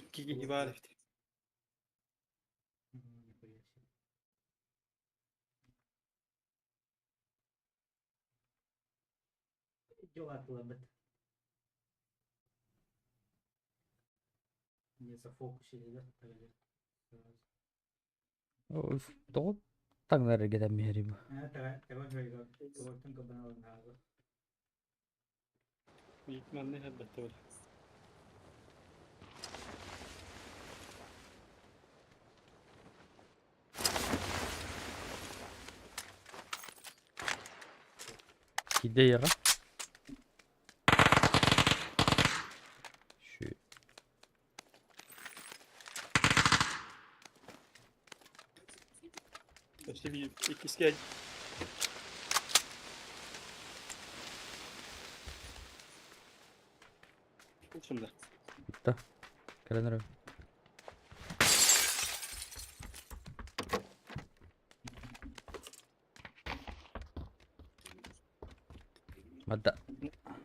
Икки киһи баар эбит. Нихуя себе. Дьолаатыларбыт. Не зафокусили, да? Тоҕо таҥнар эргэтэн биэрий бу? Манна иһэрбэттэ били. Киирдэ ийэҕэ. Şu Өссө биир иккискэ Шында. Битта. Кэлэн эрэ. Мадда.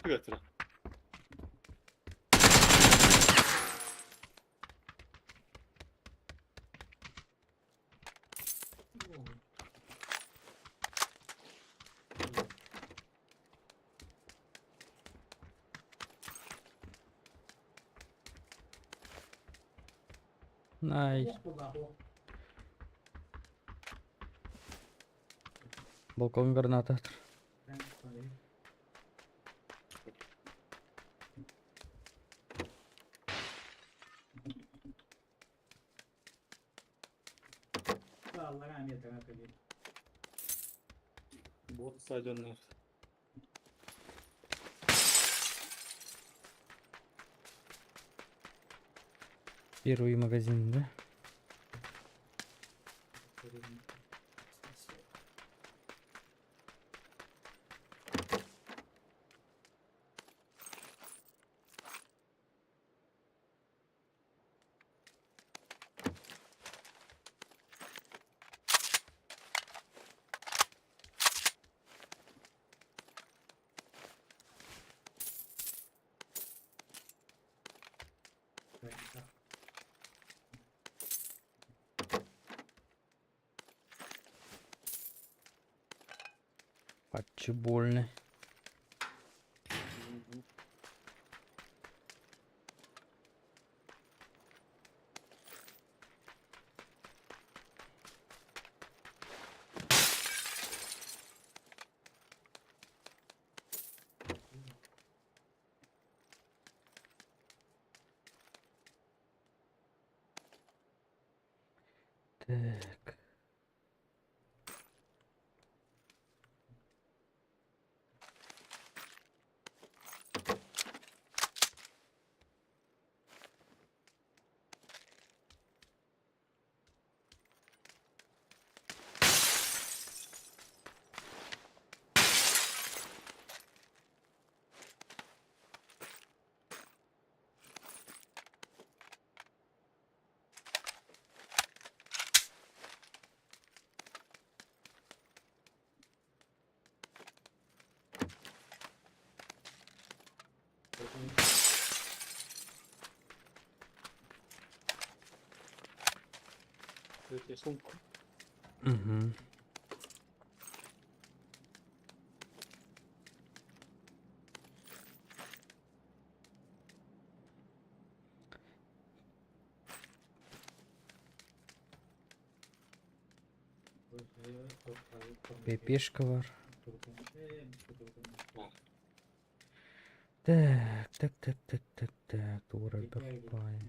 Түгэтирэ. Най. Балкон граната. Бот стадионнар. Первый магазин, да? Патчы больно. Так. Сумку. Угу. Пепешка бар. Так, так, так, так, так, так, тура бай.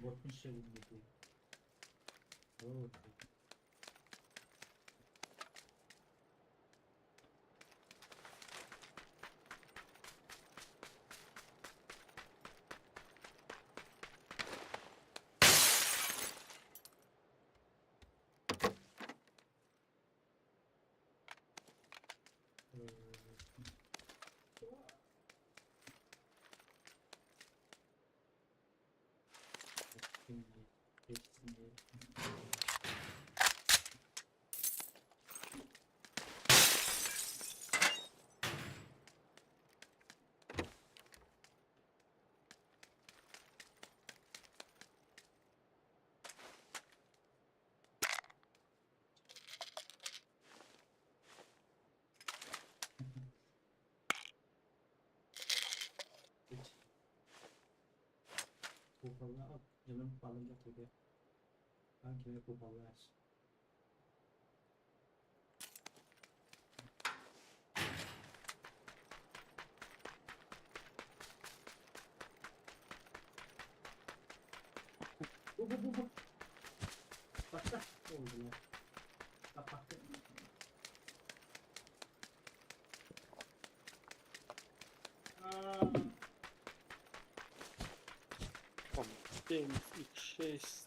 Там 7, 6.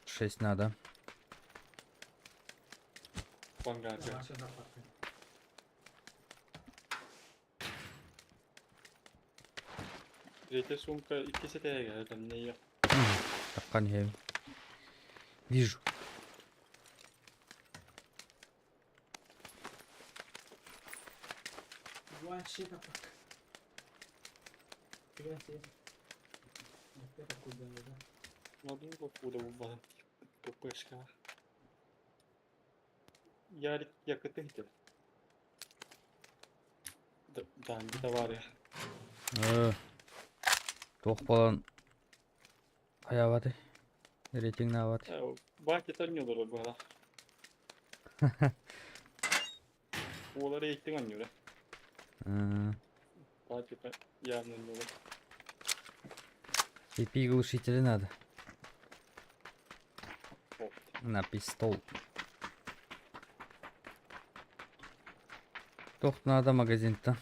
6 надо. Вангарда. Третья сумка 2 сетеге там не Таққан ем. Вижу. Надо куда убан. ППшка. Ярик yakıtı gitti. Да, bir de var ya. Туох буолан хайаабаты. Рейтинг нават. Бакет oynuyorlar bu arada. Oğulları eğitim oynuyor. Бакет yarın oynuyorlar. PP глушители надо. Вот. На пистол. Туох надо магазинтан.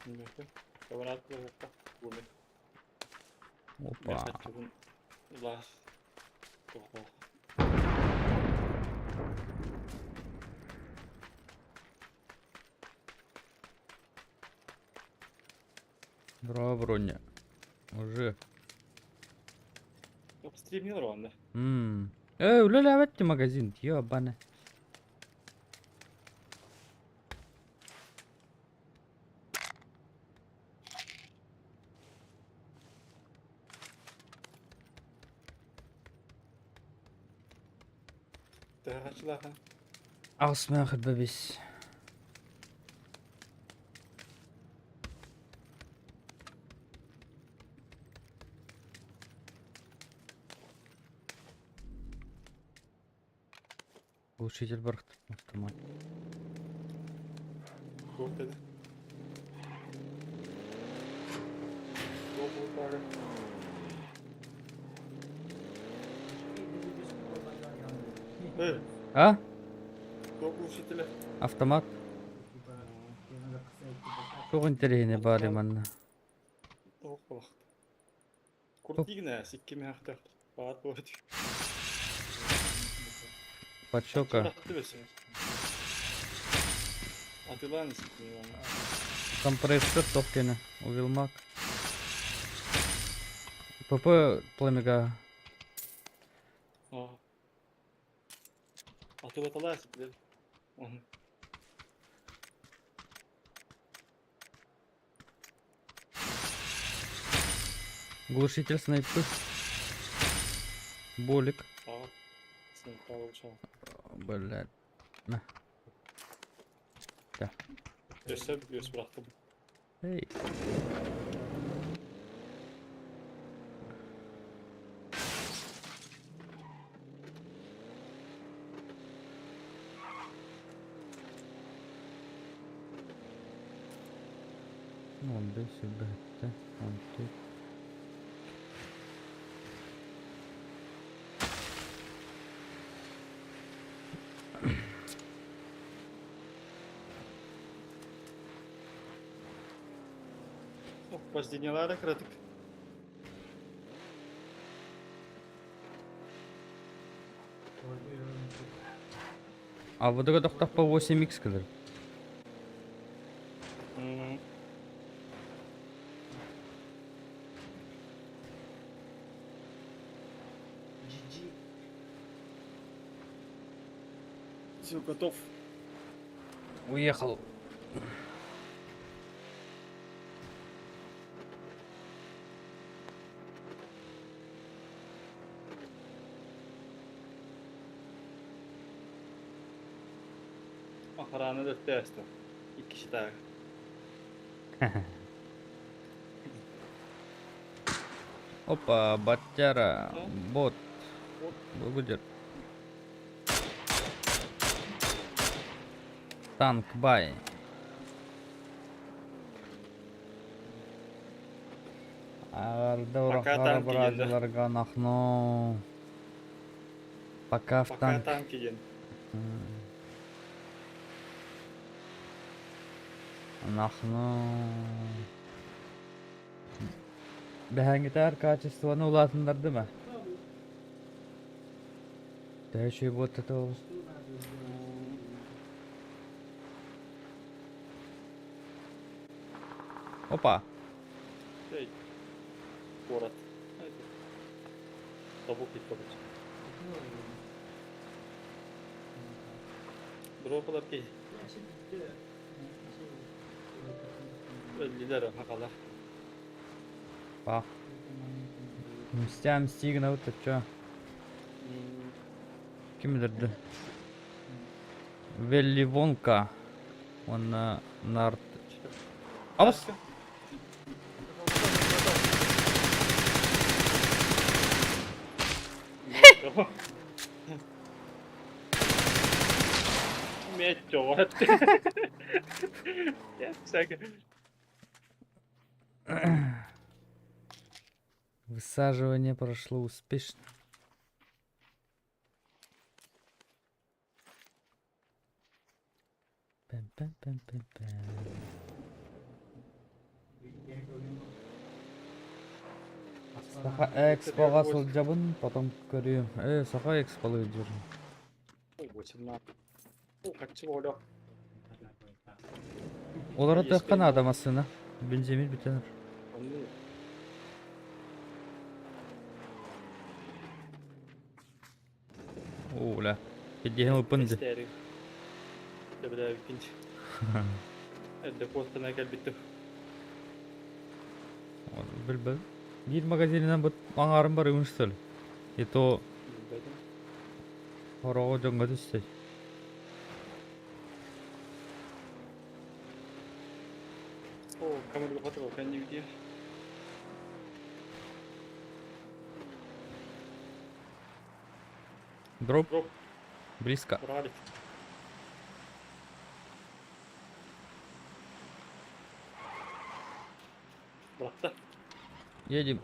Bilmiyorum. Kavan atla. Bu ne? Опа. Лах. Ого. Браво, броня. Уже. Стримнер онда. Үлэлээбэт магазин. Ёбаны. Тахачлаха. Аҕыс бэбис. Глушитель бархт автомат. Yok dedi. Yok bu bari. Evet. А? Yok глушители. Автомат. Туох интэриэһинэй баар манна. Yok bak. Kurt sikkim yaktı. Baat bu. Подщека. Atılan sikkim yani. Компрессор топкина. Увилмак. ПП пламега. Aa. Атылаталар siktir. Onu. Глушитель снайпы. Болик. Aa. Sınıfta olacağım. Блядь. Göster göz bıraktım. Эй. Он б, С, Б, Т, он Т. Oh, Pazdinyalara kıradık. А вот это по 8х кадр. GG. Все, готов. Уехал. Охрана da testa. 2 kişi daha. Опа, батяра, бот. Бу Танк бай. Пока танки диэн да. Бразиларга нахно. Пока в Пока танк. танки диэн. Нахно. Бэһээҥҥитээр качествоны улаатыннардым ээ. Төһө үчүгэй буолта ол? Опа! Эй, куорат. Тобук тобук. Дропалар киһи. Өллүлэр хахалар. Па. Мстя мсти гынабыт оччо. Ким өлөрдө? Велли Вонка уонна Нарт. Абыс! Метеор. Всякое. Высаживание прошло успешно. Пэм-пэм-пэм-пэм-пэм. Саха Экспоҕа сылдьабын, потом көрүөм. Э, Саха Эксполы дьүрүн. Олоро тыахха наада массыына. Бензимин бүтэн. Оо, бля. Кирдиһин ылпын дии. Төбөлөөбүккүн. Эрдэ куоттана кэлбиттим. Билбэт. Биир магазинынан бут аҥаарын барыыбын что ли? И то хороҕо дьоҥҥо түстэ. О, камеру хатыга кэннибитиэ. Дроп. Дроп. Близко. Брали. Бырахта. Едем.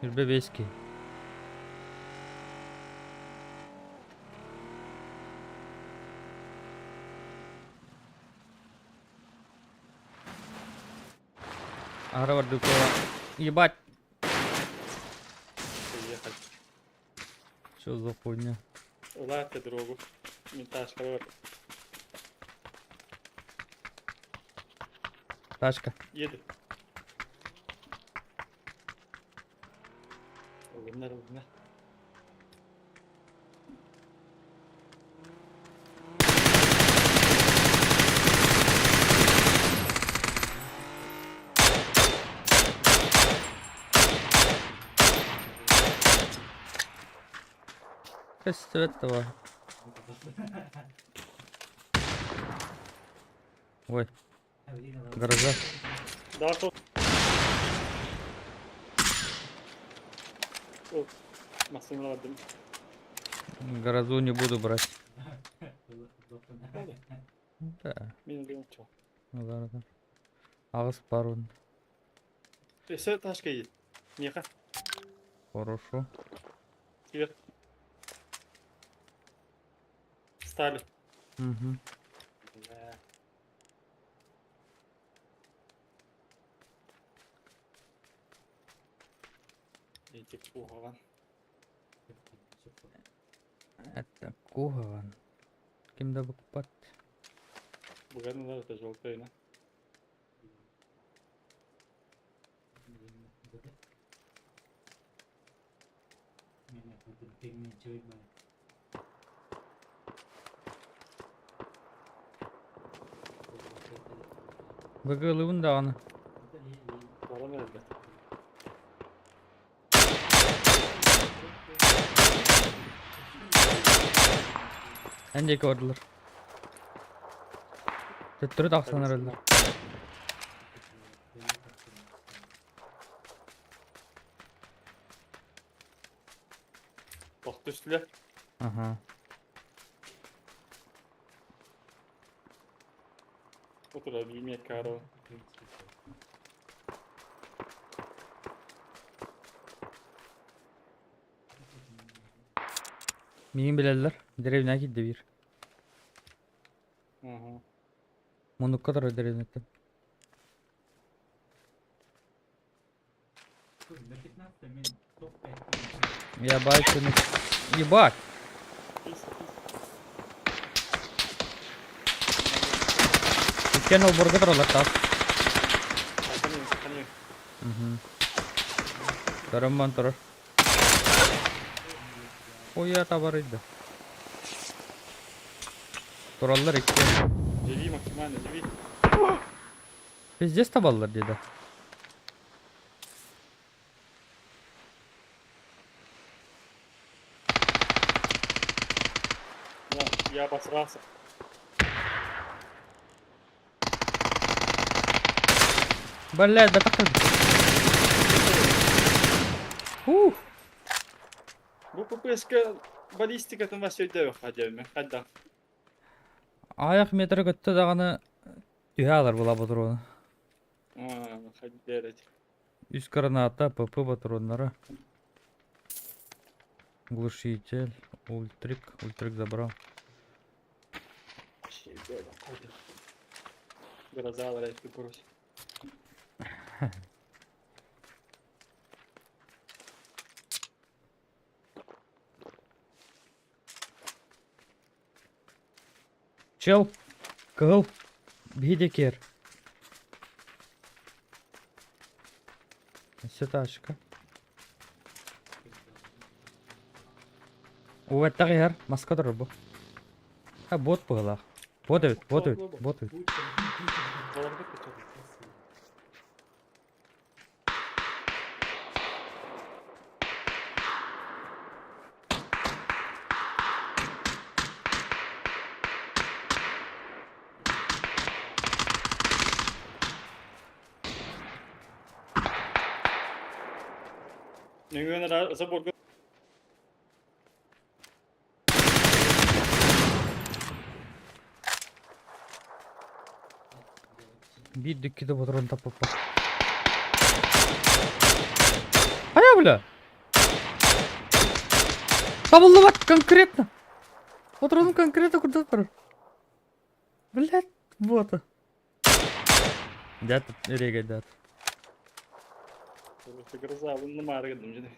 Ирбебески. Аһара бардык Ебать! Приехали. Что за хуйня? Улаатта дорогу. Мин ташкалар. Тачка. Еду. Ылыннар, ылыннар. Көстүбэт да Ой, гаража. Да, то. О, массыына бардым. Грозу не буду брать. Да, Мин ылыам чо. ну да, да. Аҕыс парун. Өссө ташка иит. Миэхэ. Хорошо. Киир. Стали. Угу. Да. Ити куһаҕан. Это куһаҕан. Ким да букпат. Буган ылар это желтый, Быгылыбын даҕаны. Баран эрэллэр. Эн диэки бардылар. Төттөрү тахсан эрэллэр. Тох түстүлэр. Ага. Otur abi karo. Миигин билэллэр. Деревня киирдэ биир. Ага. Муннукка турар деревняттан. На 15 мен топ-5. Я бачу. Ебать! Кис, кис. Иккиэн олбуорга тураллар таас. Саханыы, саханыы. Угу. Көрөн баран турар. Ой, табарыйда. Тураллар иккиэн. Живи максимально, живи. Пиздец табаллар диэдэ. Я, я обосрался. Блядь, да так Ух! Бу ППСка баллистикатын вас өйдөбө хадьабы. Хадда. Аяқ метр көттө даҕаны түһэ алар була ботуруона. Хаддерет. Үс граната, ПП патроннара. Глушитель, ультрик, ультрик забрал. Грозалар айтты курус. Чел, кыһыл, биһи кер. Өссө тачка. Уэттах иһэр, маска турар бу. А, бот быһыылаах. Бот эбит, бот эбит, бот эбит. Нөҥүөн заборга Биир дүккүтэ ботурун таппаппар. Хайа бля! Табыллыбат конкретно! Патрону конкретно куда турар. Блядь, бота. Дят, регай, дят. Гроза, мааргын дьэ.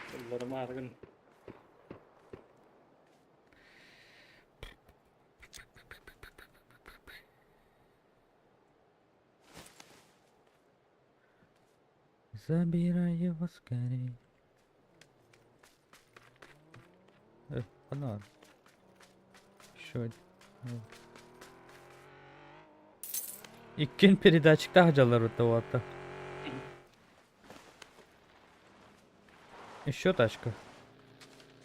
Тыллары мааргын. Забирай его скорей. Фонарь. Еще один. Вот. Иккин передатчикта дьаллар уотта. Еще тачка.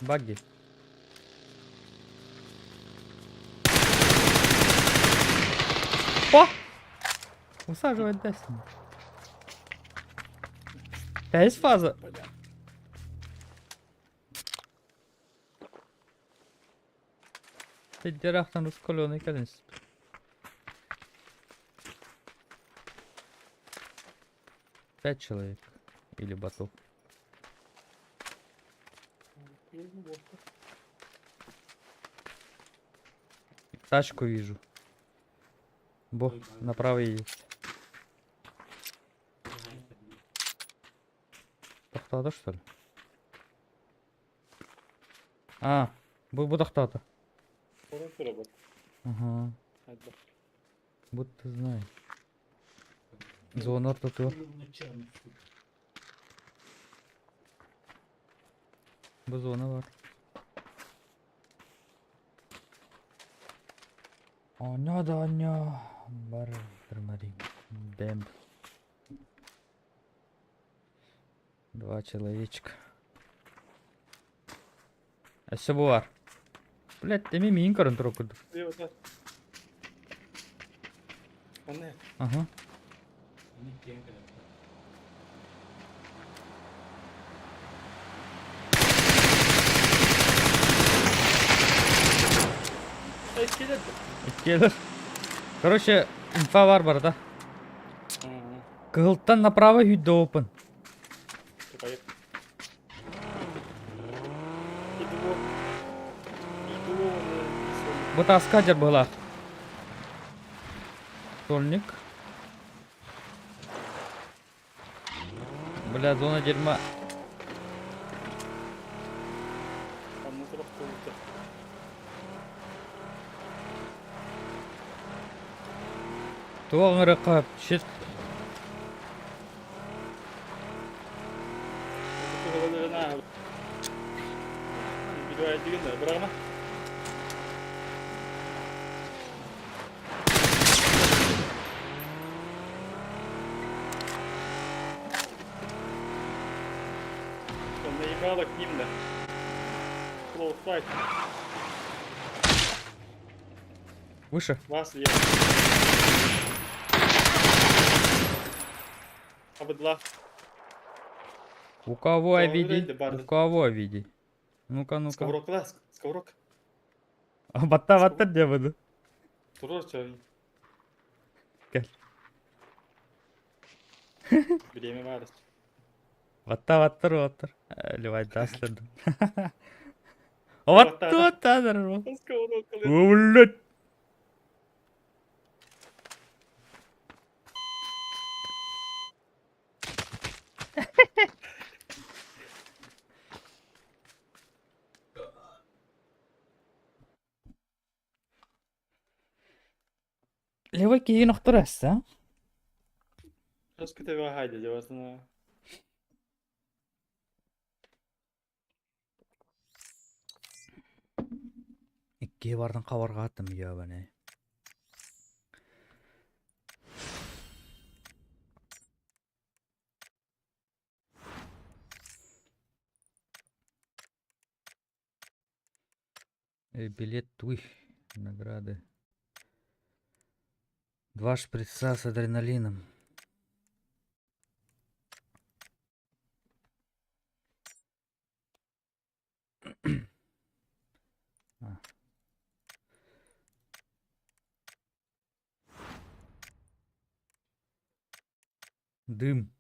Багги. О! Усаживает Destiny. Пять фаза. Теддерахтан раскаленный кэлэн Пять человек. Или ботов. Тачку вижу. Бо, направо едет. Тохтоото что ли? А, бу бу тохтоото. Ага. Будто знаю. Зона ортотугар. Бу зона бар. Оонньоо да оонньоо. Бар Марин. Бэмп. Два человечка. Өссө бу бар. Блядь, эми миин көрөн турук курдук. Ага. Иккилэр да. Иккиэлэр. Короче, инфа бар барыта. Кыһылтан направо сүүрдэ open. Тукайып. Иду. Иду. Бу таска дьар быһылаах. Сольник. Бля, зона дерьма. Онно турах туолута. Туох ыҥырыкка shit. Бырагама. Наебало к ним, да. Close fight. Выше. Вас я. Абыдла. У кого Кто обидеть? вроде барды. У кого обидеть? Ну-ка, ну-ка. Сковорок лас. Сковорок. А, Батта батта диye буду. Турор чай. Кэл. Время бар. Батта баттар баттар. Ливай даслыды. Батта батта Сковорок. Блять. Левой киһи охторасса. Сейчас тебе хайда девасына. Икки бардын хабарга аттым ебаный. Билет туй. Награды. Два шприца с адреналином. А. Дым.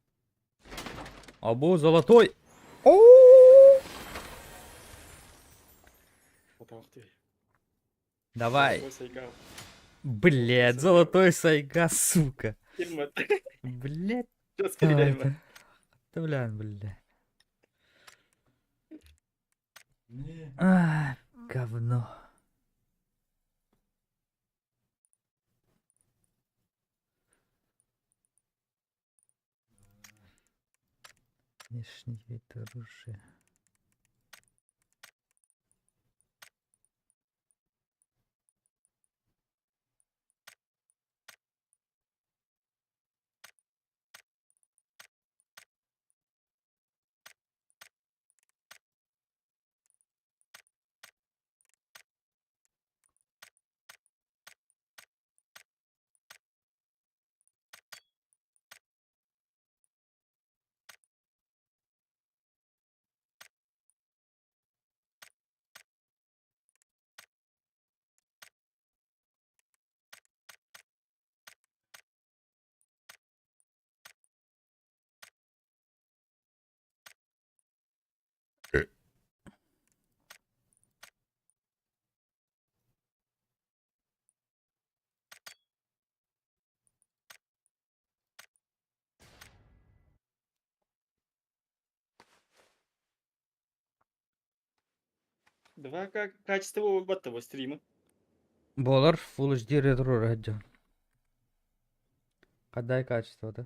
Або золотой. О! Давай. Блять, золотой сайга, сука. Блять. Да, бля, бля. А, говно. Внешний вид оружия. Два как качество этого стрима. Болар Full HD ретро радио. Кадай качество да?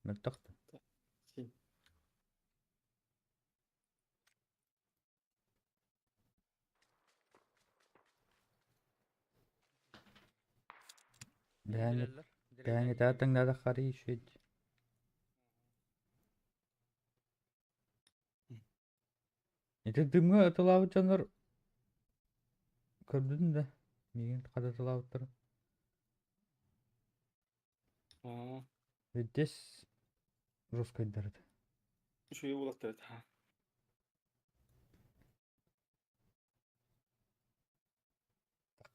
Мөлтөх да. Бэйэни бэйэни таатаҥнаата харыы үчүгэй Ити дымҥа ытылаабыт дьоннор көрдүн да миигин хата ытылаабыттара. Аа. Здесь жесткайдар этэ. Үчүгэй буолахтар этэ.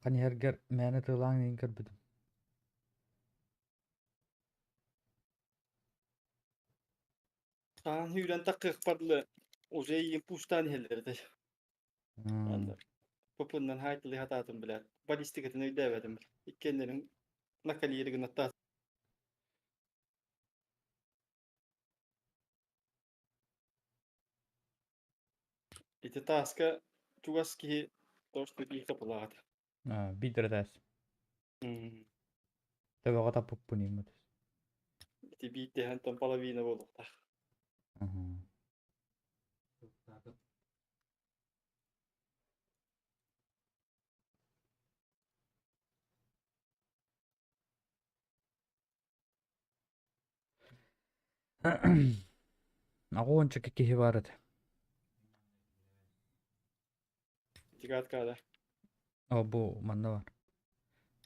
Ханьыһаргар мээнэ тыалаан иһин көрбүтүм. Хаан сүүрэн таххыахпар дылы уже ийэм пуустаан иһэллэр этэ. Анда попуннан хаайтылыы хатаатым билээт. Баллистикатын өйдөөбөтүм. Иккиэннэрин накалиери гынаттаат. Ити тааска чугас киһи тоҕус биир топулаата. Биир таас. Төбөҕө таппыппын ииммит. Ити биирдэһэн тон половина буолуохтаах. Аҕуонча киһи баар этэ. Дегатка О, бу манна бар.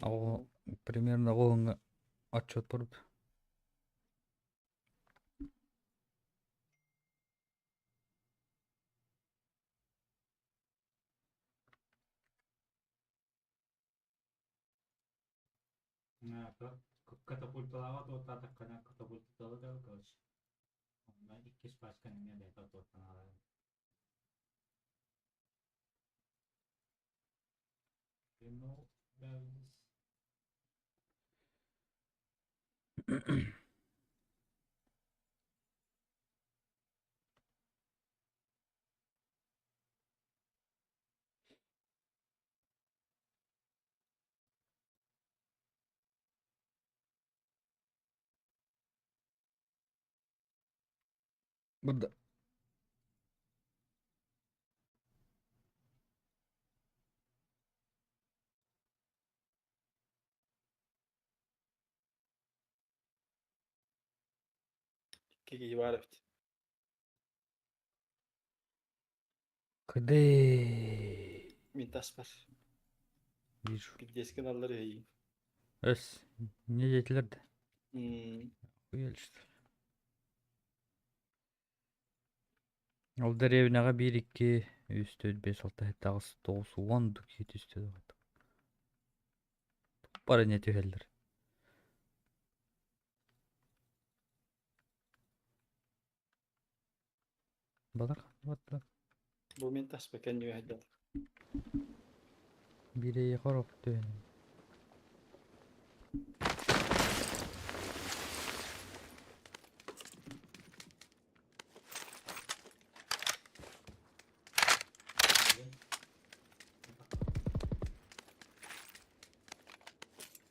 Оҕо примерно оҕоһуҥҥа отчет барбыт. Катапульталааҕа туоттаатаххына катапульталыы да короче онно иккис пачканы эмиэ бэйэтэ туоттан аҕалар. You know about this? Burada. Икки киһи баар эбит. Кыдыы. Мин таспар. Вижу. Пиздецкин аллар үһүйүн. Өс. Не диэтилэр да? Хуяли что ли? Ол дэриэбинэҕэ биир икки үс төрт биэс алта сэттэ аҕыс тоҕус уон киһи түстэ Бары не түһэллэр. Балар ханна Бу мин таспа кэннүө Биир эйиэхэ орох түһэн.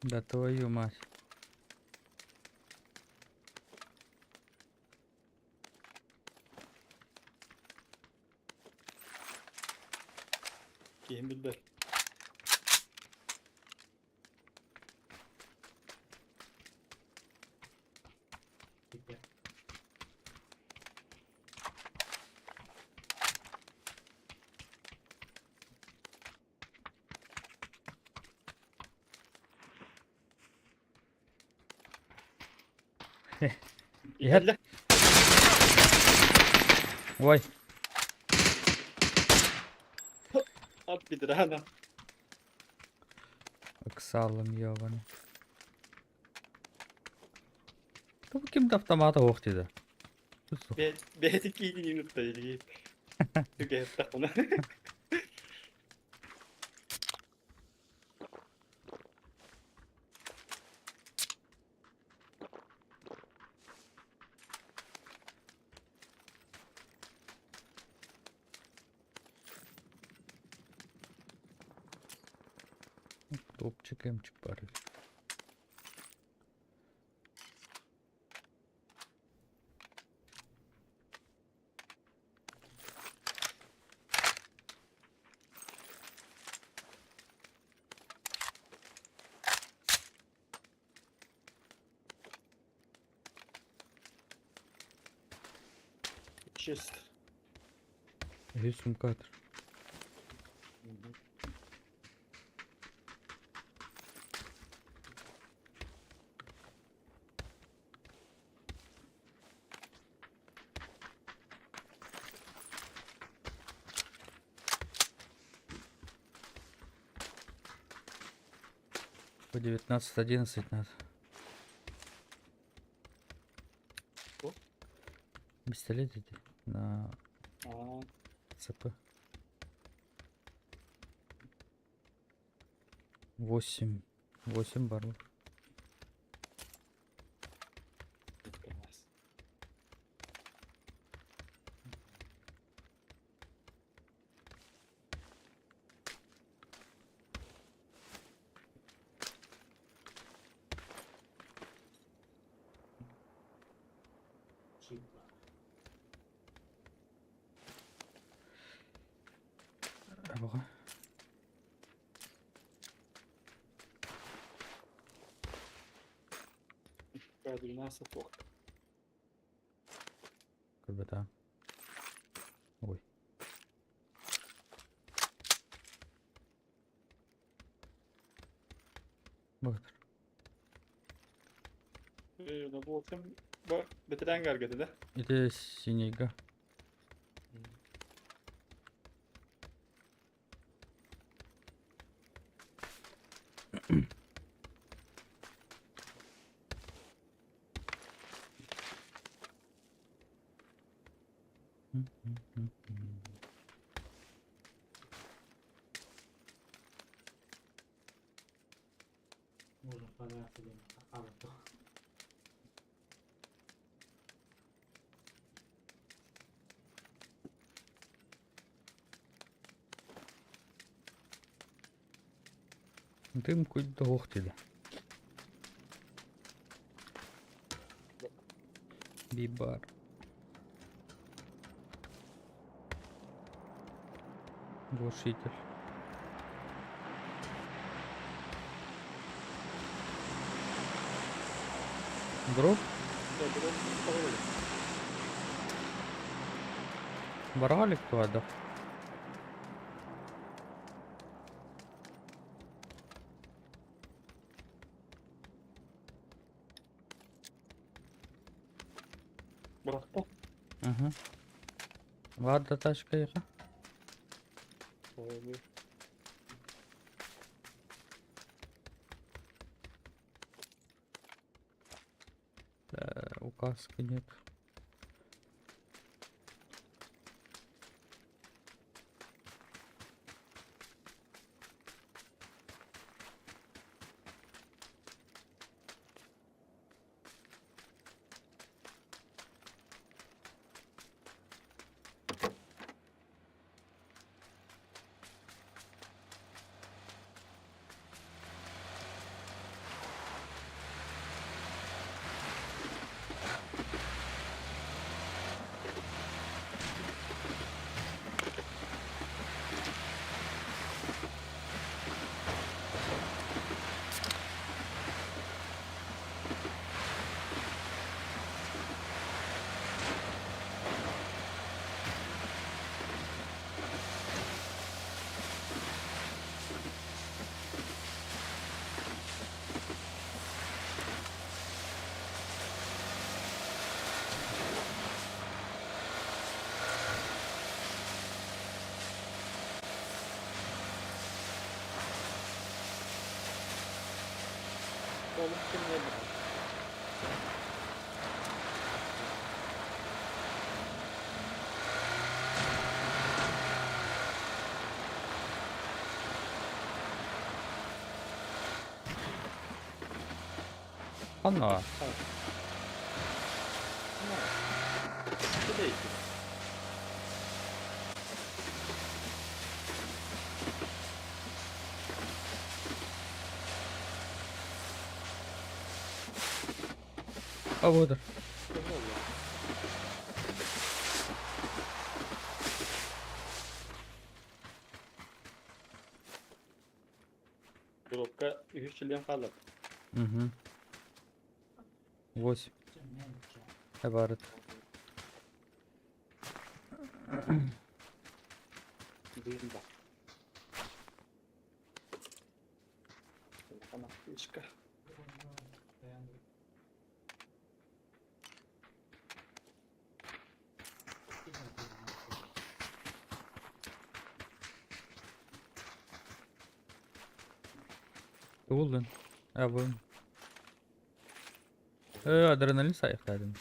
Да твою мать. Киһим билбэт. Иһэр. Ой. Ат пидорана. Ыксалым ёбаный. Бу ким да автомата ох диде. Бэйэтин киитин унутта илии. Түгэһэттэх Топчик эмчик бар. Чисто. Үһүс сумкатыр. По 19.11 надо. О. Пистолет эти на Аа, ЦП. 8. 8 бар. Класс. Чипа. Абаға. К12 ох. Көрбөтө. Ой. Баҕар. Бу бу бетерен гаргады да. Ити синейга. Можно подраться диэн хаалбыт. Дым куйда ох диде. Бибар. Глушитель. Дроп? Да, дроп пароль. Баралик туада. Бырахта. Ага. Ладно, тачка яха. Ой, Указки нет. Oğlum kim ne? Анна. Bu değil. А вот. Dropka 3 çilyen kaldı. Угу. 8. Эбарыт. Düğün bak. Tamam, başka. Тулын. А бу. Адреналин сайыктадым.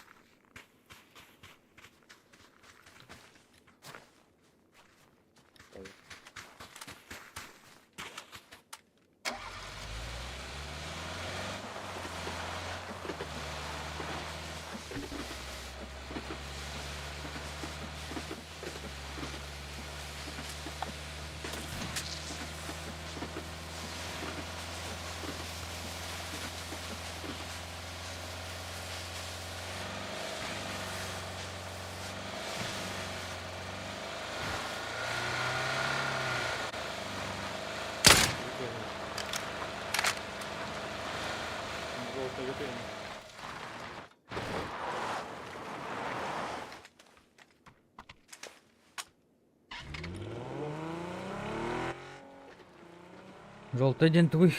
Желтый диэн тугуй?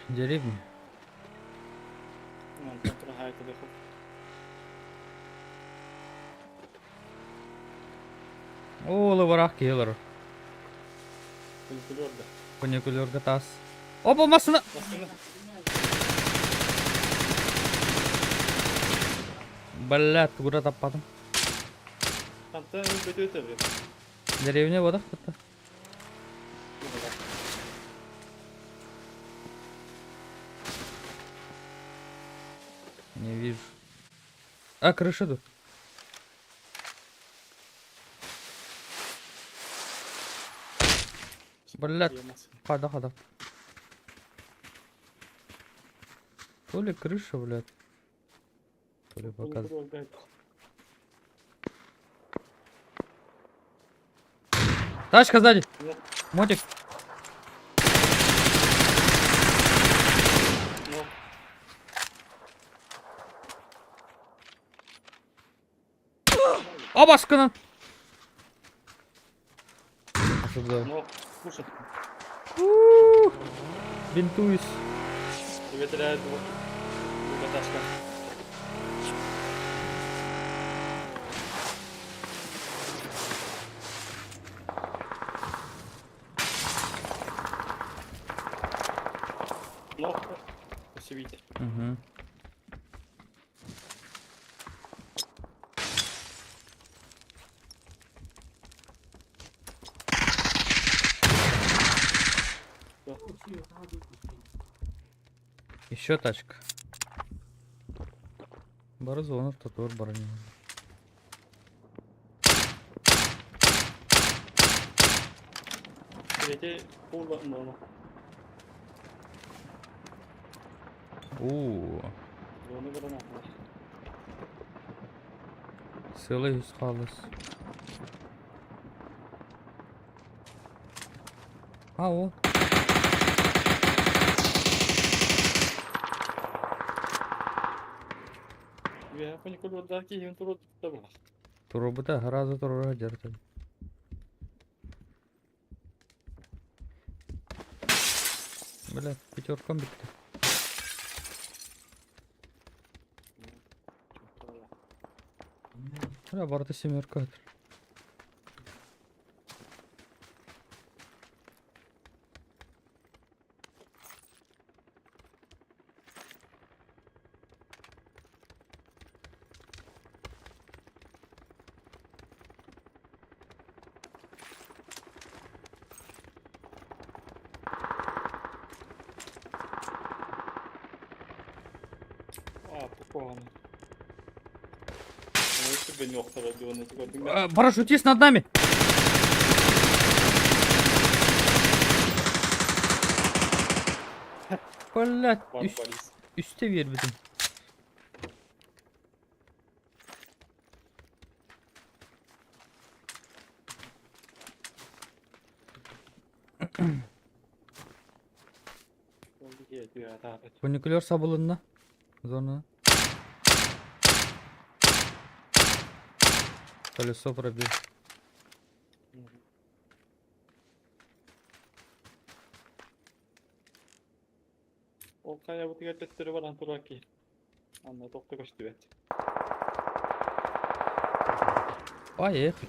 Деревня. Оо, лыбараах киһи олорор. Фуникулерга таас. Опа, массына! Блядь, тугура таппатым. Хантан өлбөтү өтөбү. Деревня бодах кытта. Не вижу. А, крыша тут. Блядь, хада хада. То ли крыша, блядь. То ли показ. Тачка сзади! Мотик! Абаскынан! Ну, слушай. Бинтуюсь. Ветряет тачка. Ну, спасибо. Угу. Еще тачка. Барзонов татур броня. Третий пула, но. Уу. Сыла халыс. А, о. Турубута гораздо турура дерта. Бля, пятерком битти. Бля, барда семерка. Парашютист над нами! Блять, үстэ биэрбитим. Фуникулер сабылынна. Зона. Колесо пробил. Ол хайабытыгар төттөрү баран турар киһи. Анна тохто көстүбэт. Поехали.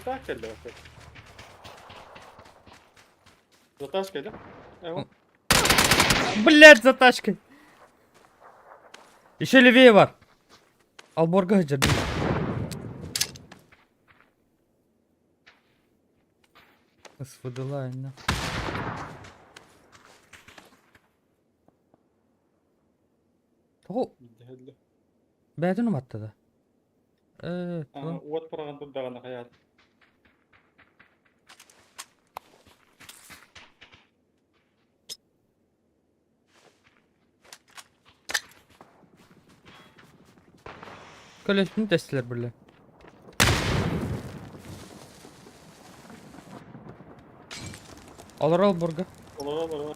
Так кэллэ бакка. За тачкой, да? Эво. Блять, за тачкой. Еще левее бар. Алборга сылдьар. СВДла инна. Тоҕо бэйэтин уматта да? Э, Уот пораҕан турдаҕына хайаат. Көлөспүн тэстилэр бile. Олорол бурга. Олорол олорол.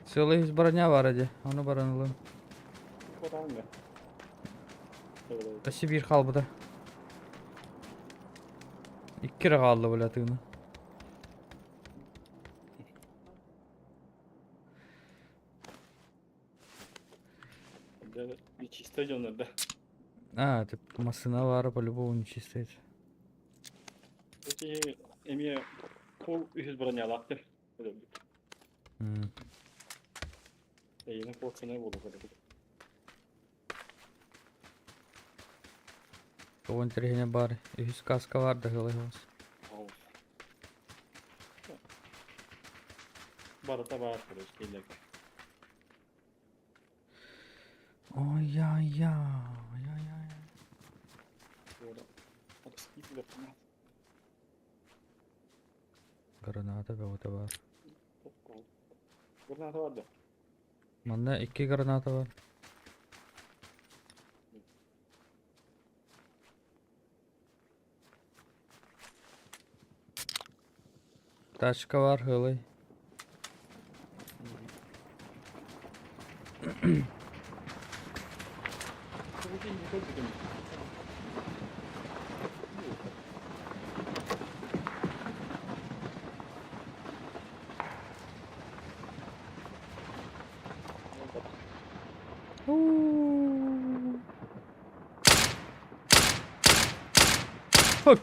Сыала үс броня бар эди. Ону баран ылым. Өссө биир хаалбыта. Икки эрэ хаалла бля тыына. Нечисто дьоннор да. А, ты массына баара по-любому нечистая. Эти эмиэ пол үһүс бронялаахтар. Эйине порцияны буолуо Тоҕо интэриэһинэ баар, үһүс каска баар да ыһылай Барыта баар короче кинилэргэ. Ой-яй-яй, ой-яй. Граната бөҕөтө баар. Граната бар да? Манна икки граната бар. Тачка бар, һылый.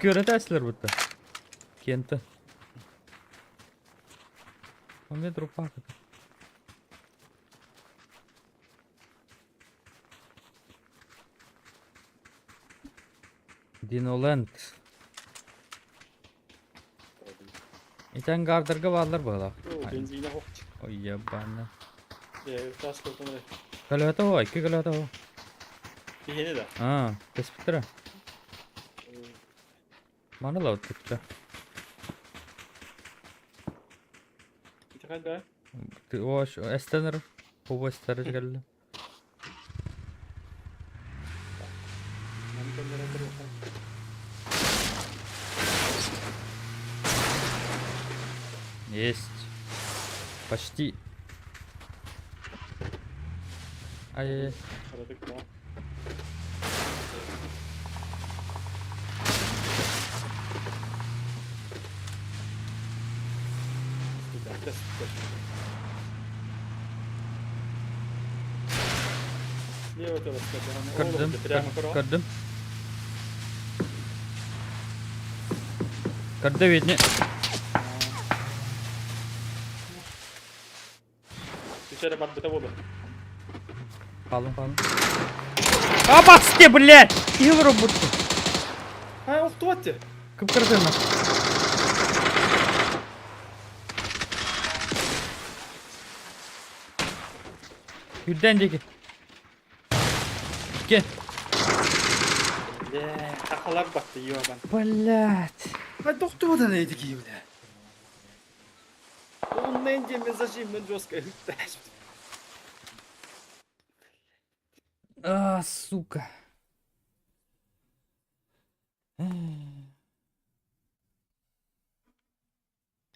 Күөрэтээсилэр бутта. Кента. У меня трупак. Диноленд. Итэн гардарга бааллар быһалаах. Бензине хох. Ой, ебана. Тас көрдüm. Көлөтө ho, икки көлөтө ho. Биһине да. Аа, кэспиттэрэ. Маны лаут Ити хайда? Ош, эстенер, хубу эстер кэллэ. Есть. Почти. Ай-яй-яй. Көрдүм, көрдүм. Көрдө видни. Түшәрі барбыта болды. Қалың, қалың. Абасте, блядь! Киһи робот. Ай, охтуатте. Кып-кырдыма. Үрдэн диэки. Икки. Бля, хахалар батты, ёбан. Блядь. Ай, тохтуодан эти бля. Он нэнди зажим мен жестко. А, сука.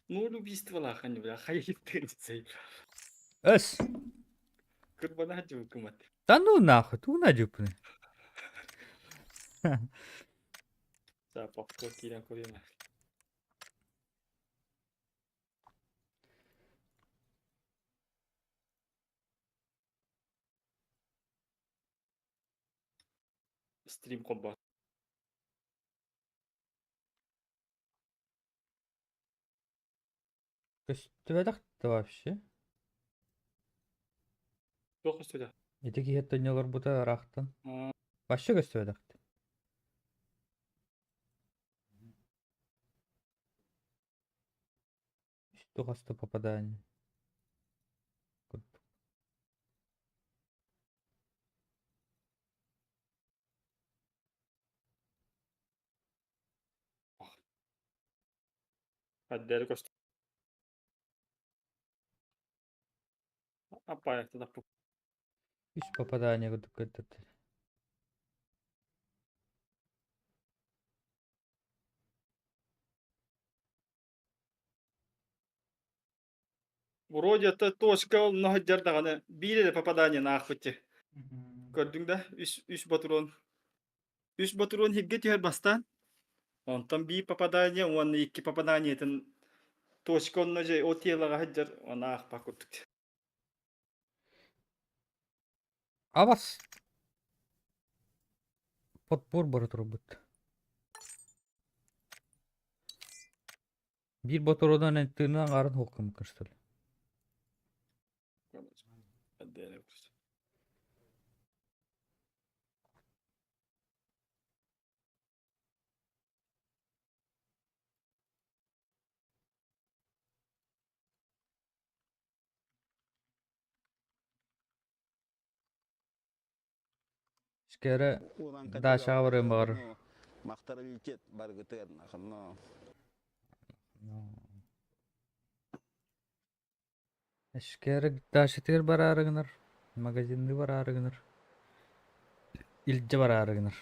Ноль убийства лахани, бля, хайыттырцей. Эс. Кырбана кымат. Да ну нахуй, ту надюпны. За, попкорн киирэн көрүөм. Стрим холбоот. Көстүбэтэх да вообще. Туох көстүбэтэх? Ити киһи оттон олорбута ыраахтан. Вообще көстүбэтэх. Үстү хаста попадание. Курдук. Хаддары көстө. Аппаайахта таппыт. Үс попадание курдук көрдөрдө. Вроде это точка онно сылдьар даҕаны биир эрэ попадание аахпыт дии. Көрдүҥ да үс ботуруон. Үс ботуруон иһиргэ түһэр бастаан. Онтон биир попадание уонна икки попаданиетын точка онно дьэ ол телоҕа сылдьар оны аахпат курдук. Абас подбор бара турбут. Биир ботуруонан тыынан аҥаарын суох гыммыккын что ли? Скэра Дашаҕа барыан баҕарар. Махтаралитет баргытыгар но Эшкэрэ Дашатыгар бараары гынар, магазинныы бараары гынар, илдьэ бараары гынар.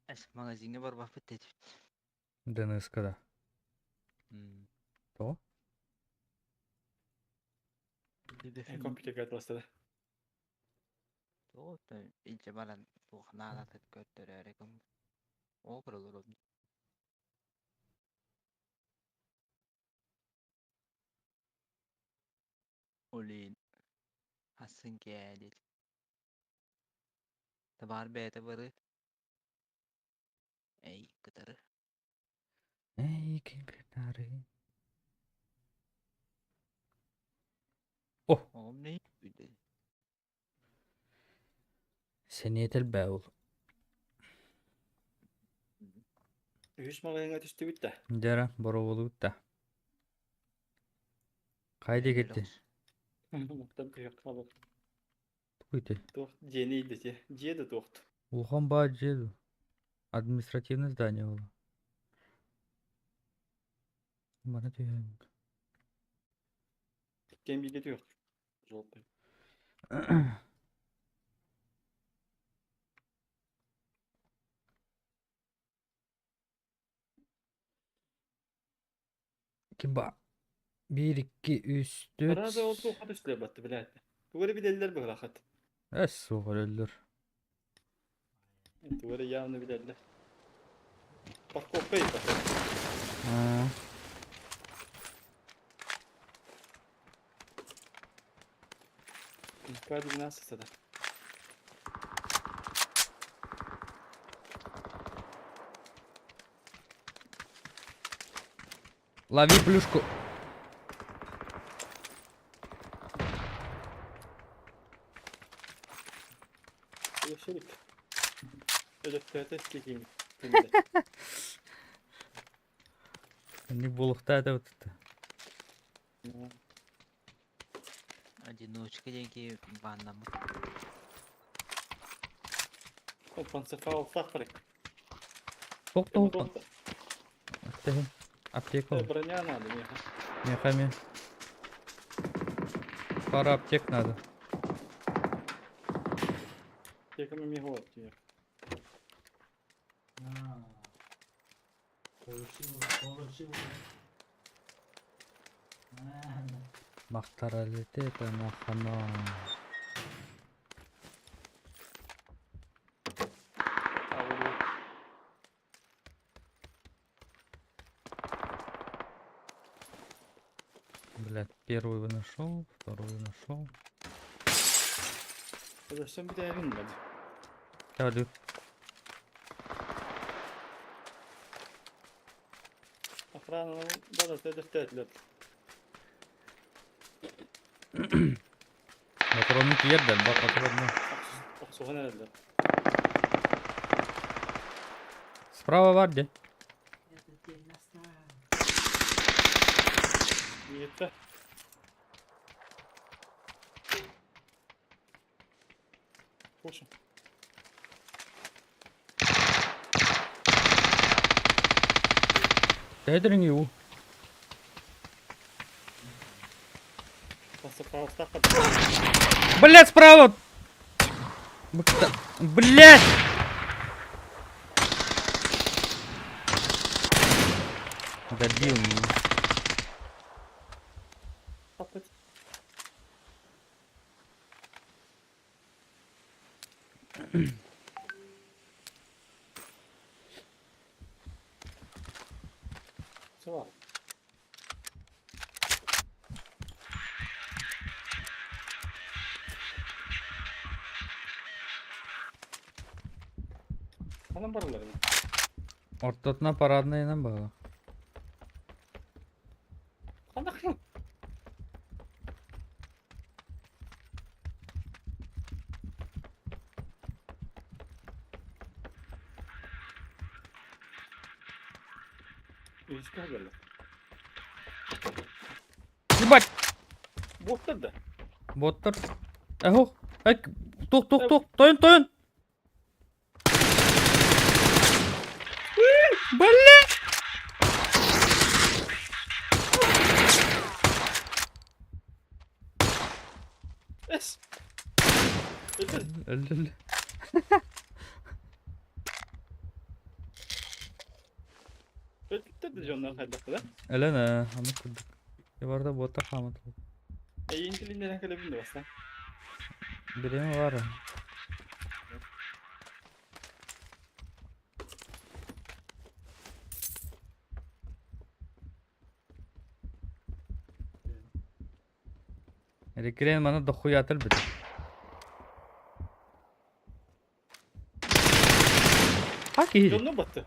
Эс магазиҥҥа барбаппыт диэтибит. ДНС-ка да. Тоҕо? Компьютерга атыластара. Тоҕо илдьэ баран туох наадатын көрдөрөөрү гыммыт. Ол олорон Олин асын кээдит. Табаар бэйэтэ бары эй кытары. Эй, кытары. О! Оҕом не Сэниэтэ элбээ ол. Үһүс маҕаһыыҥҥа түстүбүт да. Дьэ эрэ, боруобалыыбыт да. Хайа диэки ити? Муктан түһүөххэ хаалбыт. Тугуй ити? Туох дьиэни ыйдати? Дьиэ да туохту. Улахан баа дьиэ дуу? Административное здание было. Маны түһэн. Кэм бииргэ түһүөх. Желтый. Ким ба? Биир, икки, үс, түөрт. Араас ол туохха түстүлэр батты билээт. Тугу эрэ билэллэр быһылахат. Эс суох өлөллөр. Тугу эрэ явно билэллэр. Парковка ыйбата. МК-12 сада. Лови плюшку. Yaşadık. Өлөктөөтө кикин. Не буолуохтаа этэ бутта. Одиночка диэки бааннаммыт. Панцерфау сахарик. Туох туох Аптека. Броня надо мне. Мехами. Пара аптек надо. Аптеками мигот тебе. Получил, получил. Махтаралитет махана. Блядь, первую нашел, вторую нашел. Өссө бүтээбин бад. Тәүлүк. Охрана да төдөртөөтүлөр. Патронну тиэрдэр, ба патронну. Охсуһан эрэллэр. Справа бар де. Этот день настал. Иһиттэ. Слушай. Тәдірің ю. Блять, справа! Блять! Добил меня. Все. Ханан баралар ини? Ортотуна парадныйынан баҕа. Ханна ханна? Үскэ кэллэ. Ебать! Боттар да. Боттар. Эхо. Эк, тух тух тух, тойон тойон. Бля! Эс. Өллө. Өлтүттэр да дьоннор хайдахта да? Өлөн ээ, оннук курдук. Барда боттар хаамат. Эйин тилиннэрэн кэлэбин да бастаан. Бириэмэ баар. Рекрен маны дохуятыр бит. Ха киһи. Дьонно батты.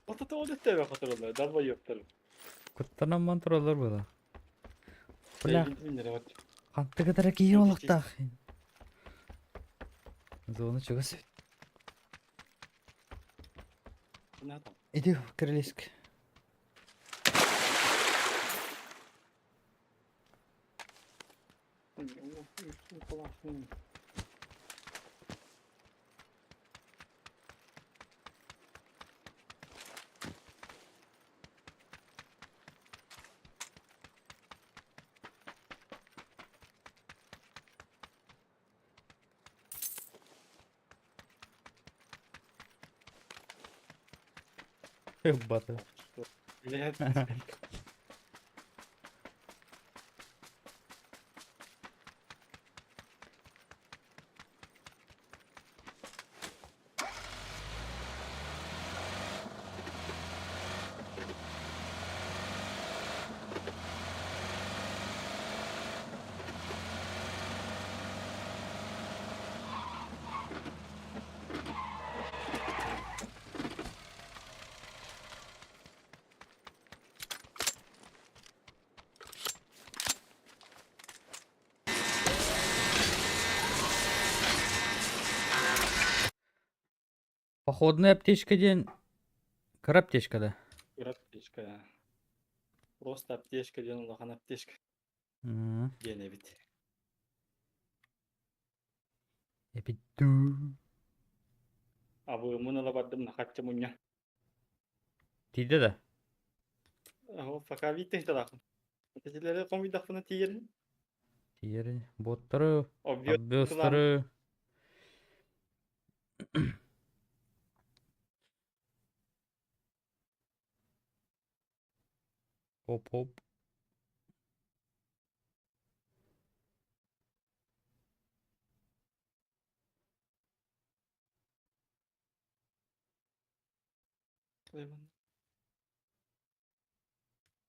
Отото ол өттөбө котороллар, долбоебтар. Куттанамман тураллар була. Бля, Бля. хантыгытара киһи олохтаах. Зона чугас. Иди королевск. Баты. Блядь. Походная аптечка диэн кыра аптечка да? Кыра аптечка. Просто аптечка диэн улахан аптечка М. диэн эбит. Эбит дуу. Абыыммын ыла бардым нахаччы мунньан. Тиийдэ да? Оо, пока биттин талаахын. Этилери хомуйдахпына тиийэрин. Тиийэрин. Боттары, Объёт обвёстары. Хоп-хоп.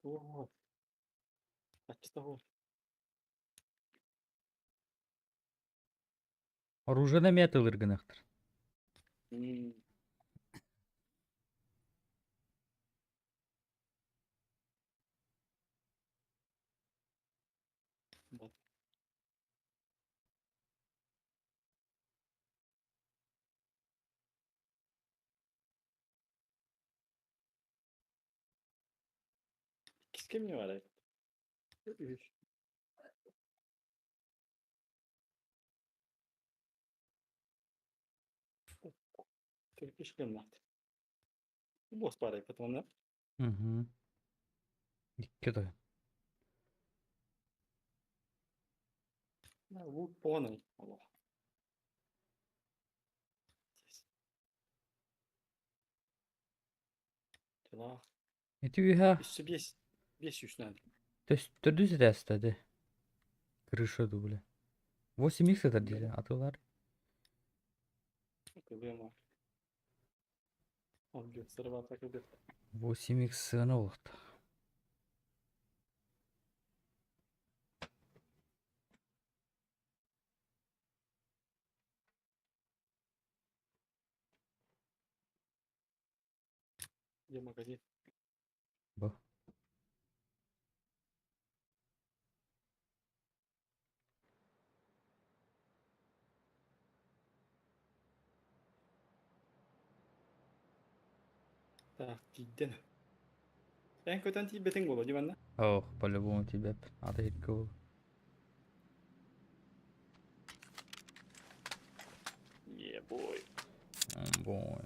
Туох Аччыта буол. Оружиены эмиэ атыылыыр гыныахтар. Вот. Иккис кэмҥэ барай. Үһүс. Төрүт кэмнээх. Бос барай потом да. Угу. Икки да. Лут полный. Олох. Дела. Ити үһэ Өссө биэс биэс сүүсүнэн. Төрдүс этээстэди. Крыша дуу, бля. 8 х сытар диили атылар. Кылыама. Ол сырыбата кылгат. 8 х сыана олохто. Где магазин? Бу. Так, тиийдин. Эн көтөн тиийбэтиҥ буолуо дии манна? Ох, по-любому тебе ата хитке бол. Yeah, boy. Boy.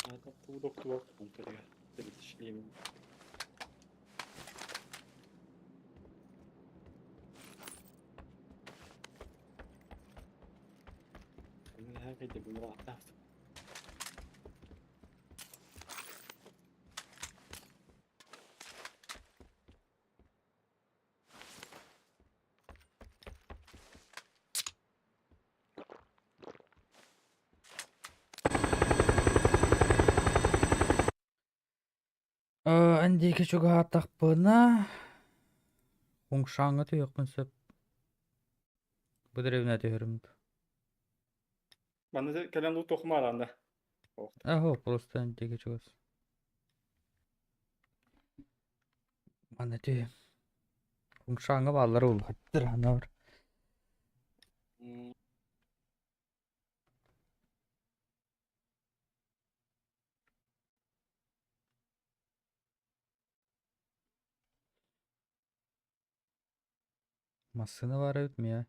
Ата туудок туох пунктарыгар. Тэбитишлиим. Эн диэки чугаһаатахпына, Хуҥшааҥҥа түһүөхпүн сөп. Бу дэриэбинэ түһэрим. Манна кэлэн луу тохумааранда. Аһо, просто эн диэки чугас. Манна түһүм. Хуҥшааҥҥа бааллар улахаттар анаар. Массыына баар эбит миэ.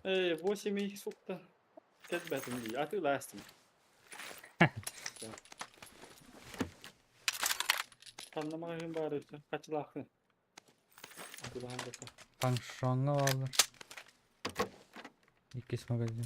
Ээ, 8 сутта. Кэлбэтим дии, атыылаастым. Ханна маҕаһыын баар өссө? Хачылааххын. Атыылаһан бакка. Фаншоҥҥа бааллар. Иккис магазин.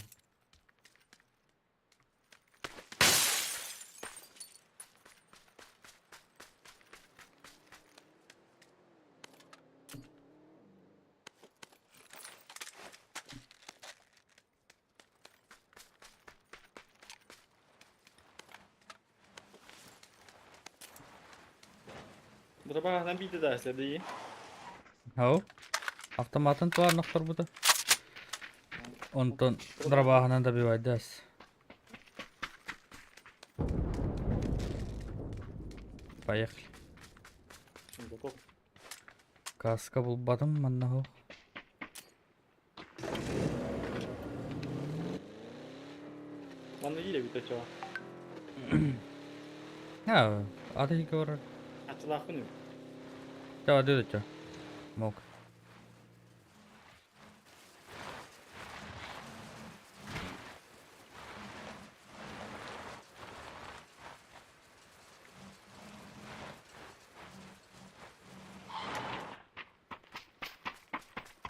Дробаһынан биирдэ да дии. Ау. Автоматын туар нохторбута. Онтон дробаһынан добивайдас. Поехали. Готов. Каска булбатым манна. Манна иилэбит оччоҕо. А, аты иһиккэ барар. Аччылаахпын үһү. Давай, ды оччо. Мок.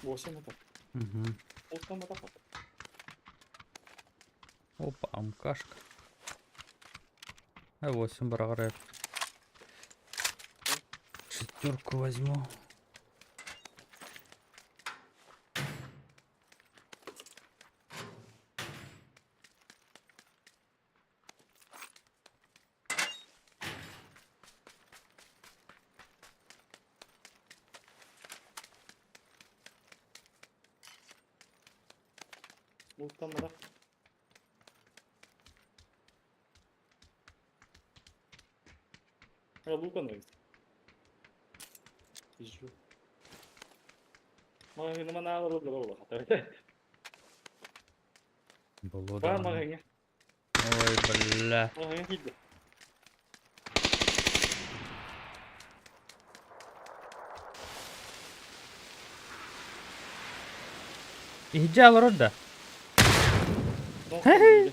Буосан атах. Угу. Олтан атах. Опа, амкашка. А 8 барагар. Шестерку возьму. Олтан атах. А лука навіть. Ижу. Магазин манаалар буолла. Было Бар да. магазиҥҥа. Ой, бля. Магазиҥҥа киирдэ. Иһдьэ олорор да? Туох киирдэ?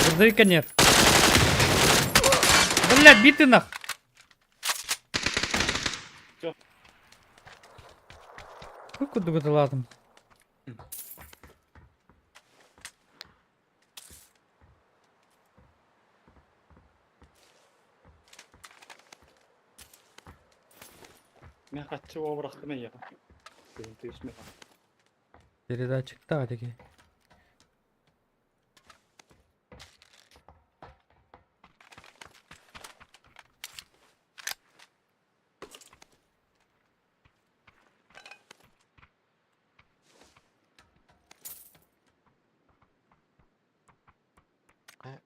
Грузовик нет. Блядь, битый нах. Всё. Куда ладом? Мен хатчы обрахтым эйиэхэ. Тыыс меха. Передатчик таки.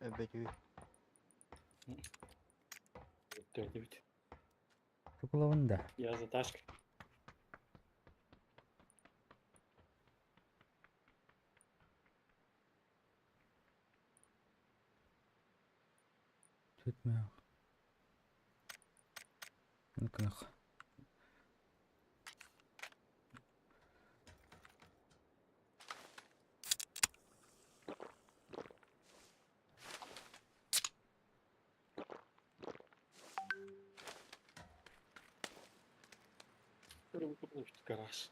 Öbödүү. Төрдүбүт. Тукулавында. Я за ташкой. Тут мы. Ну-ка нах. Гараж.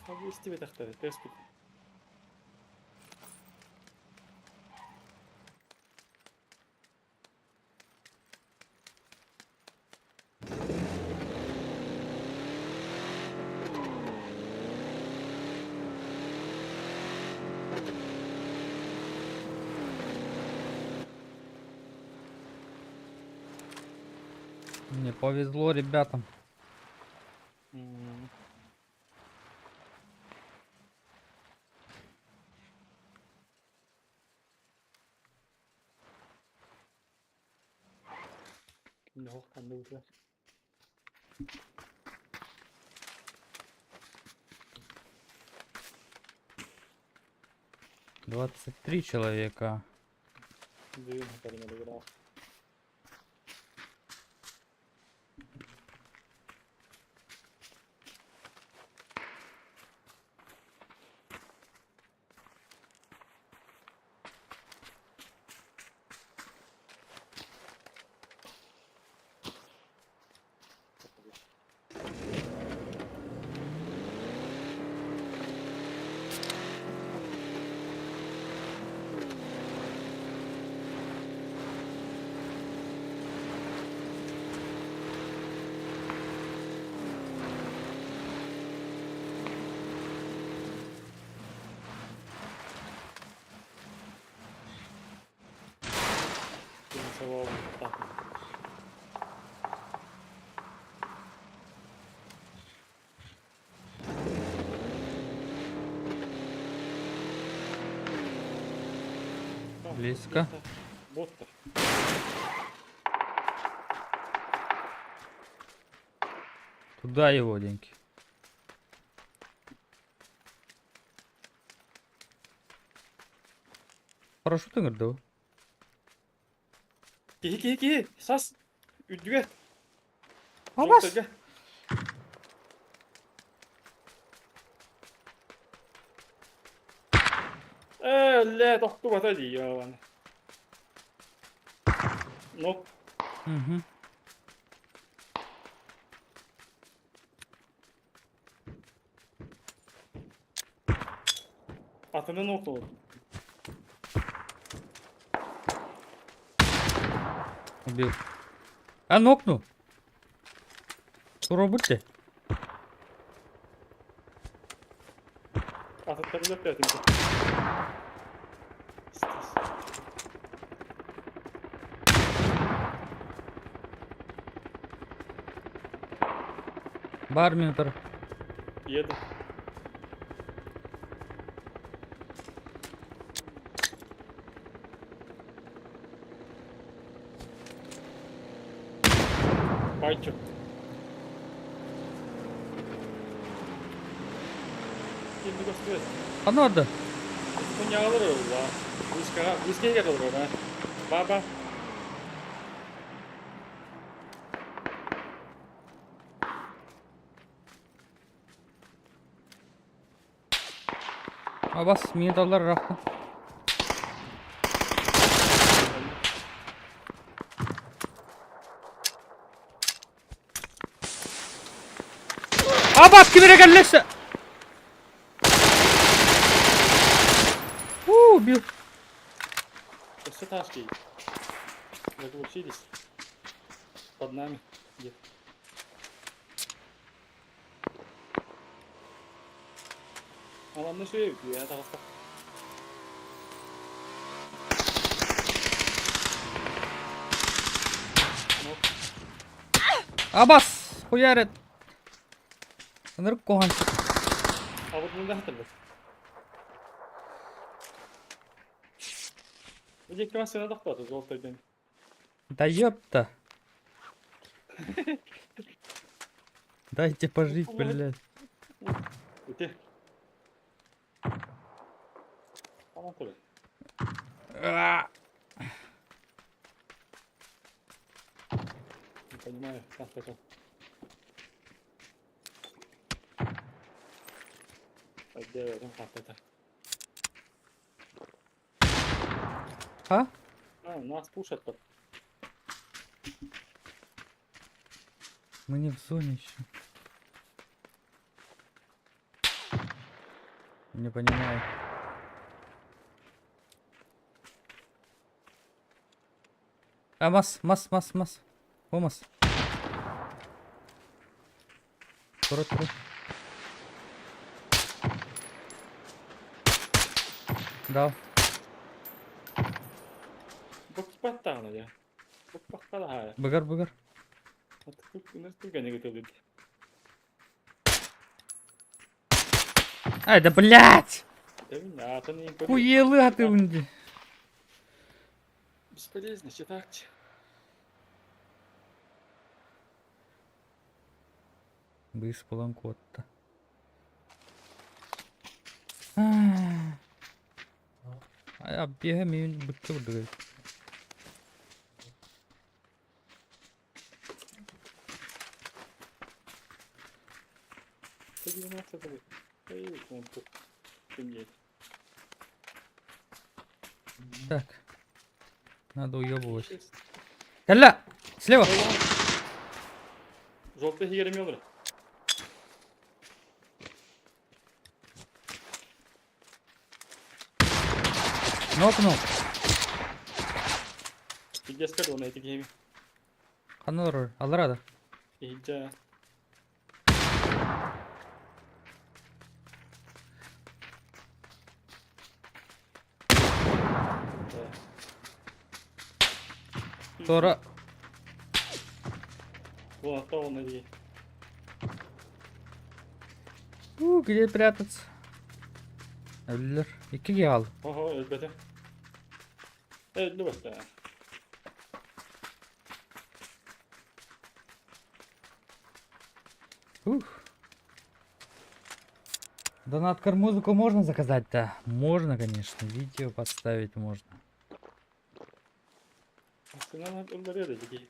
А вы истибэтэхтэрэ, тэспит. Мне повезло ребятам. М. Кимнээх ханныгытыгар. 23 человека. Бүгүн хатарына Близко. Боттар. Туда его, деньги. Парашют ыҥырда Киһи киһи киһи! Сас! Үрдүгэр! Абас! Жолтойга! Ээ, лэ, тохтубата дии, ёбаны. Ну, Угу. Атынын около. Убил. А, нокнул. Скоро будьте. Атыттары löppätin. Бар минутар. Еду. Байчу. Şimdi gösteriyor. Ханна барда? Куньягалар ылла. Вискага, вискеге олорор, а. Баба. Абас, миин таллар ыраахтан. Абас ким эрэ кэллэсэ! У, убил. Өссө таас киһи. Заглушились. Под нами. Где? Аланны шуе үүйэ таҕыста. Абас! Хуярит! Ынырык куһаҕан. Абытын да хатырбыт. Бу диэки массыына тохтоото, золотой Да ёпта! Дайте пожить, блядь. Ити. Tamam tabii. А! Не понимаю, как это. Өйдөөбөтүм хаппыта. А? А, нас пушат под. Мы не в зоне еще. Не понимаю. А, мас, мас, мас, мас. О, мас. Тура, тура. Дал. Букпаттаҕына дьэ. Букпакка Быгар, быгар. Түргэнник ытыллыт. Ай, да блядь! Атын Хуелы а ты унди. Бесполезно читать. Быыс буолан куотта. Абиэһэ миин бычча курдук эбит. Так. Надо уебывать. Кэллэ! Слева! Желтый иһигэр олорор. Нокнул. Пиздец уонна ити киһими. Ханна олорор? Аллара да. Иһирдьэ. Туора. Уонна уонна дии. У, где прятаться? Өллөр. Икки киһи хаалла. Оһо, өлбөтө. Өллү баста. Ух. Донаткар музыку можно заказать-то? Можно, конечно. Видео подставить можно. Астынан ылларыа да дии.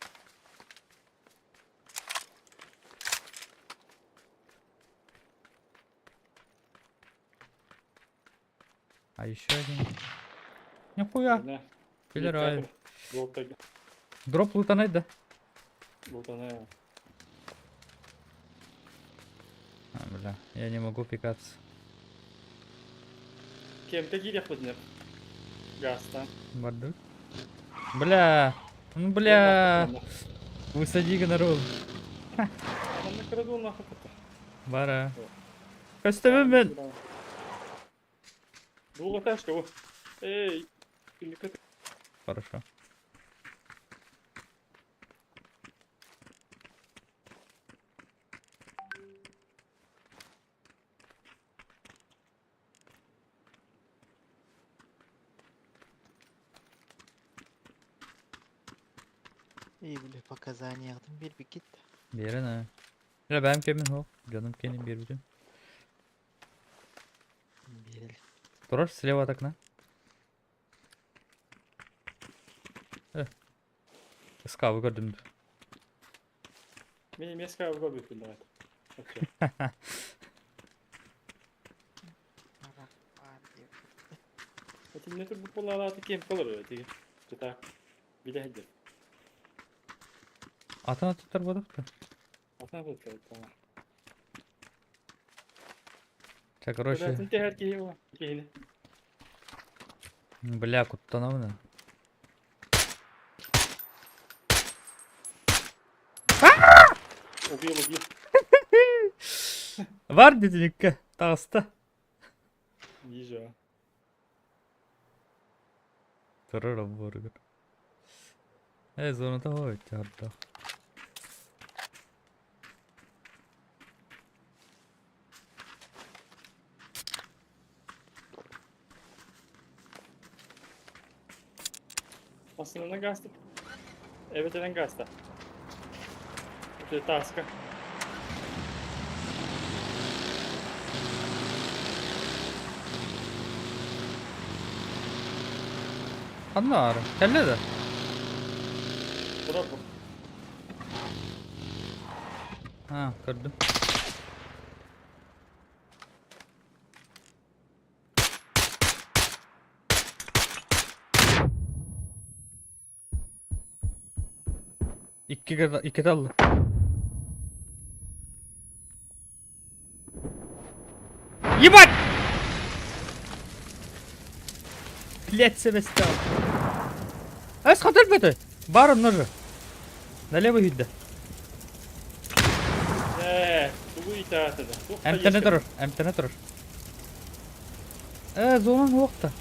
А еще один. Нихуя. На. Пидорай. Болтага. Дроп лутанать, да? Болтана. А, бля, я не могу пикаться. Кемпе киириэхпитинэ гаастаан. Бардык. Бля, ну бля, высади народ. Манна кыра дуоллаах кытта. Бара. Көстөбүн мен. Дуоҕа что Эй, Хорошо. И били показанияҕытын биэрбиккит да. Биэрэн ээ. Бля, бэйэм кэмин суох. Дьонум киэнин биэрбитим. Биэрэл. Турар слева от окна. Э. Ыскаабы көрдүм. Мин эмиэ скабы көрбүппүн даҕаны. Итиннэ турбут буоллаҕына киэҥ олорор этиги. Чытаак. Билэ сылдьар. Атын аттар буолуох да. Атын аттар буолуох. Ча, короче. Атын тэһэр киһи ол киһини. Бля, куттанабын. Убил, убил. Бар дедиликке таҕыста. Вижу. Турар обборугар. Э, зоната ой, чарда. Массыынанан гаста. Эбэтэрэн гаста. Это таска. Ханна аара? Кэллэ да? Турар бу. А, көрдүм. Икки иккитэ ылла. Ебать! Блять, себестал. Ас хотел бы ты? Барон ножи. Налево үйдө. Ээ, тугу итаата да. Туох Эмтэнэ турар, эмтэнэ турар. Э, зонан уохта.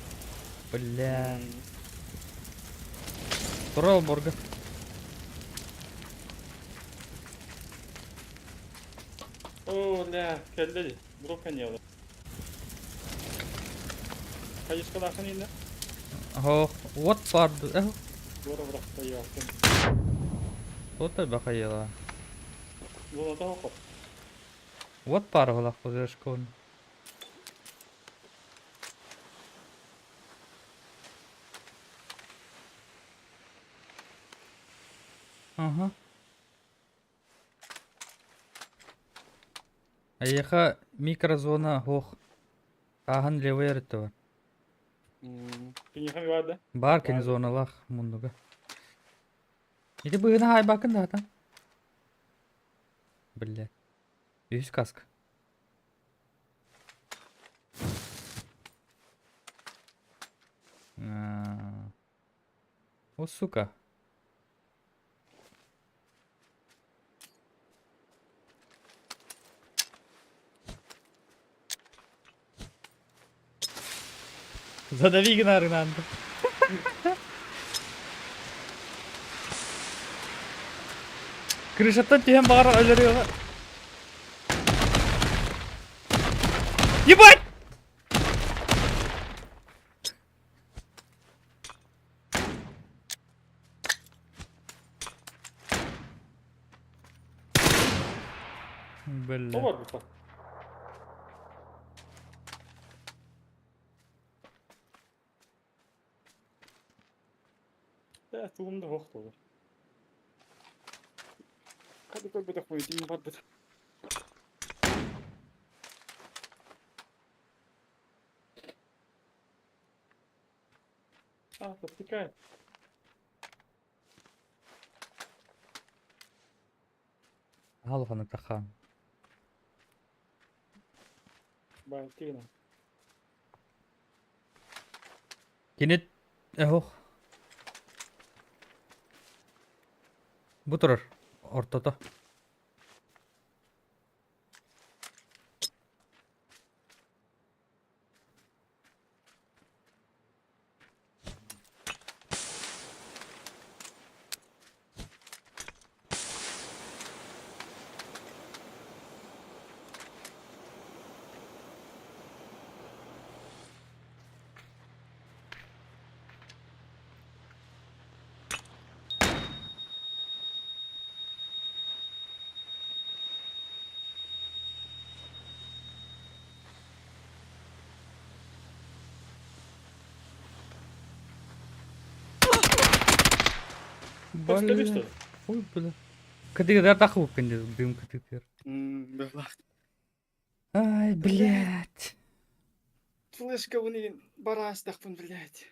Бля. Турал борга. О, бля, кэллэ дии. Брока не было. Хайыскалаахын иннэ? Ох, вот парды. Эх, Буора бырахта йоохтун. вот бахайла. Зоната хохот. Вот пара голах позрешкон. Ага. Эйиэхэ микрозона суох. Ааһан левый өрүттэ бар. Киниэхэ баар да? Баар кини зоналаах муннуга. Ити быһыына хаайбаккын да хата. Биллэ. Үһүс каска. О, сука. Задави гынаарынаан Крышаттан түһэн баҕар өлөрүөҕэ. Ебать! Бля. О барбыта. Э, тугум да суох буолар. Хады көрбөтөх буйутун барбыт. А, подтекает. Халханы тахан. Байтина. Кини ох. Бу турар ортото. Бля. Бля. Ой, бля. Кытыгыдар тахыбыккын дии дым кытыгыр. Бля. Ай, блядь. Флешка уни бараастахпын, блядь.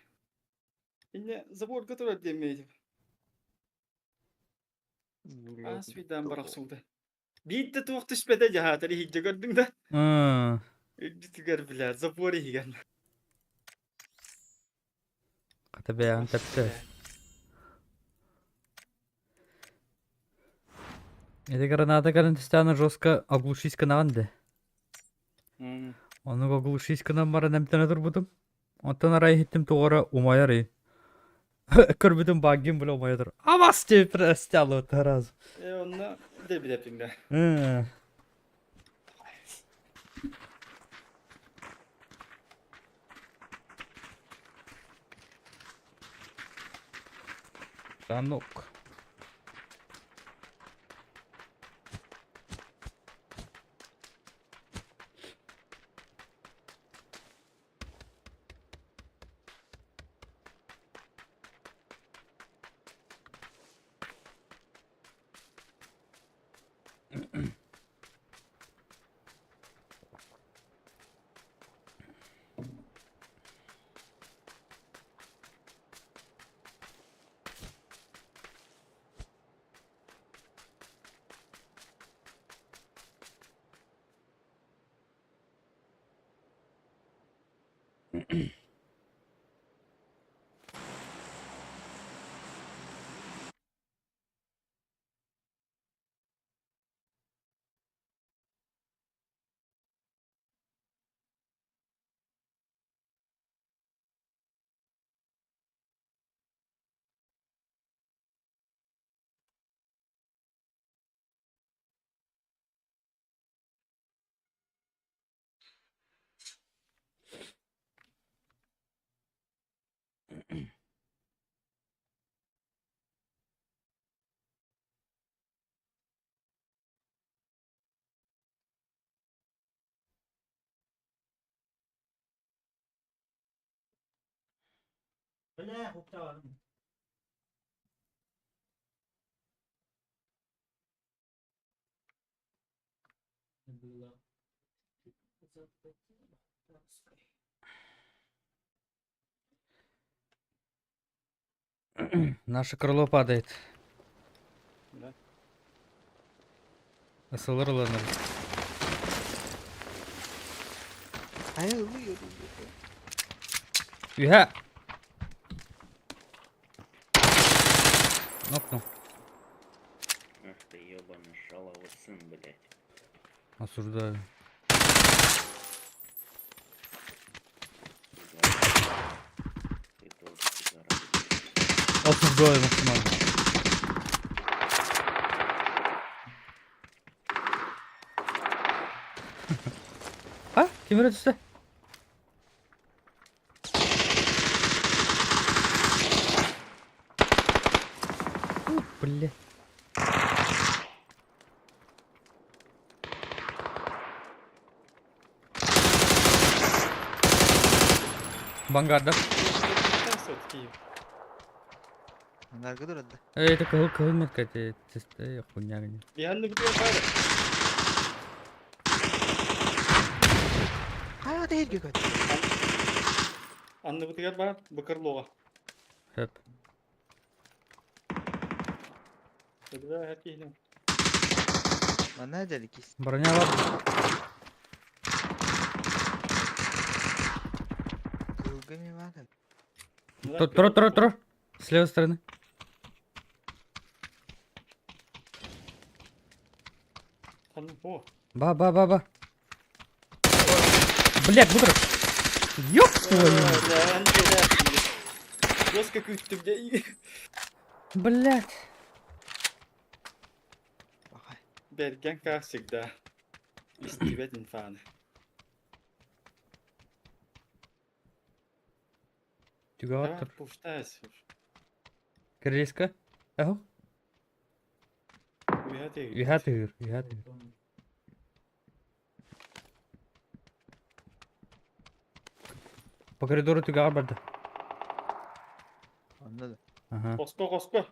Инне заборга турар диэммиэтим. Аас видаан барахсулда. Биирдэ туох түспэтэ дьаһаатар иһирдьэ көрдүҥ да? Аа. Үрдүтүгэр, блядь, забор иһигэр. Хата бэйэҕин тэптэ. Эти граната кэлэн түстэҕинэ жестко оглушить гынаҕын дэ. Оннук оглушить гынан баран эмтэнэ турбутум. Оттон арай иһиттим тоҕо эрэ умайар ый. Көрбүтүм баггим бile умайа тур. Абас деп простялы раз. Э, онно дебилеппин бе. Танок. Бля, уктаҕым. Было. Наше крыло падает. Да. СЛР ыланар. Үһэ! Нокнул. Ах ты ебаный шаловый сын, блядь. Осуждаю. Пидорас. Ты тоже пидорас. Осуждаю максимально. А? Ким эрэ түстэ? Бля. Бангарда. Ангарга турар да. Эй, это кыһыл кыһыл метка те хуйня гни. Биһанны бүтүөр баар. Хайа тэһиргэ көт. Анныбытыгар баар быкыр лоҕа. Хөп. Эдбэ эр киһини. Манна дьэликис. Броня бар. Кыһылга ми баар. Тура, тура, тура. С левой стороны. О. Ба, ба, ба, ба. Блять, бутрак. Ёб твою. Жестко күүттүм дьэ. Блять. Бэргэн как всегда. Истибэт инфаны. Түгэҕэр тур. Пуштайс. Кирилиска. Эхо. Үһэ тыгыр. Үһэ тыгыр, үһэ тыгыр. По коридору түгэҕэр барда. Онно да. Ага. Хоско, хоско.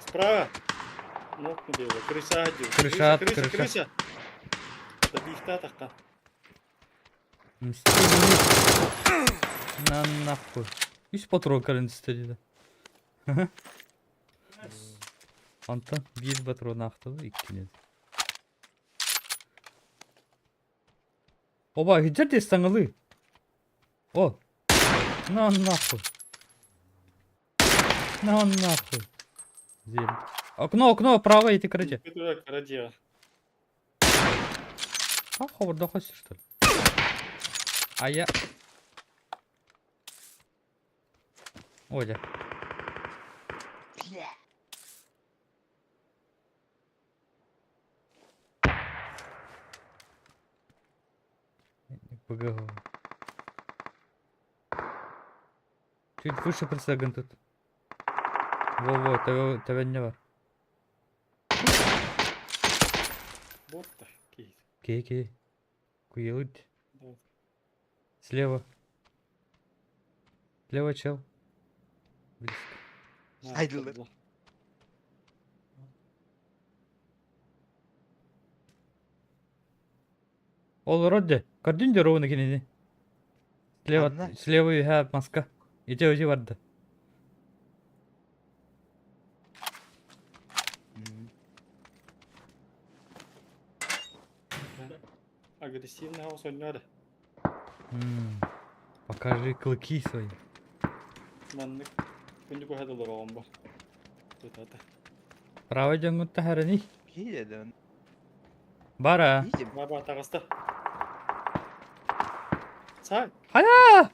Справа. Ну, дело. Крыса один. Крыша, крыса, крыша. крыса. Добихта такка. Мсти На нахуй. Үс патрон кэлэн түстэ диэтэ. Онтон биир патрон аахтыбыт, иккини. Оба, иһирдьэр диэс саҥалыы. О! На нахуй. На нахуй. Зель. Окно, окно, право идти, короче. Кара А, хобордохос, что ли? А я... Оля. Бля. ПГ. Чуть выше присяган тут. Во-во, тебе не бар. Вот так. Кей, кей. Куелыть. Слева. Слева чел. Близко. Айдылар. Ол родде. Көрдүн де ровно кинини. Слева, Анна. слева үһэ маска. Ити өтө барды. Агрессивный хаос ойнор. Покажи клыки свои. Маннык күндү көһөдөлөр оҕом бу. Тутата. Право дьоҥҥут таһарани. Киһи да он. Бара. Киһи Баба таҕыста. Сай. Хайа!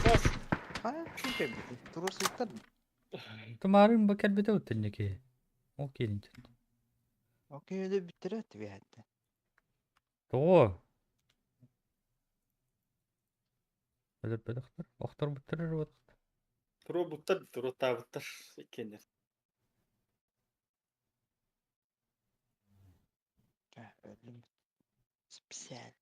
Сас. Хайа шул кэлбит. Турар сылтар. Тумарын ба кэлбитэ уттанники. Ол киирин. Окей, öyle bitirет бэйэтэ. Тоҕо? Өлөрбөтөхтөр. Охтор буттарар вот. Туруо буттар, туруо таабыттар иккиэннэр. Өлүм. Специаль.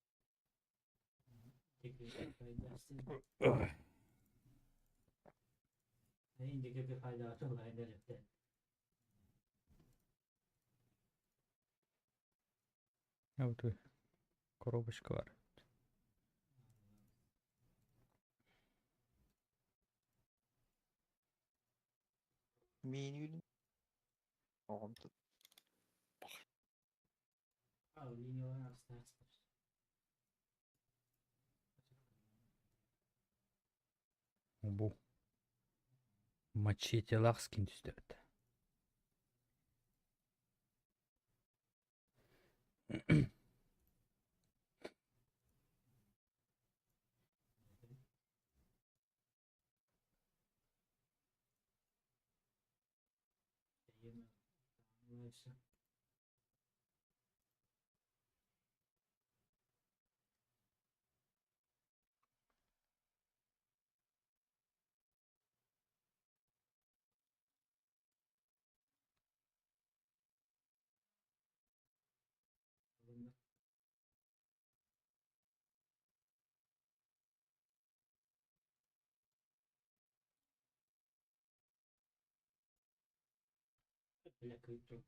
Вот коробочка бар. Мин күнүм. Оҕом тут. Бу. Мачете лахскин түстерді. Бля, кыып.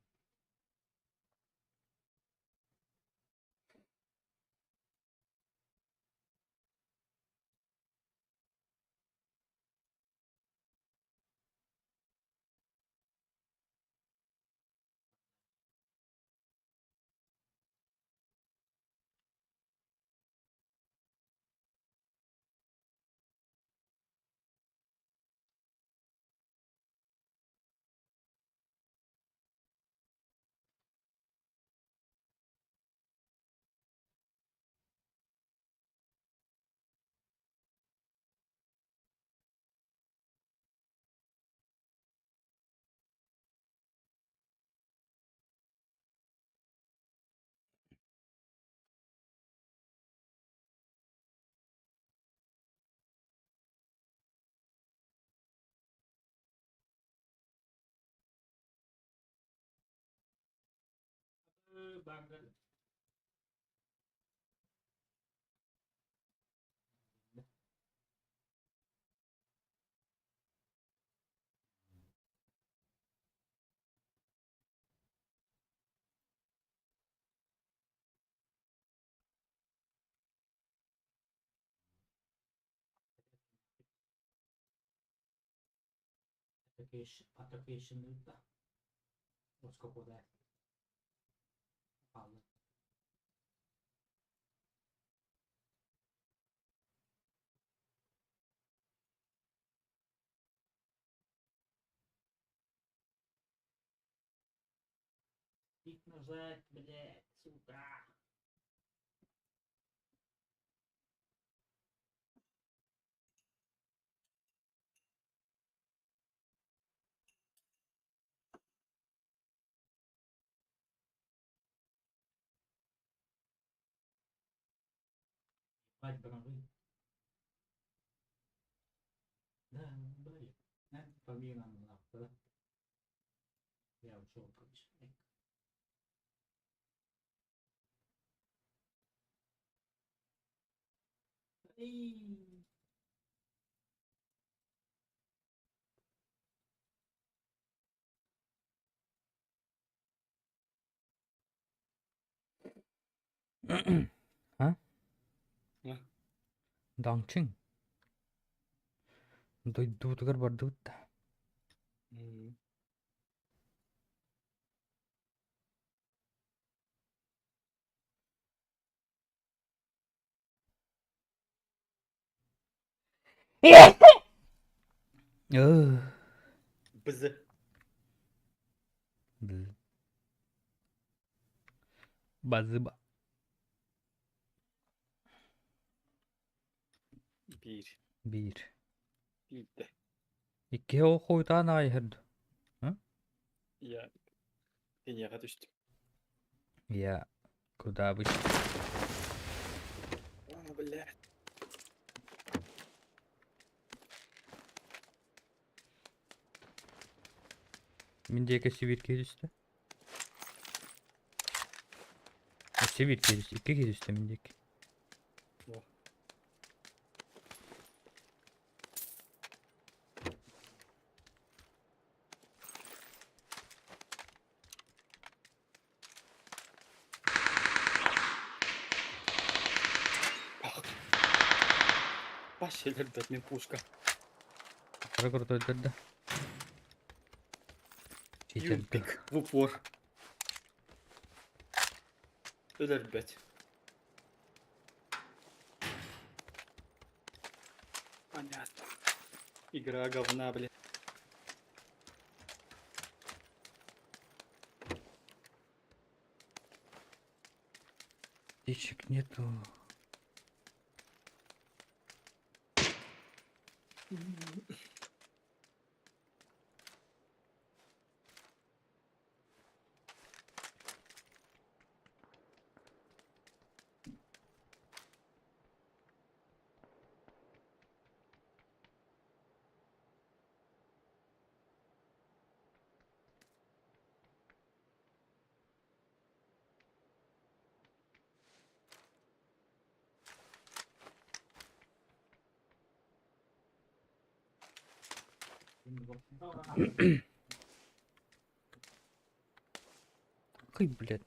Бангар. Application да. Оскопода. Палла. Их нажать, блядь, сука. Ебать, бронзы. Да, блин. Помимо нахуй, да? Я ушел, короче. Эй! А? А? Даңчың. Дойдуутугар бардыбыт да. Бызы. Бз. Базыба. Биир. Биир. Биирдэ. Икки ол хуйтаан аҕай иһэр дуу? Я киниэхэ түстүм. Я куда обычно. А, блядь. Мин диэки сибиир киһи түстэ. Өссө биир киһи түстэ, икки киһи түстэ мин диэки. О. Ах. Пащелер мин пушка. Хара крутой да. Юнпик в упор. Өлөрбөт. Понятно. Игра говна, блядь. Птичек нету. Туоххай, блядь?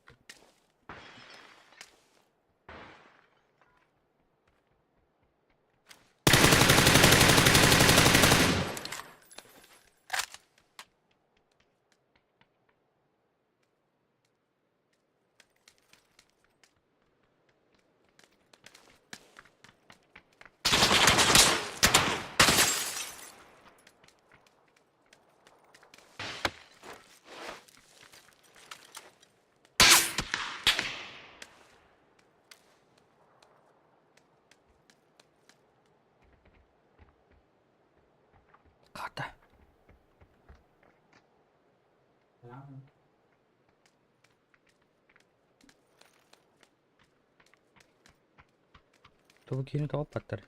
Хата. Тугу киһини тоҕо баттар?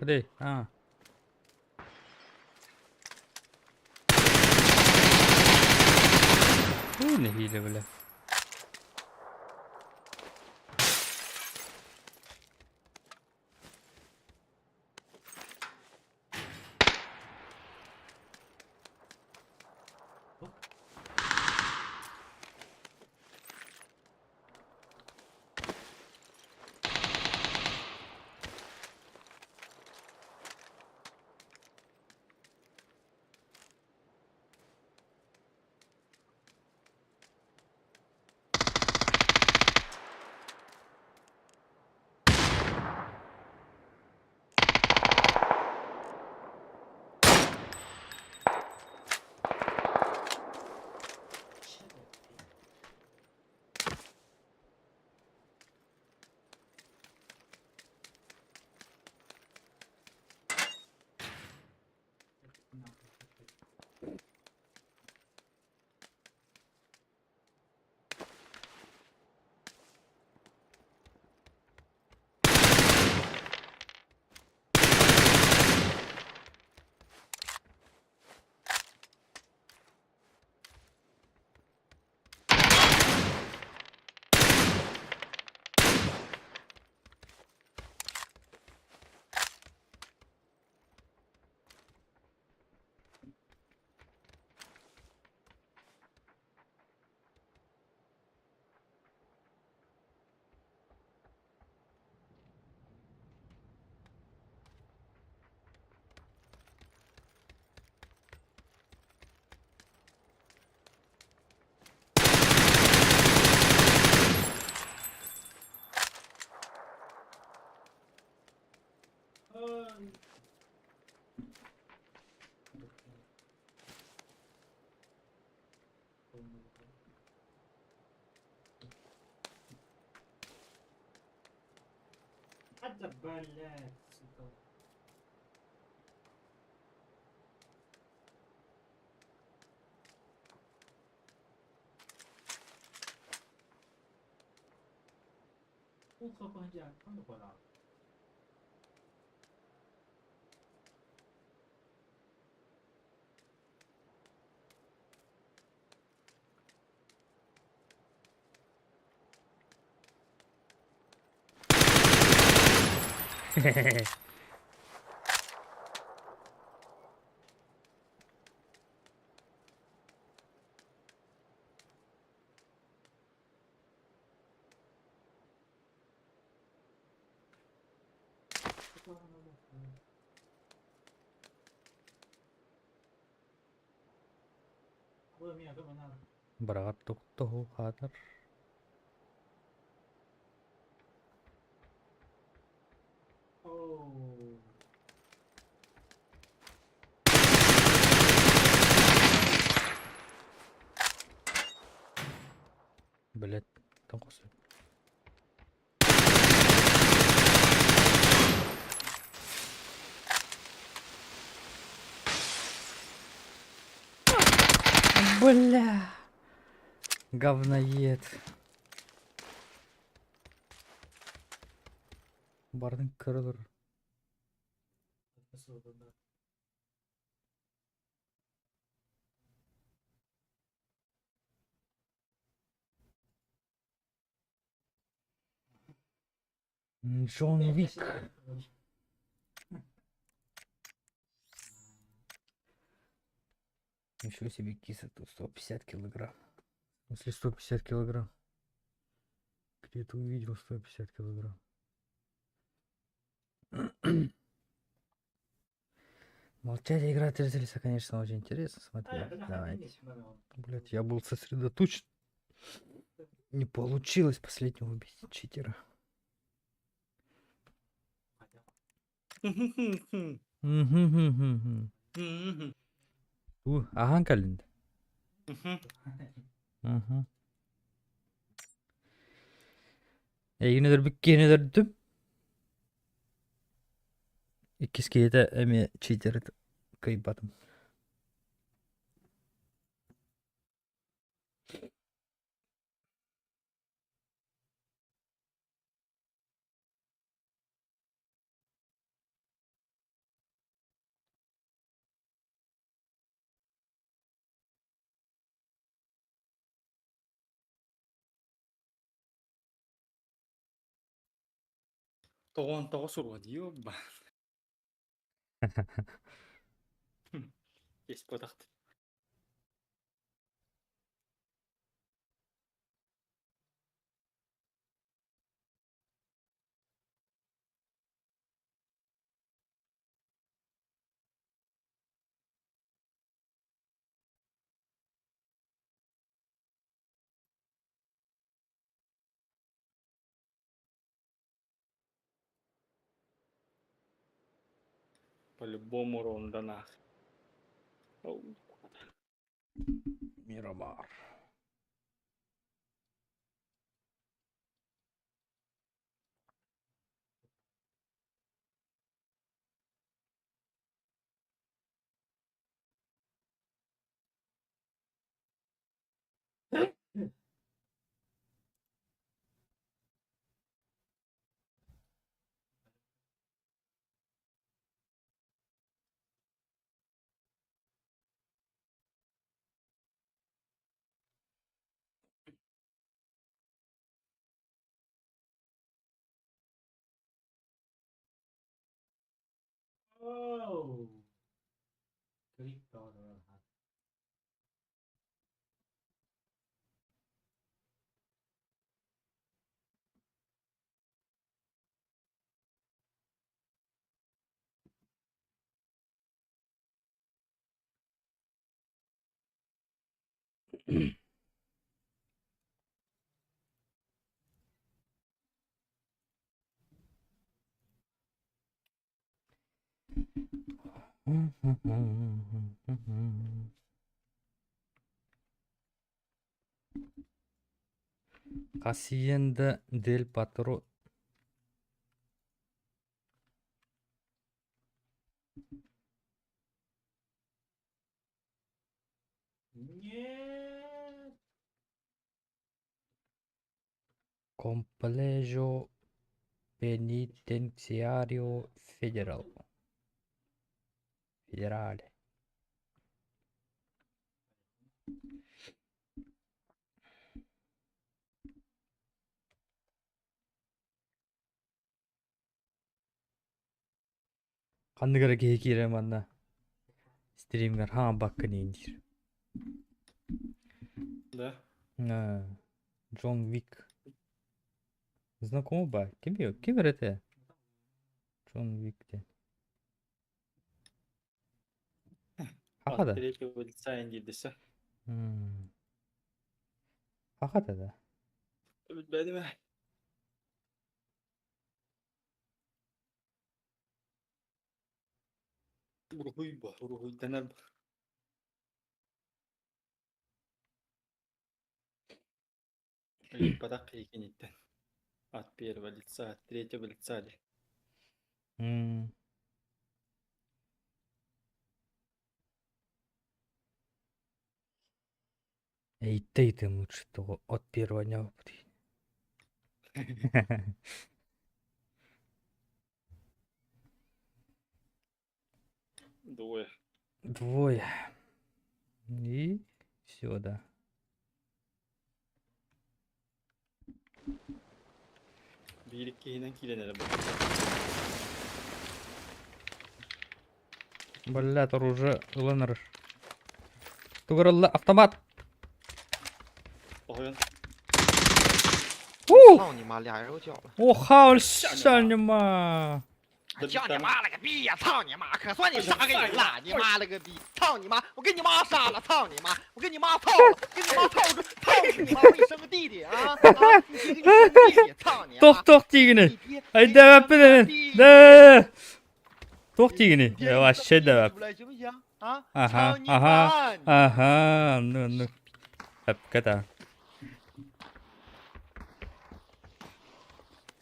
Ходи, аа. Уу, нэһиилэ бля. Да блядь, сука. Быраҕар туохтоһу хаатар Блядь, тоҥхос. Бля! Говноед. Бардын kırılır. Джон Вик. Ничего себе киса тут 150 килограмм. В смысле 150 килограмм? Где ты увидел 150 килограмм? Молчать и играть зрителя, конечно, очень интересно смотреть. Давайте. Блять, я был сосредоточен. Не получилось последнего убить читера. Мгм. У, ахан калинда. Мгм. Эйигин өлөрбүт киһини өлөрдүм. Иккис киһитэ эмиэ читер кыайбатым. Тоҕон тоҕо суруо дии ба. Испотахт. По-любому ронда нах. Мирамар. Oh! Greek daughter. Hacienda del Patrón. Нет! Complejo Penitenciario Federal. Federale. Ханнык эрэ киһи киирэн манна стримҥэр хаамбаккын иин диир. Да. Джон Вик. Знакомо ба? Ким ким эрэ Джон Вик диэн. Хаха да? Третьего лица индийдесе. Хаха да да. Билбэтим Уруһуй бо, уруһуйданар бо. Ыйыппатах киһикиниттэн. От первого лица, от третьего лица ли. Эй, ты ты лучше того от первого дня. Двое. Двое. И все, да. Биир иккиһинэн киирэн эрэ бу. Блядь, оружие ылан эрэр. Тугар ылла автомат. Оһойон. У! 操你妈，俩人都叫了。 我好像你妈！叫你妈了个逼呀！操你妈！可算你杀个人了！你妈了个逼！操你妈！我给你妈杀了！操你妈！我给你妈操了！给你妈操住！操你妈！我给你生个弟弟啊！啊！你给你生个弟弟！操你！ Туох-туох диигиний? Өйдөөбөппүн Дэ. Туох диигиний? Вообще дөбөп. 行不行啊？ Аха, аха, аха, ну, ну. Эпкета.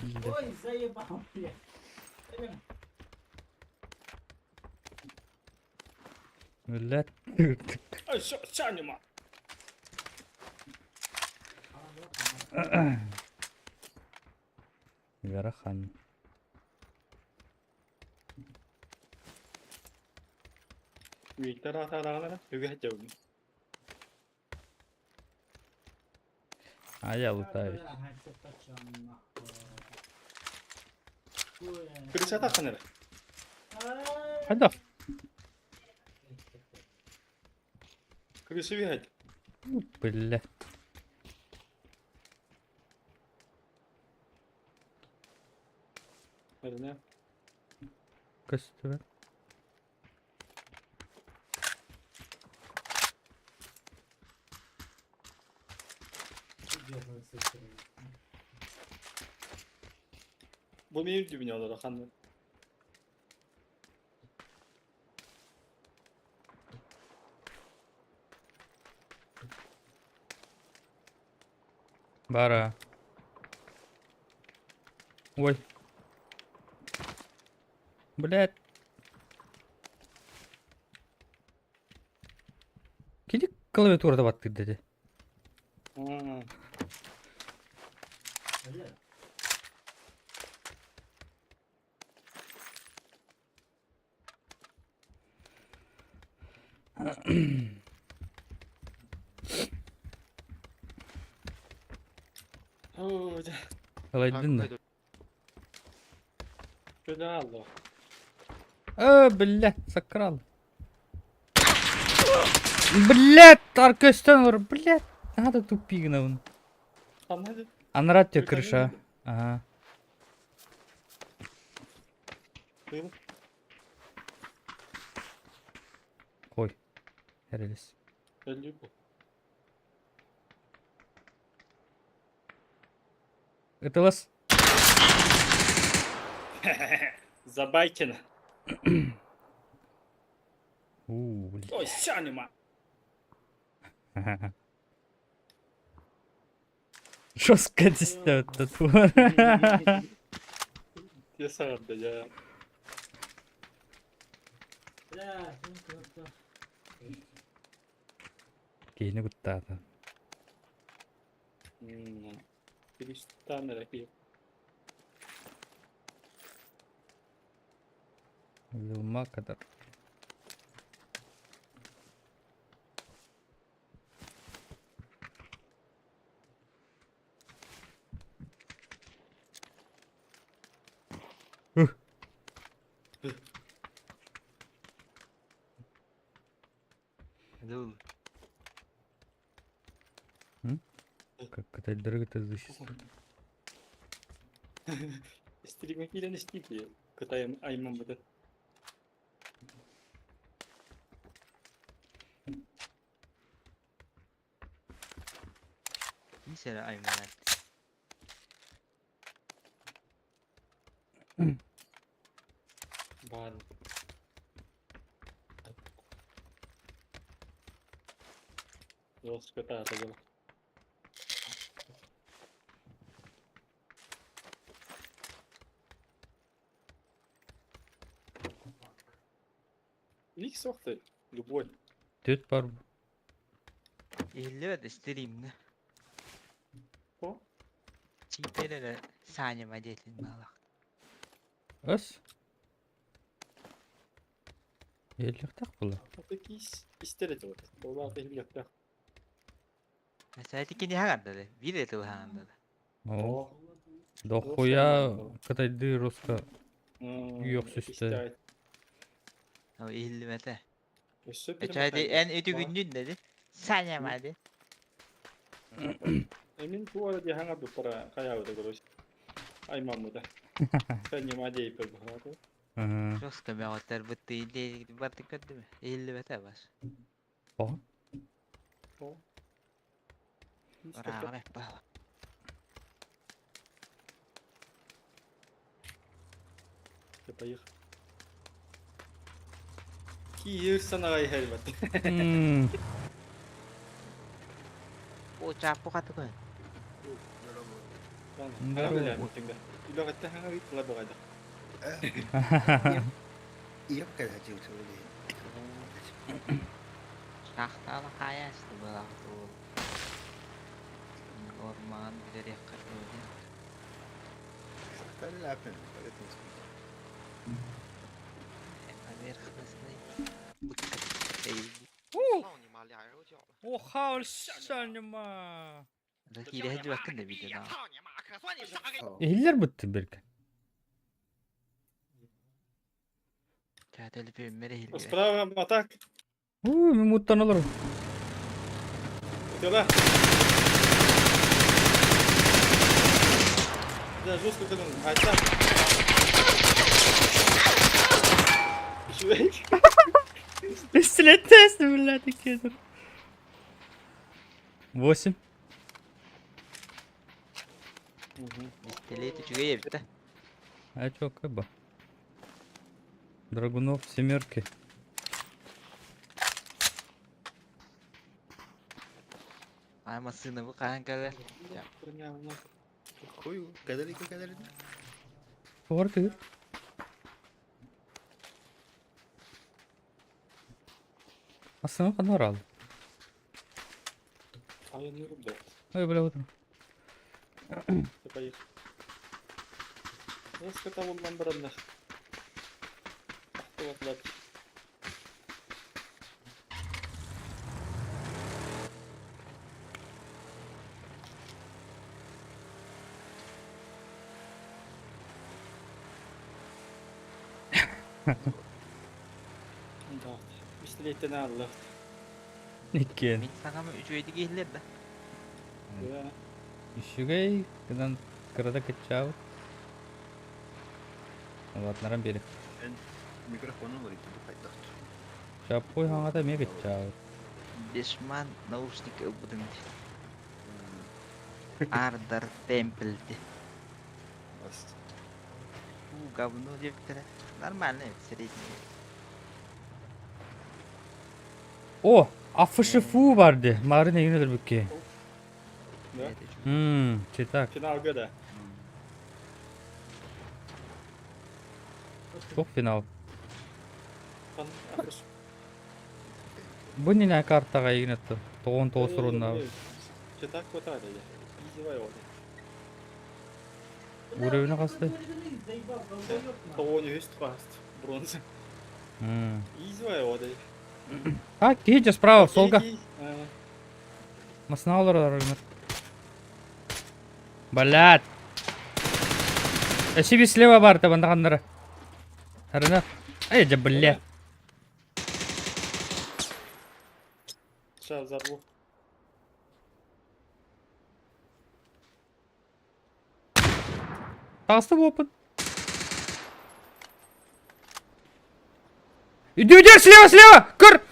Ой, заебал, блядь. Блядь. Ай, шанима. Верахан. Виктор атараҕына үгэһ дьабын. А я лутаюсь. Крыса таххан эрэ. Хайдах? Крыса үһэт. Бля. Эрнэ. Көстүбэ. Бу мин үрдүбүнэ олоро ханна. Бара. Ой. Блядь. Кини клавиатурада баттыр dedi. Оо, дьэ. Ылайдын да. Көлө алла. Э, бля, сакрал. Блядь, аркөстөн олор, блядь. Надо тупигнабын. Ханна Анарат те крыша. Ага. Тыл. Ой. Эрелес. Өлүү бу. Ытылас. Забайкина. У, блядь. Ой, шанима. Жестко здесь этот твор. Я сарда, я. Бля, ну Кейни куттаата. Кристан эрэ киһи. Вилма кадар. Ух. Как это дорого защита. Стриме киирэн истии Кытай айман быты. Ким сэрэ айманар. Баар. Жестко таата дьон. Ник сохты. Любой. Түт бар. Иһиллибэт стримҥэ. О. Чиитэр эрэ Саняма диэтин баалах. Өс. Иһиллиэхтээх буолла. Это кис истер это вот. Буолаата иһиллиэхтээх. Сәти кини хаҥардады. Биир эрэ тылы хаҥардады. О. Дохуя кытайдыы русско үөхсүстэ. Ол иһиллибэтэ. Өссө bir Эчээди эн үтүгүннүн dedi. Саняма ди. Эмин туора дии хаҥардыттара хайаабыта короче. Аймаммыта. Саняма диэйпэр быһаата. Жестко бөҕөттөр быттыы диэки бартын көрдүм. Иһиллибэтэ бас. О. Ырааҕа бэрт баала. Поехали. Киир санаҕа иһэр бат. О, чааппы хатыкын. Үлэҕиттэн хаҥа ыыттылар баҕайда. Ийэм кэлэ сылдьыбыт Шахтаала хаайаачты былаҕыт уол. Орман бүтэриэххэ диэн. Поверхностный. О, Киирэ сылдьыбаккын да видеода. Иһиллэр бытты бирге. Справа атак. Уу, мен муттан олору. Тела. Да, жестко кыдың. Айтсам. Үчүгэй. Пистолет блядь, кедр. Восемь. Пистолет үчүгэй эбит да. А чё, кыба? Драгунов семерки. Ай массыына бу хаһан кэлэр? Хуй, кэлэр кэлэр. Тугар тыгыр. Ассыҥа ханна бараал? Айанныырым да. Ой, бля, вот. Поехали. Несколько табыллан бараннар. Ахтыбатылар. Да, пистолеттен алла. Иккиэн. Мин саҥам үчүгэйдик иһиллэр да. Үчүгэй, гынан кырата кыччаабыт. Улаатынаран биэри. Микрофону уларыйдыбыт хайдах. Чаппуй хаҥата эмиэ кыччаабыт. Дешман наушник ылбытым дии. Ардар Темпл дии. Уу, говно диэбиттэрэ. Нормально эбит, средний. О, АФШФУ бар дии. Марын эйигин өлөрбүккэ. Да? Мм, читак. Финалга да. Туох финал? Бу нина картаҕа эйигин аттын. Тоҕон тоҕус урунна. Читак хватает. Изи ол. Уровень хасты? Тоҕон үһүс хаст. Бронза. Изи ол. А, киһи справа, солга. Масына олорор Блядь. Эсиби слева бар табандаханнара. Арына. Эй, да бля. Сейчас взорву. Таҕыста буолпут. Иди, иди, слева, слева! Көр!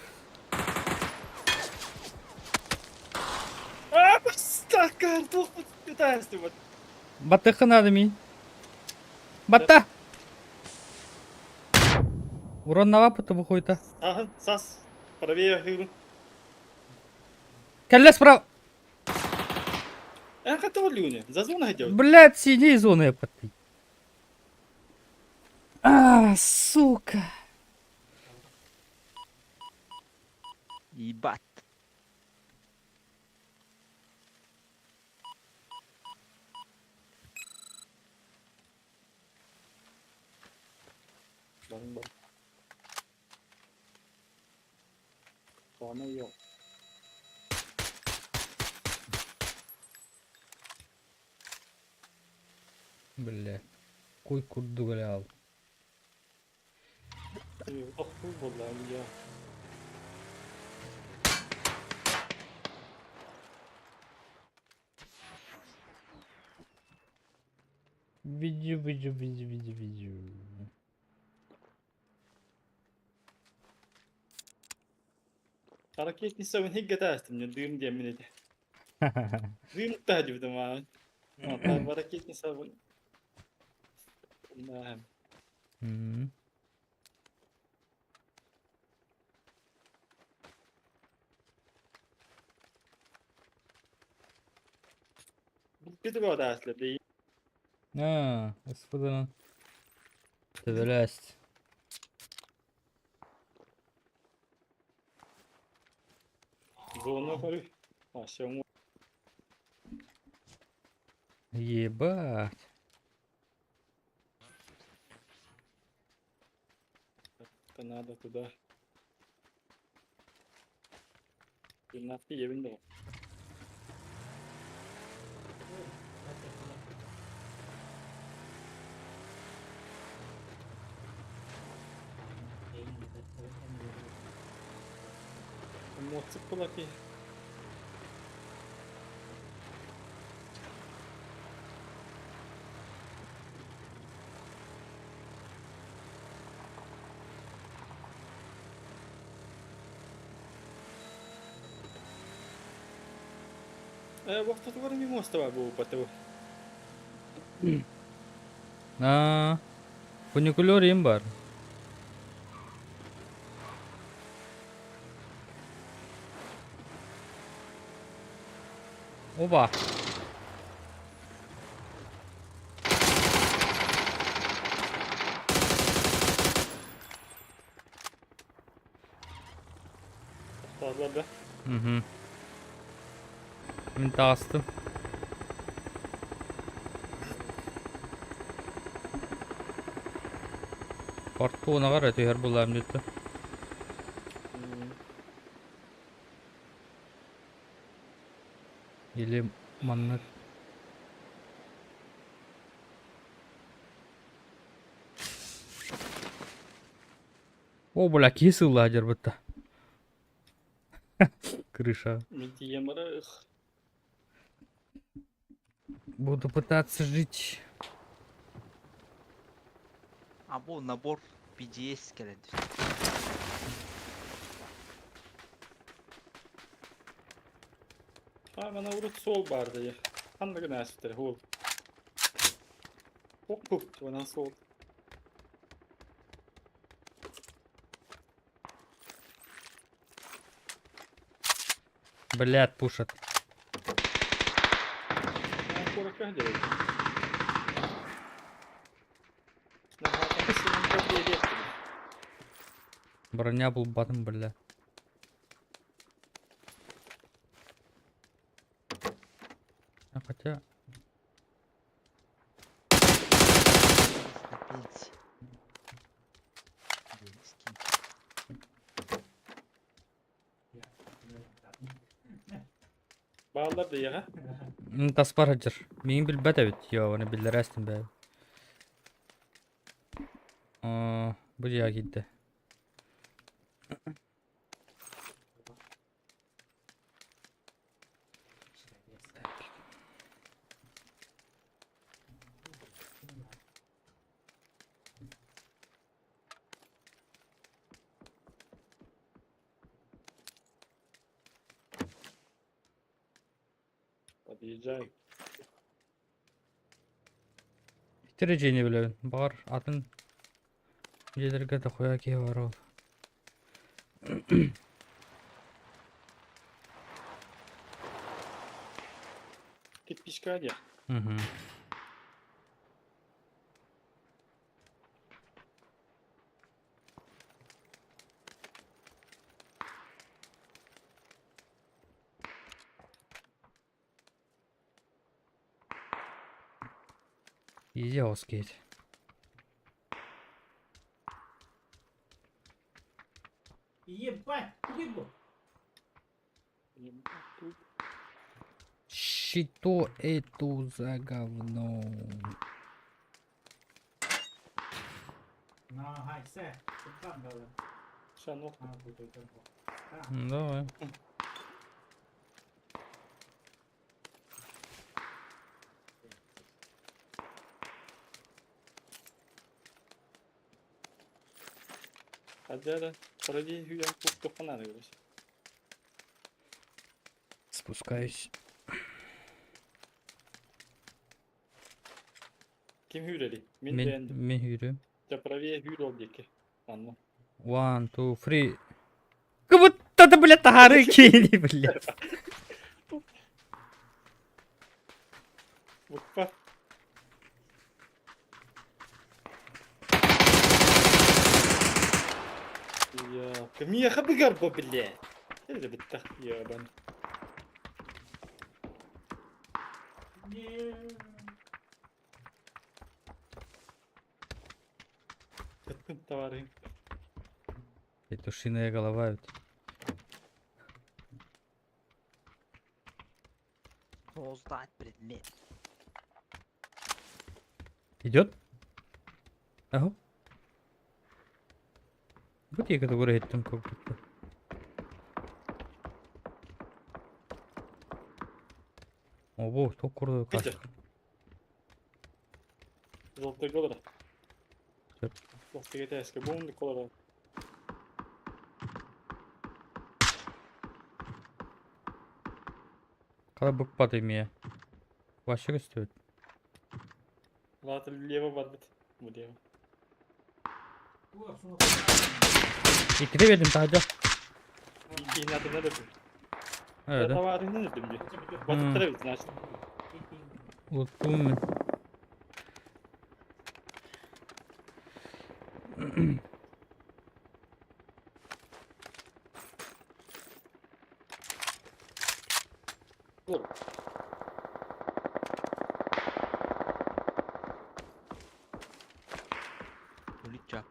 А, стакан, туох пытаешься вот. Баттыхха надо ми. Батта! Уроннава пыты бухуйта. Ага, сас. Правее хырын. Кэллэ справа. Эн хата олюне. За зона хотел. Блядь, сиди зоны паты. А, сука. Ебать. Барың бар. Bana yok. Бля. Куй курдук эле ал. Охтуу буолла я. Видю, видю, видю, видю, видю. Ракетницабын хиггэ таастым дыым диэммин этэ. Дыым таһдыбытым аан. Ракетницабын Билбити баҕа дии. А, СВД-нан. Төбөлөөст. Зона көрү. Ашың Ебать. Это надо туда. Гимнастика ебин да. Моцик кулаки. Вахтатугар ми моста бу бату. А, фуникулер им бар. Оба. Fazla да. Угу. Мин таастым. Фортунаҕар өтүһэр булаам дьүттэ. Или маннык. О, бля, киһи сыыллаах дьарбытта. Крыша. Мин тиийэн бара Буду пытаться жить. А бу набор PGS кэлэн түстэ. А мана урут суол баар дии. Ханна гына ааспыттар суол. Хоп хоп туонан суол. Блядь, пушат. Куоракка сылдьар эбит. Броня булбатым, бля. А хотя... На пенсии. Блин, скин. Бааллар дии, Таспар сылдьар. Миигин билбэт эбит. Йоо, биллэрээстим бээ. Аа, бу дьиэҕэ киирдэ. Подъезжай. Итирэ дьиэни билэбин. Баҕар атын дьиэлэргэ да хуйа киһи баар ол. Кирпичка дии. Мгм. Изи оскеть. Ебать, тугуй бу. Что это за говно? На, хайсе. Султан дала. Шанок. А, бу тугуй бу. Ну, давай. Hadi hadi. Parayı hüyen kuk короче. Спускаюсь. Ким hüreli? Min Мен, beğendim. мен yürüyorum. Правее hür ol диэки. Анна. One, two, three. Как будто это, блядь, тагары кили, блядь. Буква. Я кемия хабыгар бо, блядь. Это битта, ебан. Не. Товары. Петушиная голова. ведь. Создать предмет. Идет? Ага. Вот я который там как будто. Ого, то круто Видите? как. Золотой голора. Сөп. Золотой китайский бум колора. Когда бык падай Вообще стоит. Ладно, лево барбит. Влево. Туох суна. Икide verdim daha da. И надо надо. Evet. Товары не надо мне. Вот это значит. Unuttum ben. Улича.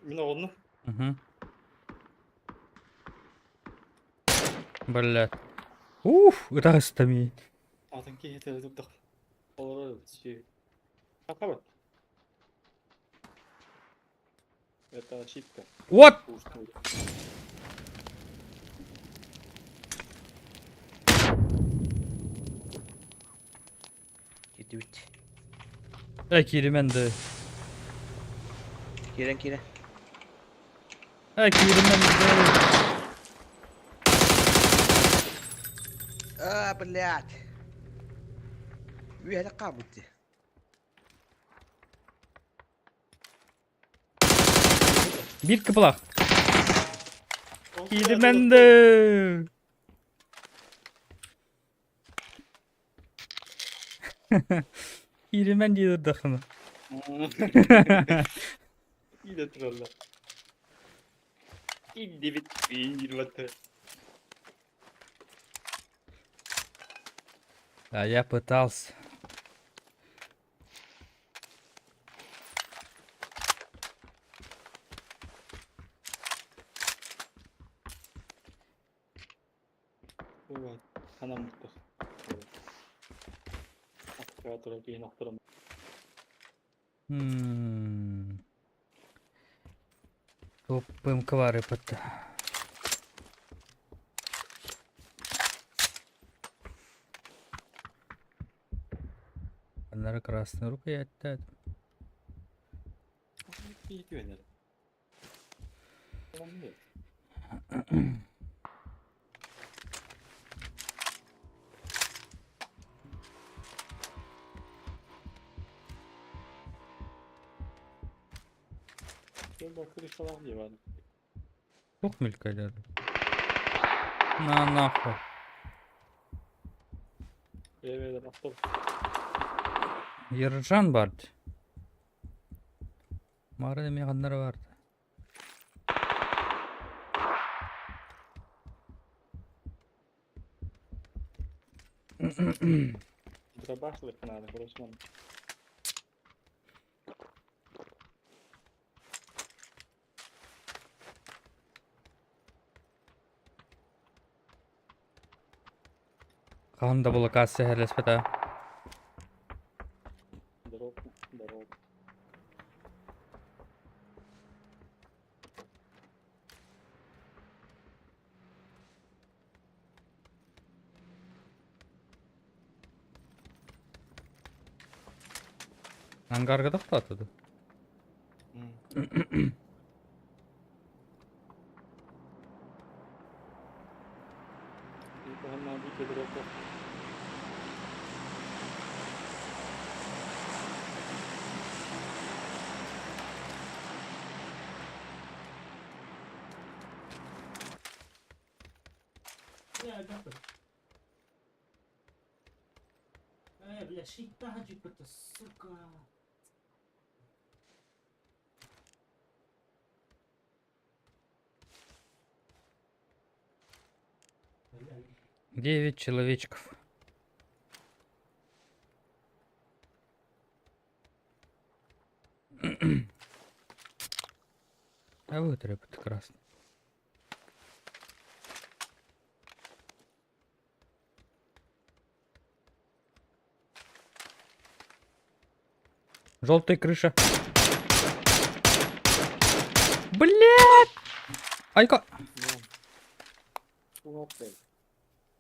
Мина онну. Угу. Блядь. Уф, ырастами. Атын ки хетер дурдак. Олор чи. Кака Это ошибка. Вот! Кидють. Эй, кирименді. Кирен кирен. Эй, кирименді. А, блядь. Үһәле кабытты. Bir kıplak. Кирименді. Кирименді дурдахны. İyi de troller. İndi bit bir А я пытался. Вот, она мутко. Топым квары пытта. Анара красная рукоять. İyi güvenelim. Tamam değil. Gel bak kırışalar diye var. Çok mülk На нахуй. Evet bak Ержан барды. Мары демеғандар барды. Дробашлык надо, короче, нам. Хаһан да булакаас сэһэрлэспэтэ. Здоров, здоров. Ангарга тохтоото дуу? Э, бля, шейтаджик это, сука. Девять человечков. А вот рэп красный. Желтая крыша. Блядь! Айка!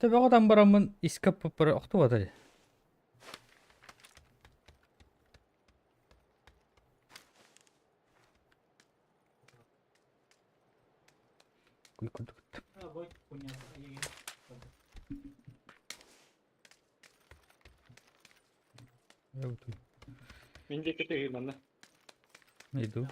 Төбөҕө там бараммын искэ паппары охтубатай. Мин диэки тыһыынанна. Иду.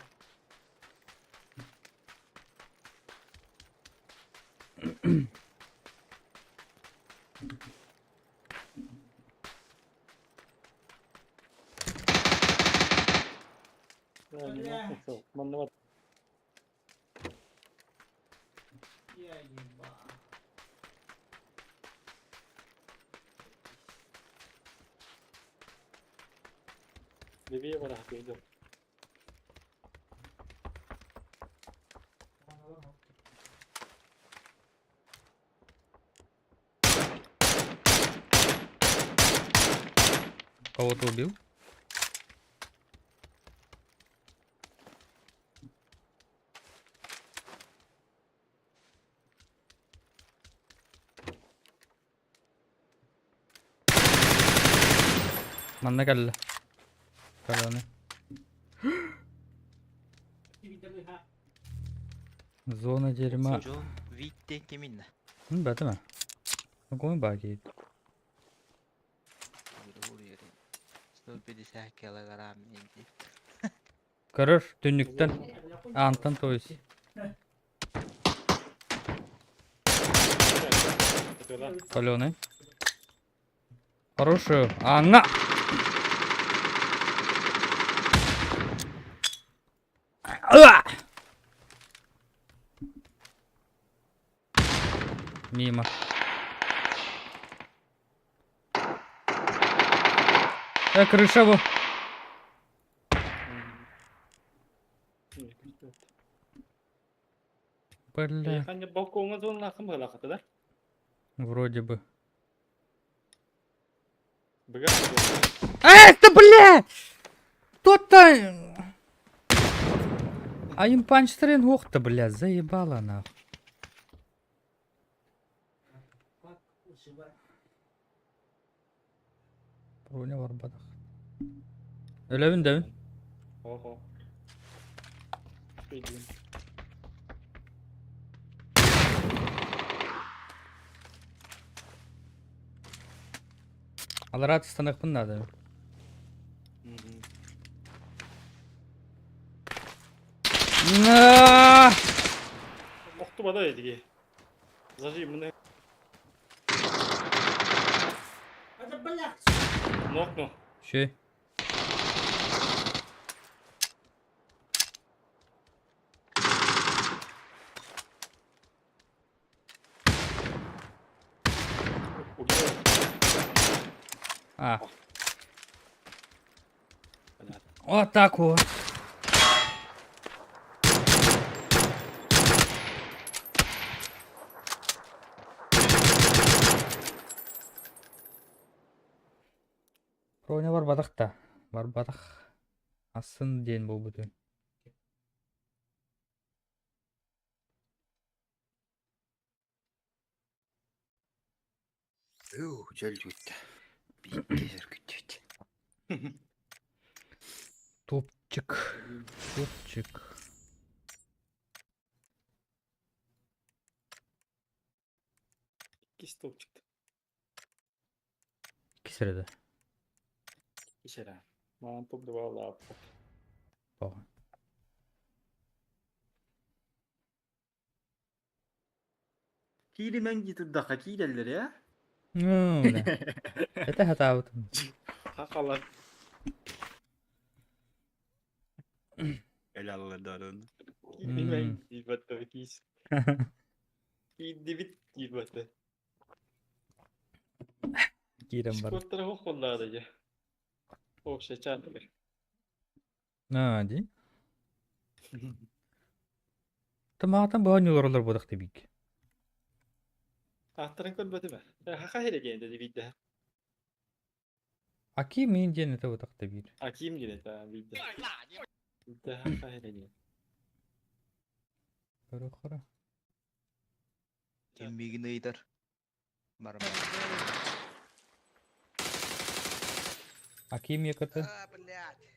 Манна Я еба. Левее барах идет. Кого-то убил? Манна кэллэ. Кэлэни. Зона дерьма. Джон Витте киминна. Бэтэмэ. Какой баги? 150 килограмм инди. Көрөр түннүктэн. Аантан то есть. Каленый. Хорошую. Анна! Мимо. Крыша бу. Бля. Ханна балкоҥҥа зоналааххын быһалааххыта да? Вроде бы. Быга. Эх ты, бля! Кто-то... А им панчтрен, ох ты, бля, заебала нахуй. Броня барбатах. Өлөбүн дэбин. Охо. Иди. Аларат ыстаныахпын наада. На! Охтубада эдиги. Зажи мына. Нокну. Шей. А. Вот так вот. Проня барбатах да, барбатах. Асын диэн буолбутун. Уу, дьөлдьүттэ. Бииргэ сөргүттүт. Топчик. Топчик. Иккис топчик. Иккис эрэ да. Иккис эрэ. Маан топ добавлааппыт. Тоҕо? Кииримэҥ дии турдахха киирэллэр ээ. Ну, бля. Это хатаабытым. Хахалар. Эле алалар дарын. Кииримэҥ диибэттэ киис. Киирдибит диибэттэ. Киирэн бар. Скоттара хох боллаада дьэ. Общая чатыгар. Аа, дии. Тымаатан быһа ньуларалар буолах тибиик. Ааттарын көрбөтүм ээ. Хаха хире диэн dedi биирдэ. Аким мин диэн это бутах тибиир. Аким диэн это биирдэ. Биирдэ хаха хире диэн. Көрө-көрө. Ким миигин ыйытар? Барма. Аким яката. А, блядь.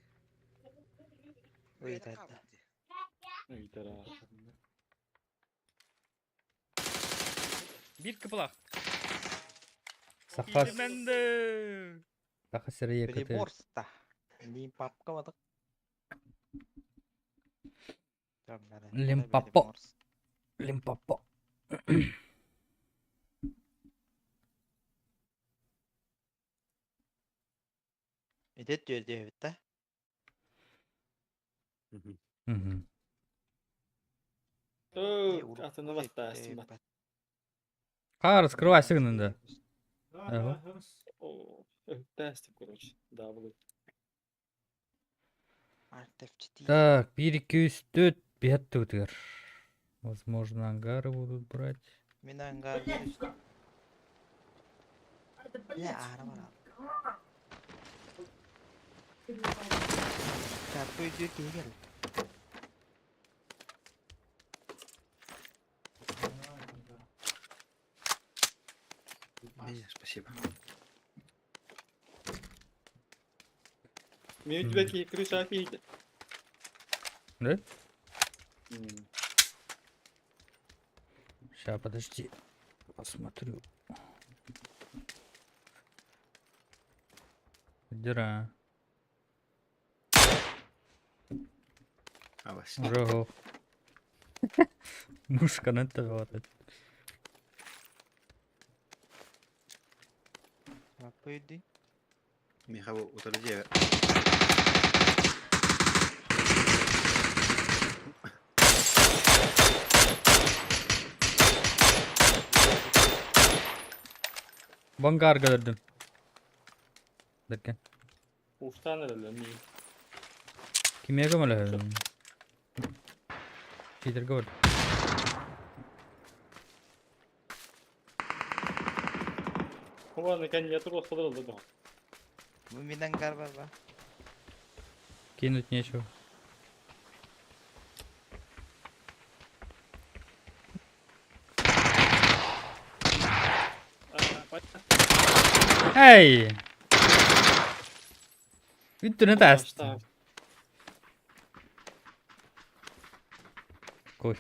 Ыйытар да. Ыйтара. Биир кыпылах. Сахас. Саха сирэ яката. Приморста. Лимпапка батык. Лимпопо. Лимпопо. Ити түөрдүөбүт да. Мгм. Оо, атына баттаастым бат. Хаар, скрывайся гынан да. Да, Ага. да, хымс. Оо, өттээстим, короче. Да, бұл. Так, 1, 2, 3, 4, 5 тутыр. Возможно, ангары будут брать. Мин ангар Блядь, сука. Это, Бля, блядь, аара барар. Чарпы өйдүүр киһи кэллэ. Не, спасибо. Мен у тебя крыша офигеть. Да? Сейчас, подожди. Посмотрю. Дыра. А вас. Уже гол. Мушка на это вот. Чарпы өйдүү. Михаил утары Бангар көрдүм. Деркен. Уштан эрэллэр миин. Кимиэ көмөлөһөбүн? Питерге бар. Ладно, кэннигэр туруохталар ылла доҕор. Бу мин ангар бар ба. Кинуть нечего. Эй! Үттүнэ таас. Кой.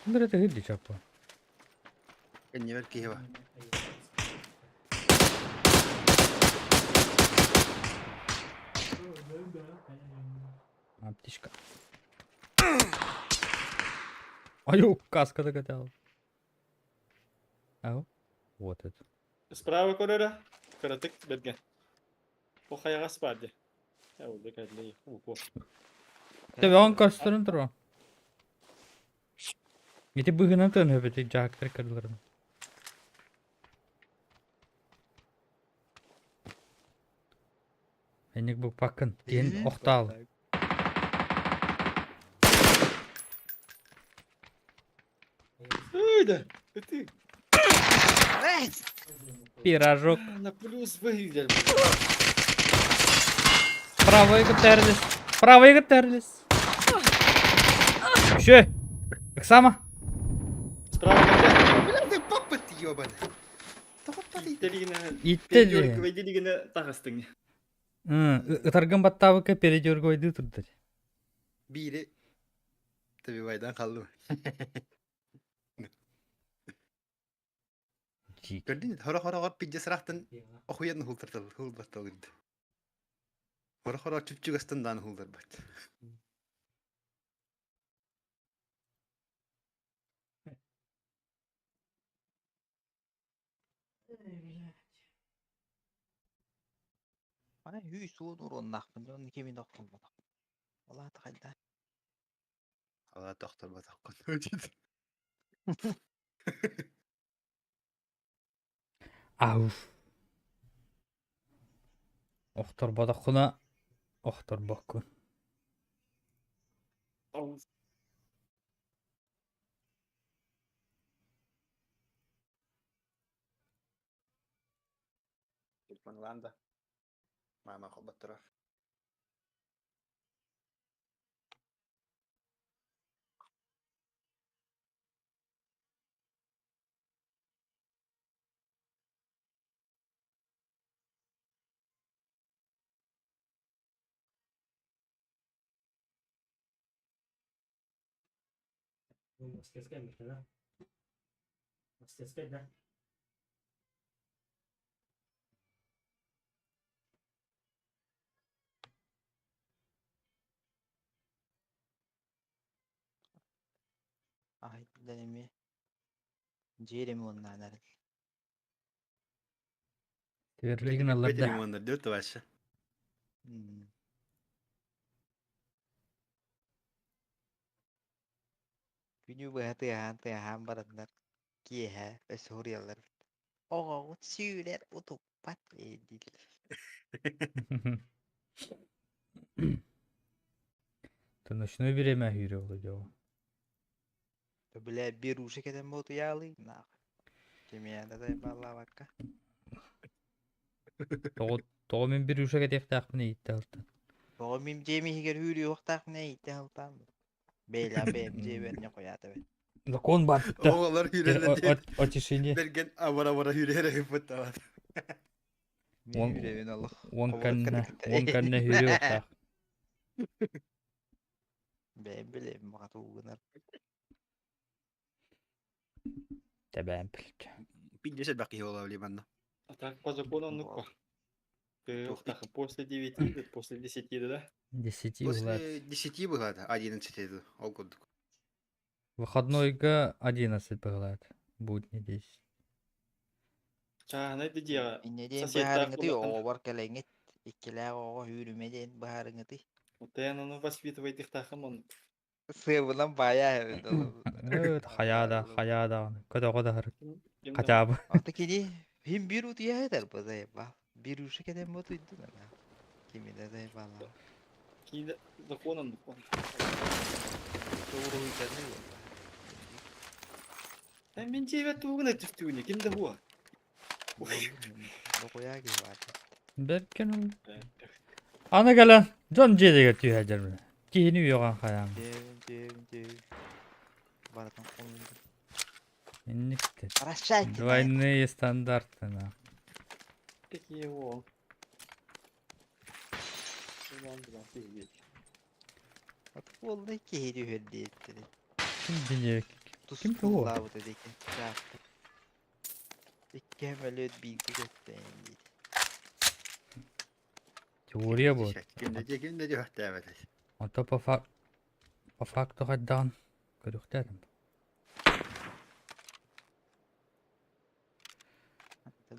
Бир это хидди чапа. Кэннибэр киһи бар. Аптечка. Аю, каска догадал. Ау. Вот это. Справа көрөрө, кыратык бэргэн. Бу хайаҕас баар дии. Ээ, кэллэй, укуо. Тебе он көстөрүн туруо. Ити быһынан тыын өбүтү жаактар кырыларын. Эник бу паккын. Тиэн охтаал. да? Ты. Пирожок. На плюс выглядел. Правый көтәрелес. Правый көтәрелес. Еще. Ыксама. Справа когда? Бля, ты папа ты ебаный. Иттелигine. Итте де. Передергивайдилигine тагыстың. Ытаргын баттабыка передергивайды турдар. Бири Табибайдан қалдым. Көрдүн, хоро-хороҕор пидде сырахтан охуйан хултартал хулбаттал гырды. Хоро-хоро чүпчүгастан даан хулдарбат. Ана хүй суун уруоннаахпын дьон кими да охтолботох. Ол аата хайда? Ала тохторботоххун. Ауф. Охторботоххуна охторбоккун. Телефон ылаан да. Маама холботторор. Мастерская да? Мастерская, да? Ай, эмиэ дьиэрим уоннаан эрэл. Твердлигин алларда. Бетер дөрт вообще. Күнү быһа тыаһаан тыаһаан бараннар киэһэ өссө суруйаллар эбит. Оҕоҕут сүүрэр утуппат ээ дииллэр. То ночное время хүйрэ ол. Бля, беруши кэтэн буотуйаалый нахуй. Кимиэхэ да тайбаалаабакка. Тоҕо тоҕо мин бир уша кэтиэхтээхпин иитте алтан. Тоҕо мин дьиэм иһигэр үүрүөхтаахпын иитте алтаан. Бэйэлээх бэйэм дьиэбэр ньохуйаата эбит. Закон бар да. Оҕолор hүүрэллэр О тишине. Берген авара-авара hүүрэрэ ыппыттават. Мин Он үүрэбин олох. он Хобур канна кытта он канна hүүрүөхтээх. Бэйэм билэбин баҕата уугунар. Тэбээн билт. Пидде бак киһи буолла манна. А так по закону ну Буол. Ты после 9, после 10, да? Десяти углат. После 10 было, 11 это, ол курдук. Выходнойга 11 быһылаат. Будни 10. Чааһынай да дьиэҕэ Инньэ диэн соседтаах быһаарыҥытый улахан оҕобор кэлэҥҥит иккилээх оҕо үүрүмэ диэн быһаарыҥытый. Утайан ону воспитывайдыхтаахым он. Сыабынан баайаа эбит ол. Хайаа да, хайаа даҕаны. Көтөҕө да һырыт. Ким да Хотя бы. Ата кини хим бир утуйа этэр базайба. Бир ушу кэтэн ботуйдун ана. Кими да заебала. Киинэ закон оннук. Тугуруйданы буолла. Мин дьиэбэр тугун өттүстүүнү ким да хуа. Бокуяа киһи баар. Бэркэн ол. Аны кэлэн дьон дьиэтигэр түһэ дьэрмин. Киһини үөҕэн хайаан. Дьиэбин, дьиэбин, дьиэбин. Барытын хомуйдум. Инникте. Прощайте на этом. Двойные стандарты на. Такие во. От буолла киһи түһэр диэттэрин. Ким дьиэ Ким тугу? Тускуллаабыта диэки. Чааппыт. Икки өлүөт бииргэ көттөйөн диир. Теория будет. Ким да ким да дьүһөхтээбэт. А то по факту хайдаан көрүөхтээтим.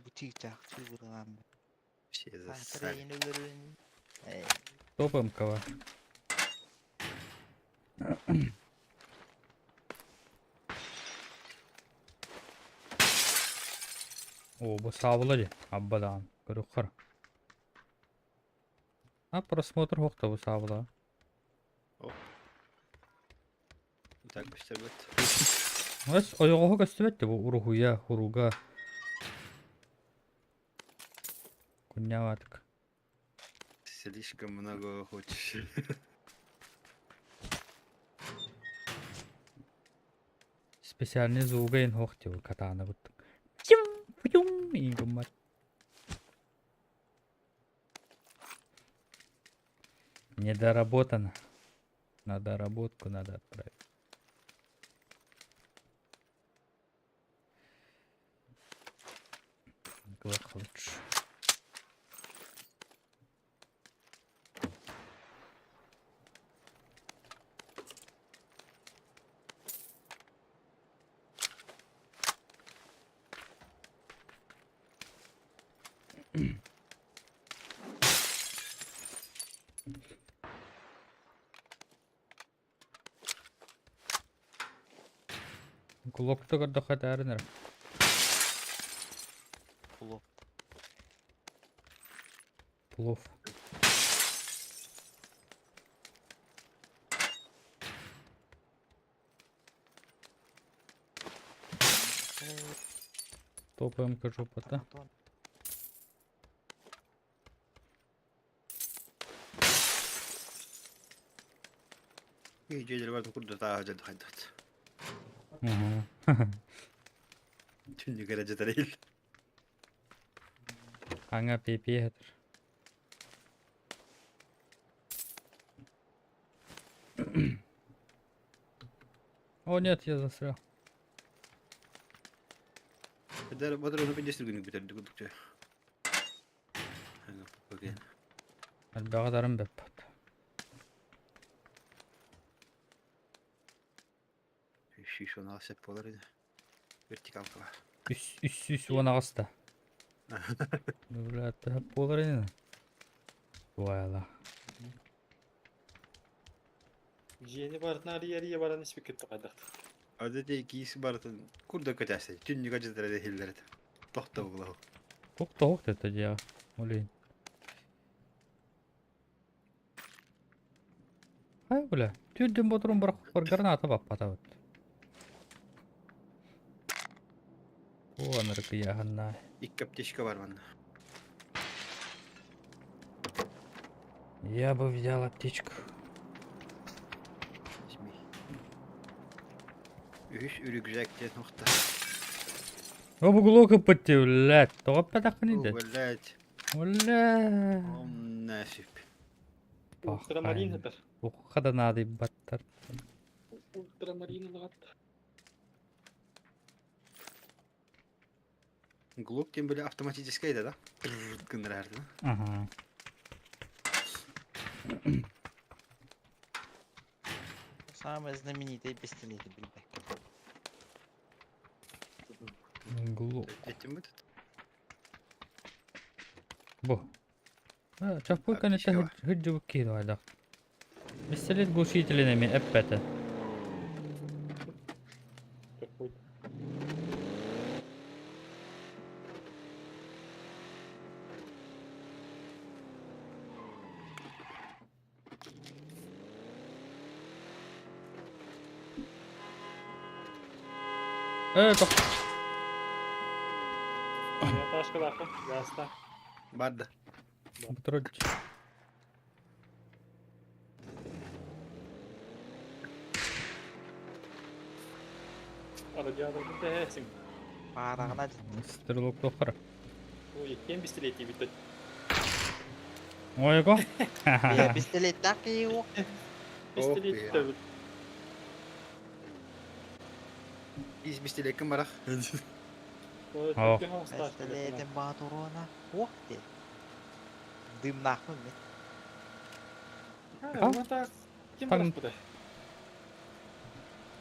Бу чыычаах чыыбырҕаан Все Саатар зассали. эйин өлөрүн. Эй, Топ МКВ. О, бу саабыла дии. Абба даҕаны. Көрүөххэр. А просмотр суох бу саабыла. Так быстро будет. Өс ойоҕоһо көстүбэт бу уруһуйа, хуруга. Кунньаабатык. Слишком много хочешь. Специальный звуга ин хоох диbu катаана куттук. Пьюм, пьюм иин гыммат. Недоработано. На доработку надо отправить. Глок лучше. Глокта көрдөххө этээрин эрэ. Плов. Плов. Топаем жопа-то. Дьиэлэр бардым курдат ааһа дьэ хайдат. Түннүгэр дьэтэрил. Аңа пипи хатыр. О нет, я застрял. Эдэр батыр пиндес күнүк бүтэрди курдук. Элбэҕи дарым бэппэт. Шишонаҕа сөп буолар ини. Вертикалка бар. Үс үс үс уон аҕыста. Блядь, сөп буолар ини. Туайла. Дьиэни барытын арыйа-арыйа баран испиккит хайдах. Ады дей киис барытын курда көтәсте. Түннүгө жытыр хиллер. Тохто була. Туох тоох это дьиэҕэ. Олейн. Хай бля, түрдүн ботрун бар граната баппатабыт. О, анырыкыяханна. Икки аптечка бар манна. Я бы взял аптечку. Возьми. Үһүс рюкзак диэн охта. О, бугулок ыппыт блядь. Тоҕо эппэтэхпиний О, да? блядь. Бля. Ом нафиг. Ультрамарин этэр. Ухха да наадыйбаттар. Ультрамарин ылаҕат. Глок тем более автоматическая да, да? Гыннарар да. Ага. Самый знаменитый пистолет билбэк. Глок. Этим этот. Бу. Чаппуй кэнниттэн Аптечка бар. сылдьыбыт киһи хайдах. Пистолет глушителин эмиэ эппэтэ. Какой? Э, тох. Ташкалаахпын, гаста. Бар да. Патрульчик. Радиаторды тэһээсиҥ. Паараҕына Стрелок тохара. Ой, иккиэн пистолетиибит. Ойго. Бэйэ пистолеттаах киһи уох. Пистолет төбүт. Ис пистолетка барах. О. Пистолетин батурона уох дии. Дымнаахпын мин. Ким Там- барахпытай?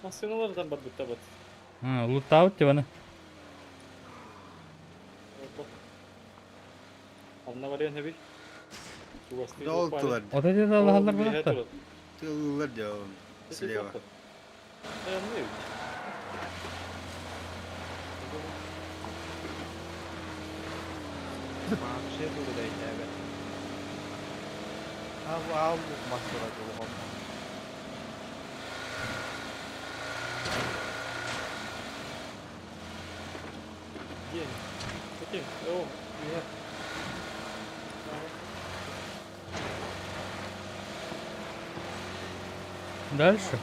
Массыыналардан барбытта бат. Лутаут тиваны. Анна барыан хэби. Дол тулар. Вот это аллахалар барахта. Тыллар дьон. Слева. Вообще тугу да өйдөөбөт. Ал ал мас тура дулуҕум. Окей, о, нет. Дальше?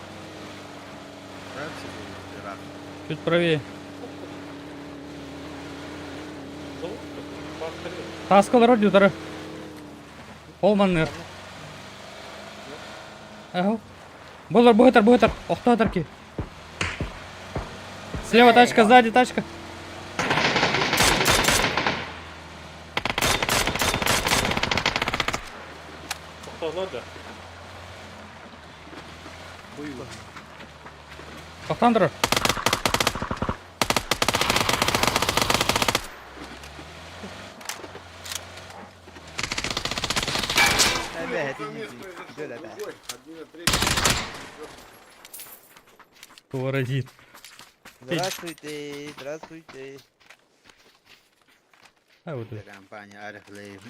Дальше будет пират. Чуть правее. Таскалар дютары. Ол манныр. Ага. Болар, быһытар, быһытар. Охтоотор ки. Слева тачка, сзади тачка. Охтоолор да. Тохтоон турар. Твородит. Здравствуйте, здравствуйте. А вот это. Компания Арифлейм.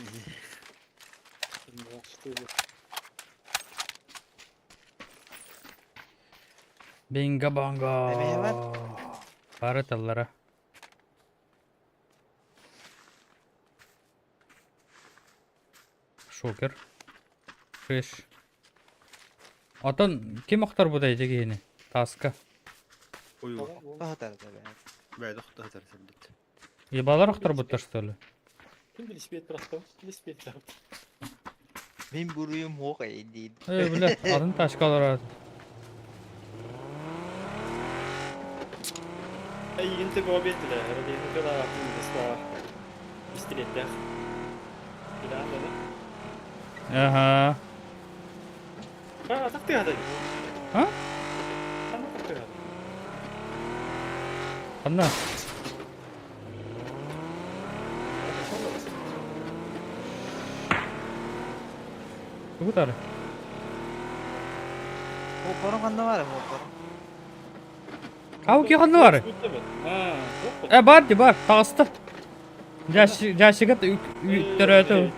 Бинго бонго. Эбэһэ бар. Бары таллара. Шокер. Шеш. Отон ким охторбута ити киһини? Таска. Уйу. Баһатар да бэйэ. Бэйдэ охтоһутар сирбит. Ебалар охторбуттар что ли? Ким велосипед просто? Велосипед Мин буруйум суох диир. Э, бля, атын тачкалар Эйигин төбөҕө биэрдилэр, радиоһыкалаах индустаах бистилиэттээх. Билэҕин да Ага. А, так ты гадай. А? Ханна так ты гадай. Ханна? Тугу тары? Хоппорун ханна баар хоппорун? Ау, ки ханна баар? Э, бар ди бар, таҕыста. Дьаащыга төрөөтө.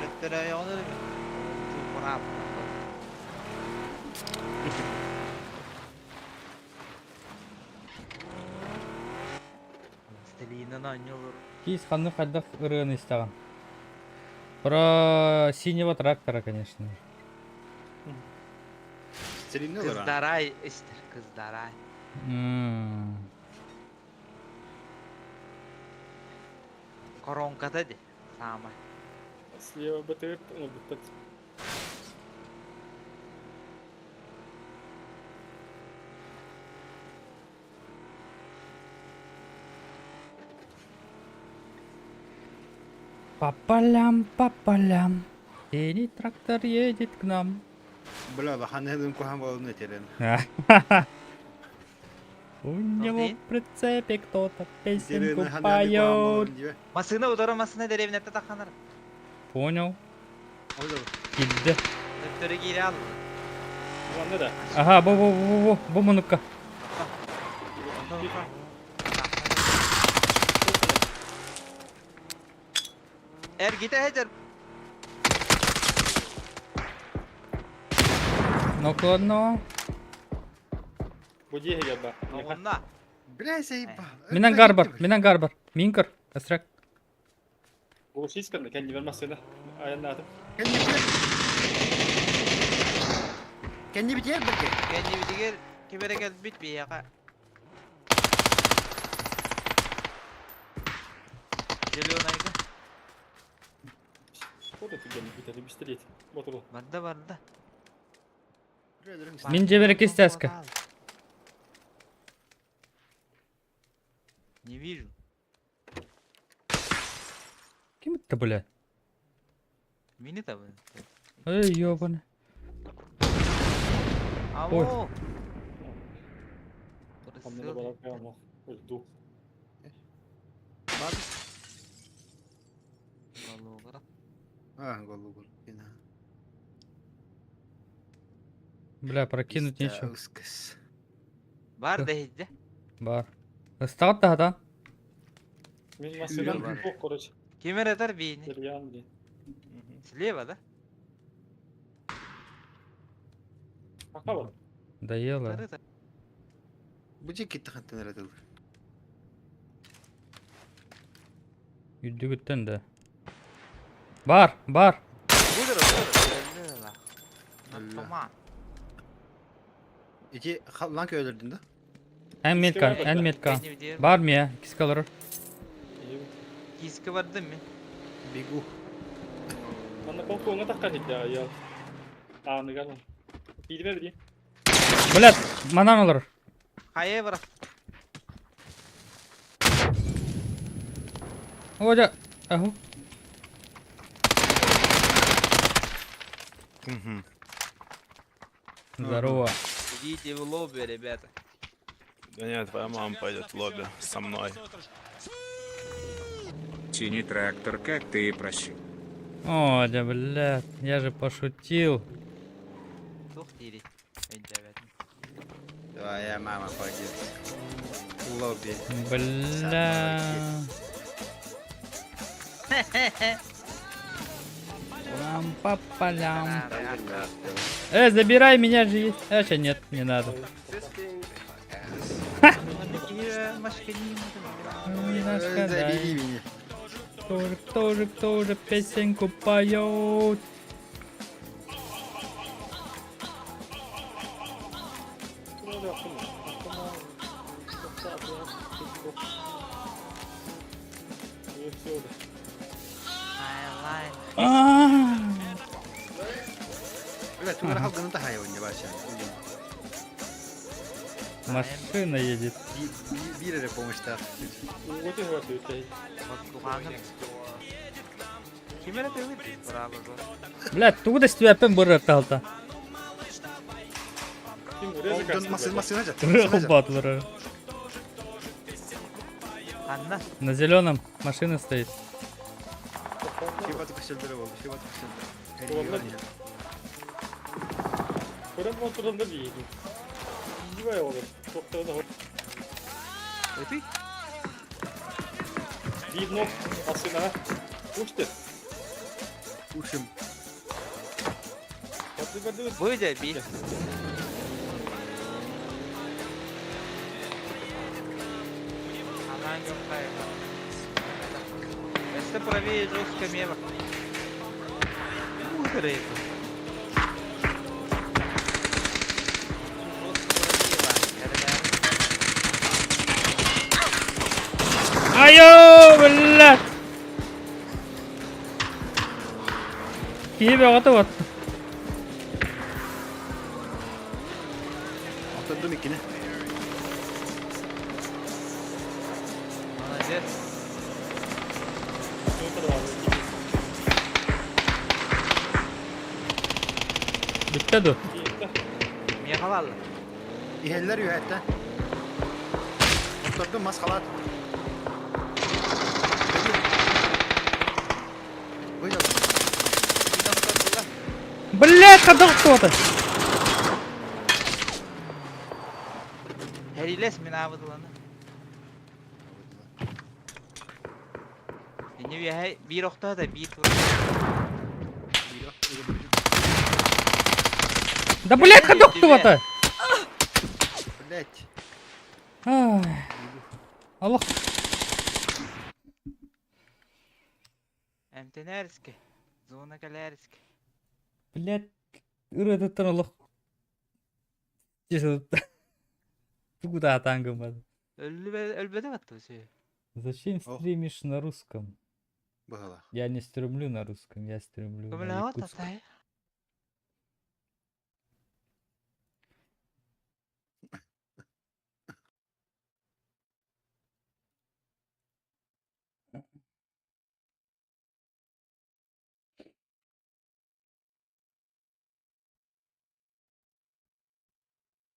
Өлөттөрөөйөҕүн өлүмүн. Чуупураап. Сталинан оонньуу Киис ханнык хайдах ырыаны истэҕин? Про синего трактора, конечно. Сталинна олорон. Кыздарай истер, кыздарай. М. Коронката ди, саамай. Слева БТР, ну, бүппэт. По полям, по полям. Синий трактор едет к нам. Бля, лахан кухан болун этелен. У него в прицепе кто-то песенку Терен поет. Массыына утары массыына дэриэбинэттэн тахханар. Понял. Кидде. Төттөрү киирэ алла. Манна да. Ага, бу бу бу бу бу мунукка. Эргитэ сылдьар. Нокладного. Бу дьиэһигэр ба. Оҕунна. Бля, заебал. Минен гарбар, минен гарбар. Минкер, эсрек. Бу сисканы кэннибэр массыына айаннаатым. Кэнни битиэр бэрке. Кэннибитигэр ким эрэ кэлбит биһиэхэ. Зеленайга. Куда түгэн бүтэри бистилиэт. Ботулу. Барда барда. Мин дьиэбэр кистээскэ. Не вижу. Ким это, бля? Мини там. Эй, ёбаный. Ау. Онно да барар кыам Өлду. Бар. А, голубун. Бля, прокинуть нечего. Бар да иһдэ. Бар. Ыстаҕыт да Мин массыынам суох, короче. Ким эрэ этэр биини. Ильян диэн. Слева, да? Пока Доела. Тарыта. Бу дьэ китти хантан эрэ тылыр. Үрдүгүттэн да. Бар, бар. Выдра, выдра. Наркоман. Ити халлаан көөлөрдүн да? Эн метка, эн метка. Бар мия, кискалар. Киска бардым мин. Бегу. Манна полкуоҥҥа таххан иһдэ айал. Ааныгар. Киирбэ били. Блядь, манан олорор. Хайа бара. Оля, аху. Здорово. Идите в лобби, ребята. Да нет, твоя мама пойдет в лобби со мной. Тяни трактор, как ты и просил. О, да, блядь, я же пошутил. Тух дири. Твоя мама пойдет в лобби. Бля. Пам по полям. Забирай меня же есть. А, сейчас нет, не надо. Забери меня. Тоже, тоже, тоже песенку поет. Бля, тугара халганы та хайван не бача. Машина едет. Биир эрэ помощьтаах. Ким эрэ тылы браво. Блядь, тугу да стүөппен бұрыр талта. Батлера. Анна. На зеленом машина стоит. Ты? Видно, машина. Пушьте. Пушим. Выйди, бей. Она не Если правее жестко мева. Ударит. Айо, блядь! Киһи бөҕөтө вот. Oturdum ikini. Молодец. Bitti dur. Мехалалла. Иһэллэр үһэттэ. Oturdum мас халат. Блядь, ходок кто-то. Хәрилес мин абыдыланы. Инне бияһай бир охта да бир тур. Да блядь, ходок кто-то. Блядь. Ай. Аллах. Эмтенерске. Зона калерске. Блядь. Ырытыттан олох. Куда тангым Өлбөдө батты все. Зачем стримишь на русском? Было. Я не стремлю на русском, я стремлю на якутском.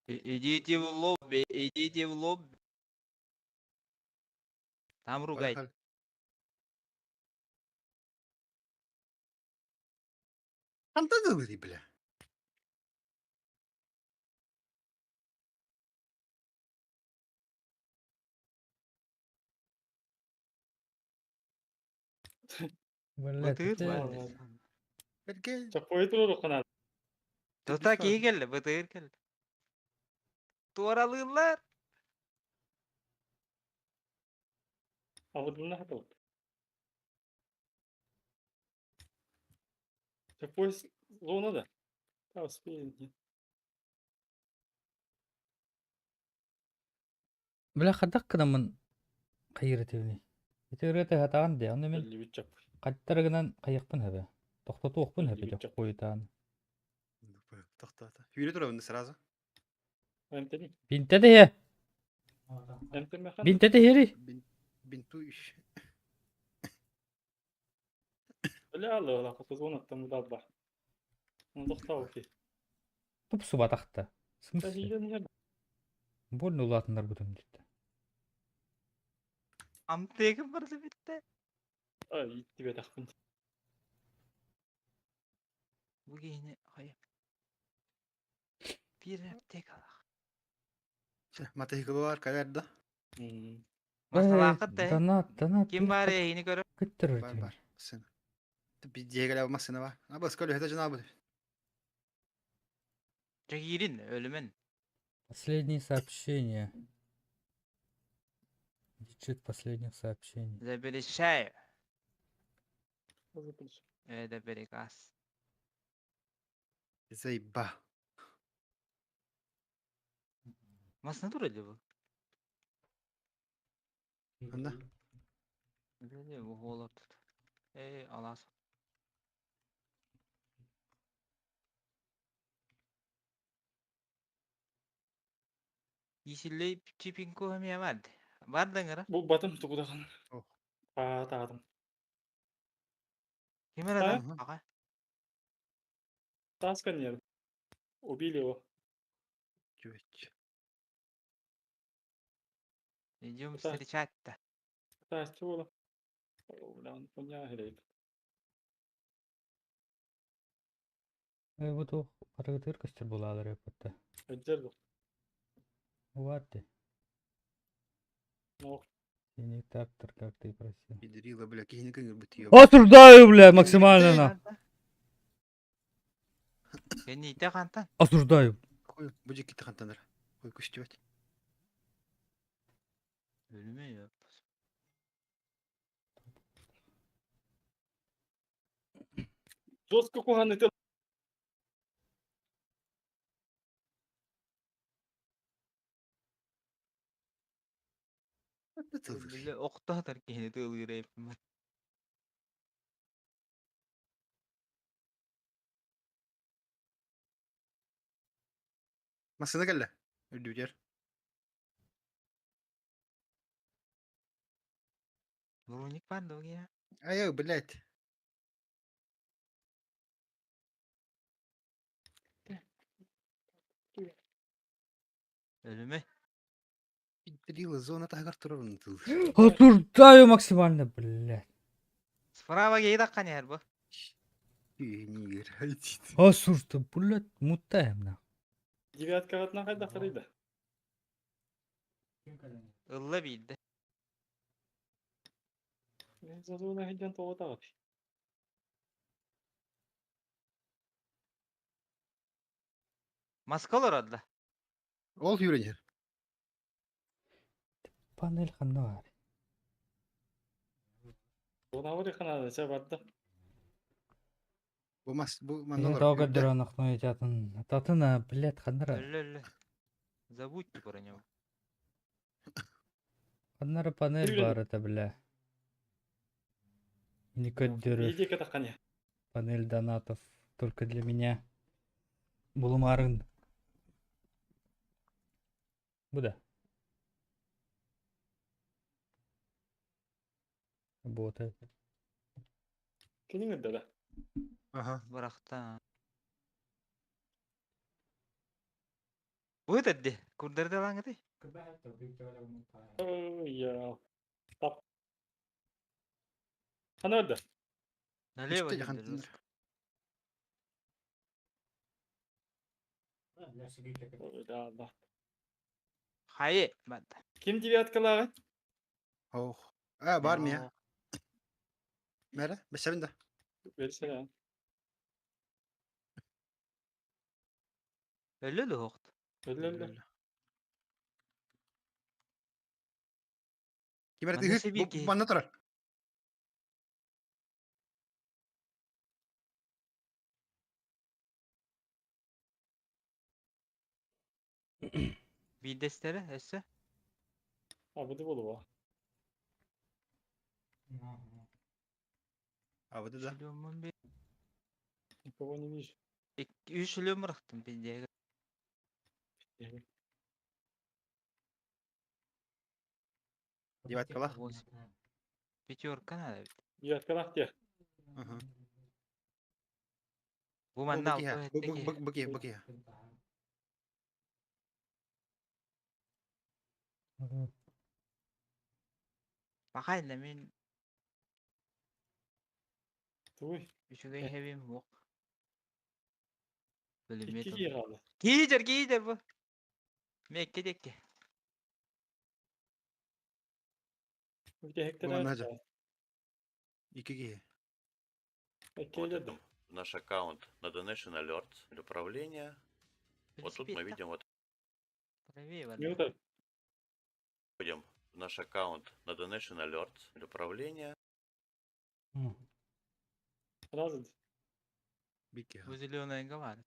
Идите в лобби, идите в лобби. Там ругай. Ханта дылы, бля. Блядь, Ты это- Бэргэн. Чоппойу туруоруохха наада. Тута киһи кэллэ, бытыыр кэллэ. Туоралыыллар. Абыдымна хатылык. Чоппой зона да. Та успеем. Бля хайдах гынаммын хайыыр этибиний? Ити ырыа тыаһатаҕын дии, онно мин Биллибит чоппой. хаттар гынан хайыахпын сөбө? Тохтотуохпун сөбө Биллибит чоппой. чоппуйтаан. Тохтоото. Сүүрэ турабын да сразу. Эмтэни. Бинтэ тэһэ! Эмтэмэхэн. Бинтэ тэһэри! Бинту иш. Бля алла хотузон аттан бар. Ну тохтоо ки. Тупсубатахта. В смысле? Тахидан иһэр. Больно улаатыннарбытым диттэ. Амтыгым барды битте. Ай иттибэтахпын. Бу киһини хайа. Биир аптекалаах. Матыһыкылы бар кэлэр да. Масалаахыт да. Донат, донат. Ким бар эһини көрөр? Көттөрөр Бар бар. Сына. Бидиэгэлэ массына бар. Абас көлөһөтө жана бу. Чэгиирин өлүмэн. Последние сообщения. Дичит последних сообщений. Запрещаю. Это приказ. Заеба. Масна турали бу? Анда. Били бу холор тут. Эй, алас. Исиллей чипинку хамия барды. Бардыңыра. Бу батым тугудахан. Ох. Аа таадым. Ким эрэ Ага. Таска нет. Убили его. Чүөч. Идем Да. встречать-то. Таас чего? Бля, он хуйня греет. Бу туох арыгытыыр көстөр булаалар эппэтэ. Өддер бу. Уватты. Ну, Синий трактор, как ты и просил. Пидрила, бля, киһини кыҥырбыт ёб. Осуждаю, бля, максимально на. Кэнниитэ хантан? Осуждаю. Хуй, бу дьиккити хантанар. Хуй көстүбэт. Өлүмэ ёп. жестко куханы ты. Били охтоотор киһини тыылыыр эппин. Массына кэллэ. Үрдүгэр. Броник бар да я. Ай, блядь. Өлүмэ. Пидрила зона таһыгар турарын тыл. Осуждаю максимально, блядь. Справа киһи таххан иһэр бу. Нигер. Осуждаю, блядь, мутаем на. Девятка одна хайда харыйда. Ылла биирдэ. За зона хиден того тагы. Маска олорор да. Ол юренер. Панель ханна бар. Зона бар хана да барды. Бу мас бу Я манна долго дранах, но атын. Татына, блядь, ханнара. Өллө өллө. Забудьте про него. Ханнара панель Юрий. бар это, бля. Не көддөрөр. Иди катахане. Панель донатов только для меня. Булумарын. Буда. Работает. Киниң да. Ага. Бырахта. Бу этэрди. Курдарды алаңыты. Я. Тап. Хана да. Налево Үстэ дедилер. хантанар. Да, да. Хайы. Бадда. Ким девяткалары? Ох. А, бар мия. Мәрэ, бэсэбин да. Берсene. Өллө дуһуохт. Өллө өллө. Ким эрэ Манна тыһыт, сэбиэ бу киһи. манна турар. Биирдэстэрэ өссө. Абыды болуо. Абыды да. Шлеммун би. Никого не вижу. Үс шлем бырахтым пиздеге. Девяткалах. Пятерка надо ведь. Девяткалах те. Ага. Бу Бу манна бу киһи, алта бу өттө бу киһи. бу бу киһи, бу киһи. Бахайла мин Туй. үчүгэй хэбим суох. Пулемет Икки ылла. киһи хаалла. Киидер киидер бу. Мекке диэки. Бу Бүтэһиктэрэ манна дьэ. Икки киһи. Вот это наш аккаунт на Donation Alerts для управления. Вот тут мы видим, вот Правее Не барда. утар. входим в наш аккаунт на Donation Alerts для управления. Разы. Бир киһи. Бу зеленая бар.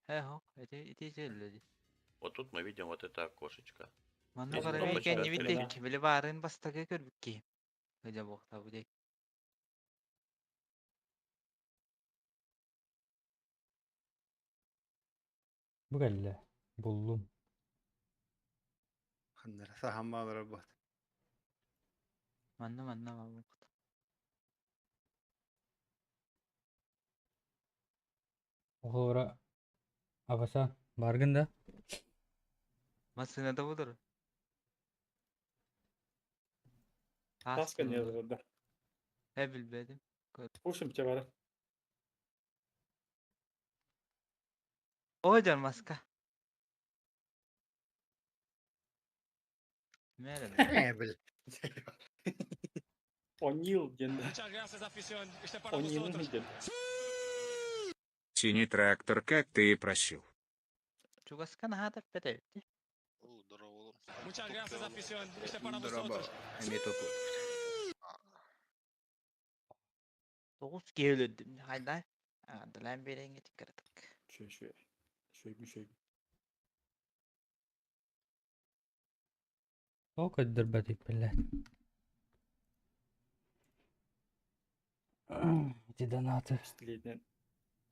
Хэ хо, эти ити өллө Вот тут мы видим вот это окошечко. Манна Есть барабай кнопочка кэннибит «Открыть». диэки, били баарын бастакы көрбүт киһи. Ыдьа буохта бу диэки. Бу кэллэ. Буллум. Ханнара саһан баалара буот. Манна манна буохта. Оҕолоро абаса бааргын да? Массыыната будур. Тас Таас кэннэ кылы. да. Э билбэтим. Көр. Ушим чабара. О дьон маска. Мээрэ Э, бил. О'Нил диэн. О'Нил диэн. Синий трактор, как ты и просил. Чугаска наһаа тэппэт эбит. Дороба. Эмиэ топу. Тоҕус киһи өлөрдүм. Хайда? Аҕардалаан биэрэҥҥэ тиккэрдик. Шөй шөй. Шөйгү шөйгү. Ол көрдөрбөтүк биллэр. Ити донаты Пистолетинэн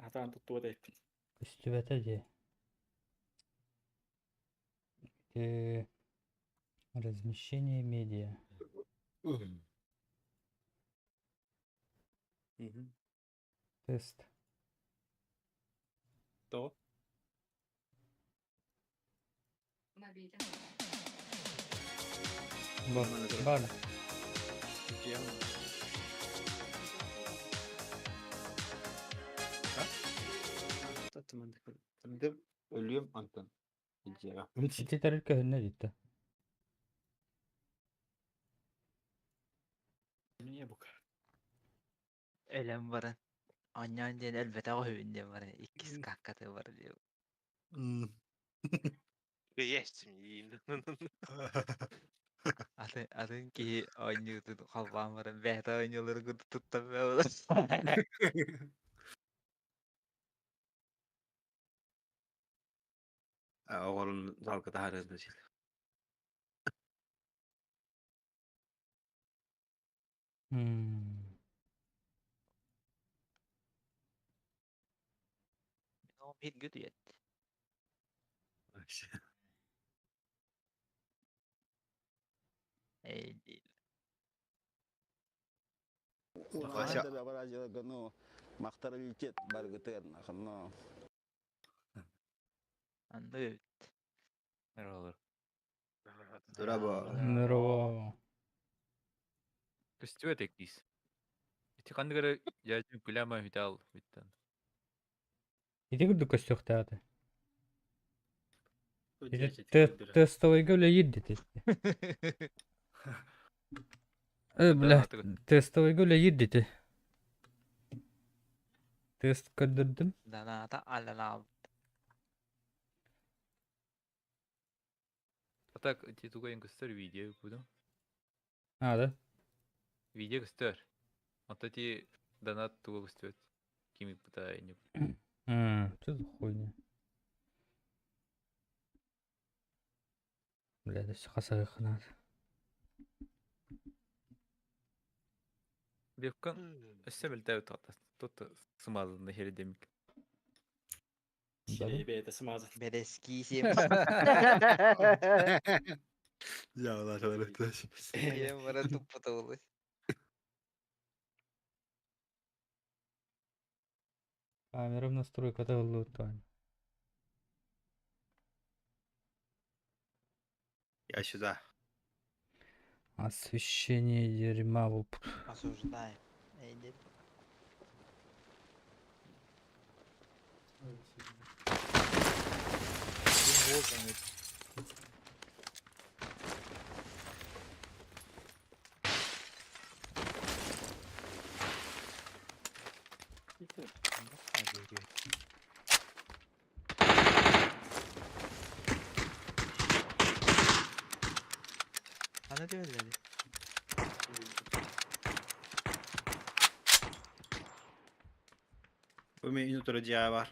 хатаан туттубат эппин. көстүбэтэ дии. Ити размещение медиа. Тест. То. Бу бар. Өлүөм онтон. Илдьиэҕэ. Ити тэрил көһүннэ диттэ. Не бука. Өлөн баран. Оонньоон диэн өлбөтөх үһүбүн диэн баран иккис каккаты бар диэн. Атын атын киһи оонньуутун холбоон баран бэйэтэ оонньууларын курдук туттан буолар. Оҕорун залга таһаарыан сил. М. Мин оҕом иһиргэ утуйат. Эй диир. Улахан да махтаралитет баргытыр, но Анды эбит. Дороба. Здорово. Көстүбэт эккиис. Ити ханнык эрэ дьээдьим күлээмэ үтээл бүттэн. Ити курдук көстүөхтээх Ити тестовойга үлэлиир дити. Э, бля, тестовойга үлэлиир дити. Тест көрдөрдүм. Да, Граната алланаабыт. А так, ти тугайын көстөр видео буду. А, да? Видео көстөр. Онто ти донат туга көстүбэт. Ким ыппыта не Что за хуйня? Бля, это все хасарыхнат. Левкан өссө мөлтөөбүт таҕыста. Тут сымаазынна хердемик. Сирэйи бэйэтэ сымаазын. Бэрэскии сиэм. Дьаалар Сиэм бара туппута буолуй. Камера в настройката ыллыыттаан. Я сюда. Освещение дерьма. Воп. Осуждаем. Эй, дед. Аны түһэллэри. Бу мен утары дьиэ бар.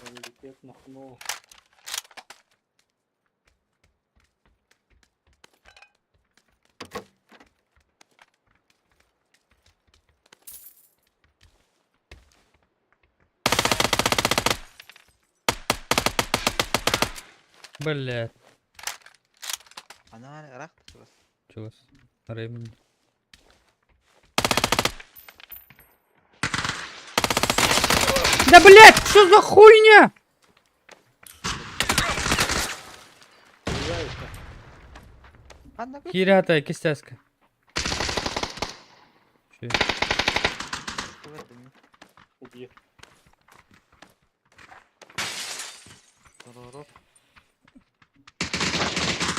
Махталлитет махно. Блядь. Аны ыраах чугас. Чугас. Ремень. Да блядь, что за хуйня? Ханна күт. Кирята, кистяска. Че? Убьет. Туруруп.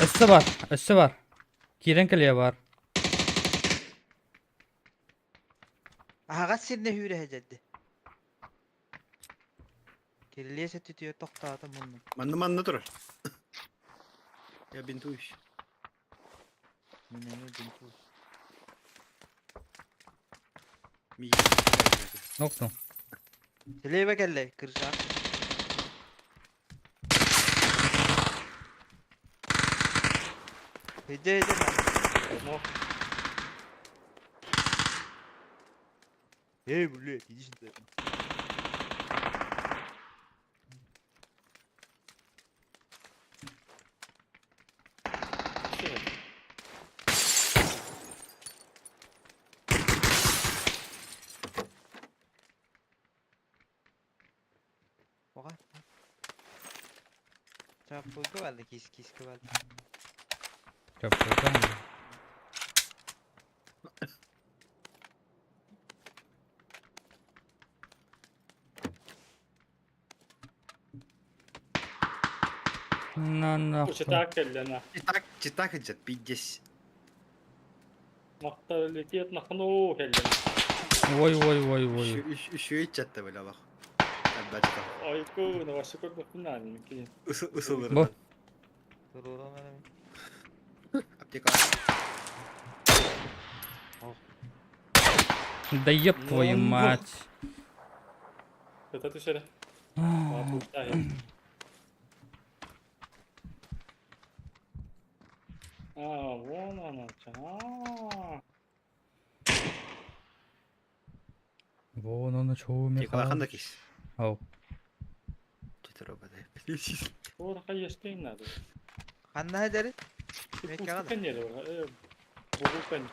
Өссө бар, өссө бар. Киирэн кэлиэ бар. Аһаҕас сиринэ сүүрэ сылдьарды. Кирилиэс өттүтүгэр тохтоото муннум. Манна манна турар. Я бинтуюсь. Мин эмиэ бинтуу. Миигин. Нокнул. Слева кэллэ, кыржаак. Иди, иди. Нок. Эй, блядь, иди сюда. Оға. Чаппылга барды, кис киски барды. Чаппылга. На нахуй. Читак кэллэ на. Читак, читак идет, пиздец. Махталлитет махно кэллэ. Ой, ой, ой, ой. Еще и чатта бля лох. Ойку, ну вообще как бы финальный. Ысылыр. Бу. Туруран эрэм. Аптека. Да еб твою Ну, мать. Это ты шере. А, вон она. А. Вон он, чё, Николай Михайлович. кис. Ау. Четыре робота. Ор хаешты надо. Ханна сылдьары? Меккаҕа да. Пустыкан Бугукан.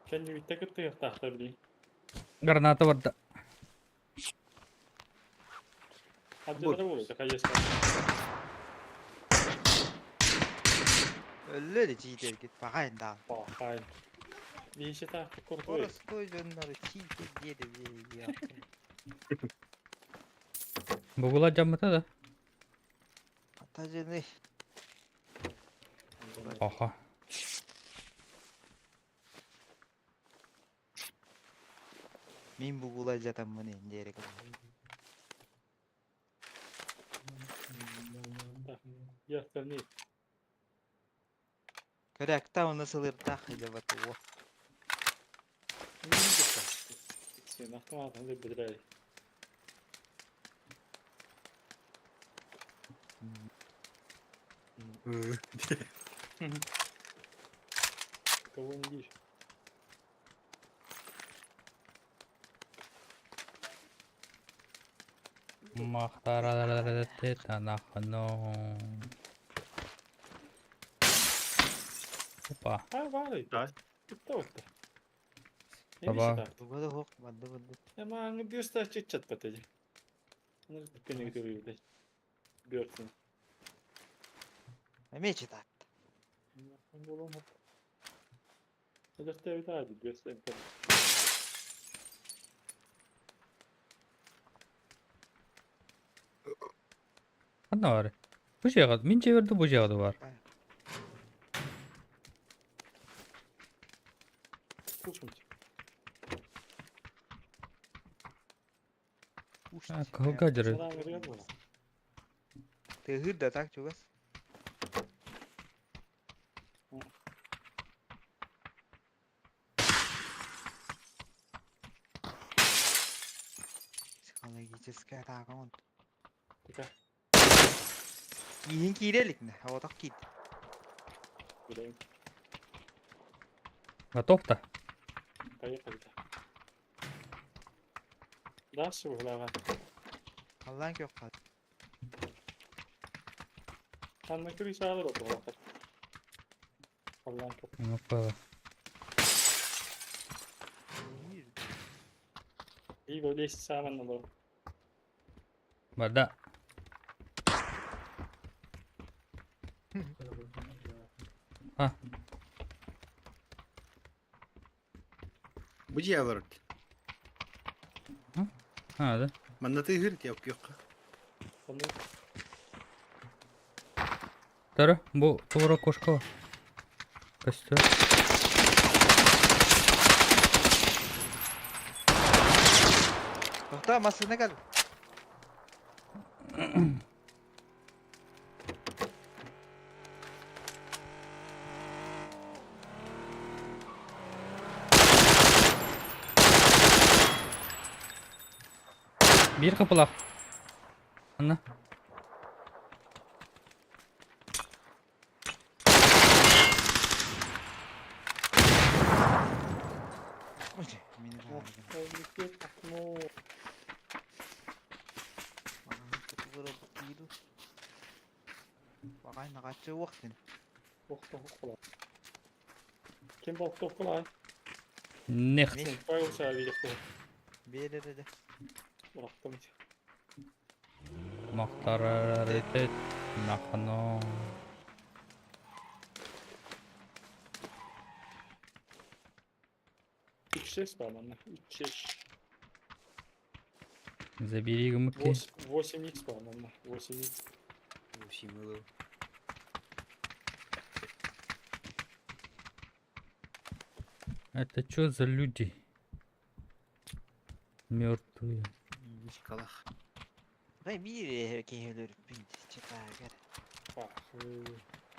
Кэннибиттэ кыттыахтаахтар билигин. Граната барда. Ардылара буолуо, хаешта. Өллө да чиитэргит баҕайын даҕаны. Баҕайын. Бииши таах курдуй. Оростой дьоннору чиитэр диэри биэ. Бугула дьаммыта да? Ата дьыны. Аха. Мин бугула дьатаммын диэри Я остальные. Көрөктө оны сылырдаах илэ батуо. Сен автоматом деп бедирай. Кого не видишь? Опа. А, бары. Да. Тупта. Таба. Туга да хоқ, банды банды. Я маңы бюрста чит-чат патади. Ну, кенеги төрү Бюрсин. Эме читат. Ханна бар. Бу жаҕа, мин дьиэбэр да бу жаҕа бар. А, кыһылга дьары. Тыһыр да так чугас. Психологическая атака он. Киин кииреликне, отақ киит. Готов-то? Поехали. Дальше углава. Аллаан кök қал. Анна крыша алыр отуға. Аллан көп. Ну, пала. И вот здесь саман надо. Барда. А. Бу дьиэ олорор. А, да. Манна тыһыр тиэ оккуохха. Тара, бу туора кошка. Костер. Тоқта, масына кал. Биир капылах. Анна. Ким болтук кулай? Нехт. Берерede. Bıraktım. Махтарараритет. Нахано. Üç var bende. 3 Забери гумки. 8 x var bende. 8 x. 8 Это что за люди? Мертвые. Калах. Бай биир киһилер читаагар.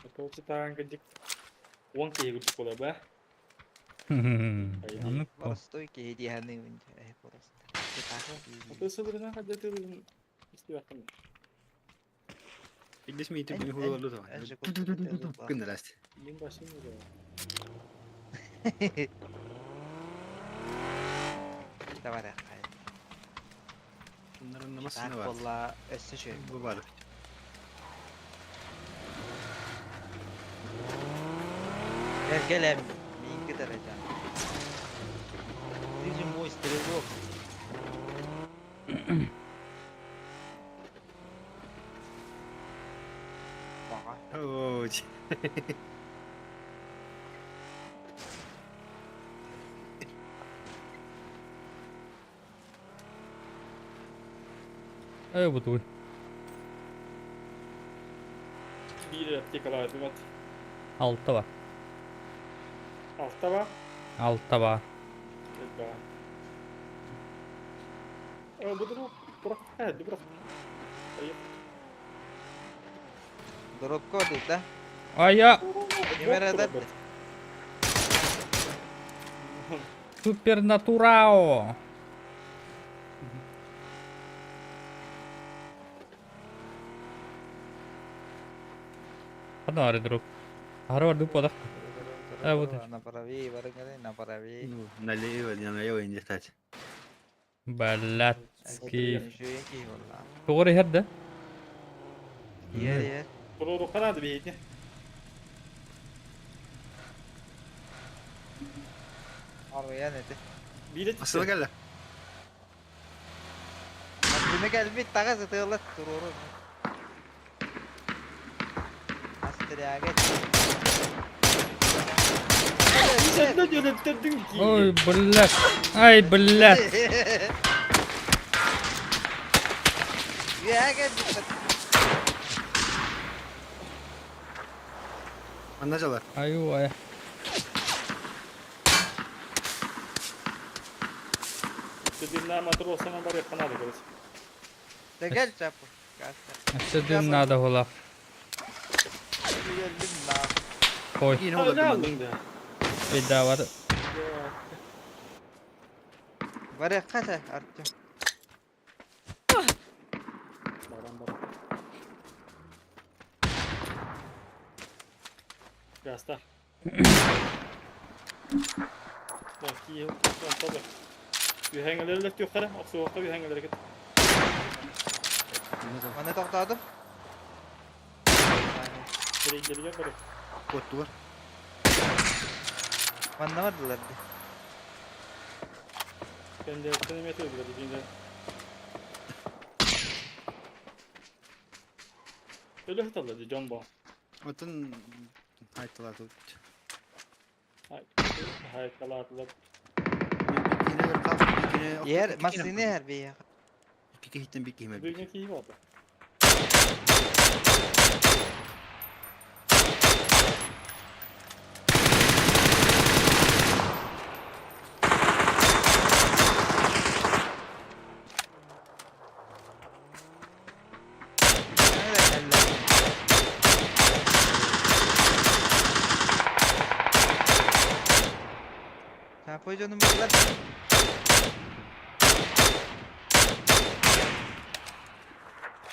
Это читаан кадик. Он киһи курдук буолар ба. Ну, Простой киһи диэханы просто. Читаага. Это сылырына хаддаты истибаттым. Пиздец миитин күнү хугалар да. Күннеләст. Мин башым уже. Давай да. Bunların Так namazını var. болла өссө шөй. Бу бар. Gel gel em. Минки дәрәҗә. Ты же мой стрелок. Бага. Ой. Эй, бутуй. Биир аптекалаатыбат. Алта бар. Алта ба? Алта бар. Да. Бу бұрақ, бұрақ. Дропка да? А я... Супернатурао! Одна друг. Гарвар дупа А вот. Направи, направи. Ну, налево, не налево не летать. Блядский. Тоғры херде. Ер, ер. Турору канады бейти. Арвиян эти. Билет. Асыла кэллэ. Машина кэлбит таҕас ытыалат туруору. Астряга. Ой, блядь. Ай, блядь. Манна жалар. Аю, ай. Сидин матросана бар канады короче. Дегел чапы. Сидин надо гола. Ой. Беда бар. Бар ката Артем. Баран бар. Гаста. Бaki tabi. Үһәңелер тюхара, оксуокка үһәңелер кет. Мана тоқтадым. Керегелге бар. Оттулар. Манна бардылар. Кенде метр дигенде. Өлө хаталла ди жомбо. Отын айтылар тут. Ай, калаатылар. Ер, машина her bir. Икки хиттен бик киһи Бүгүн кийип алды. Sen canım baklar.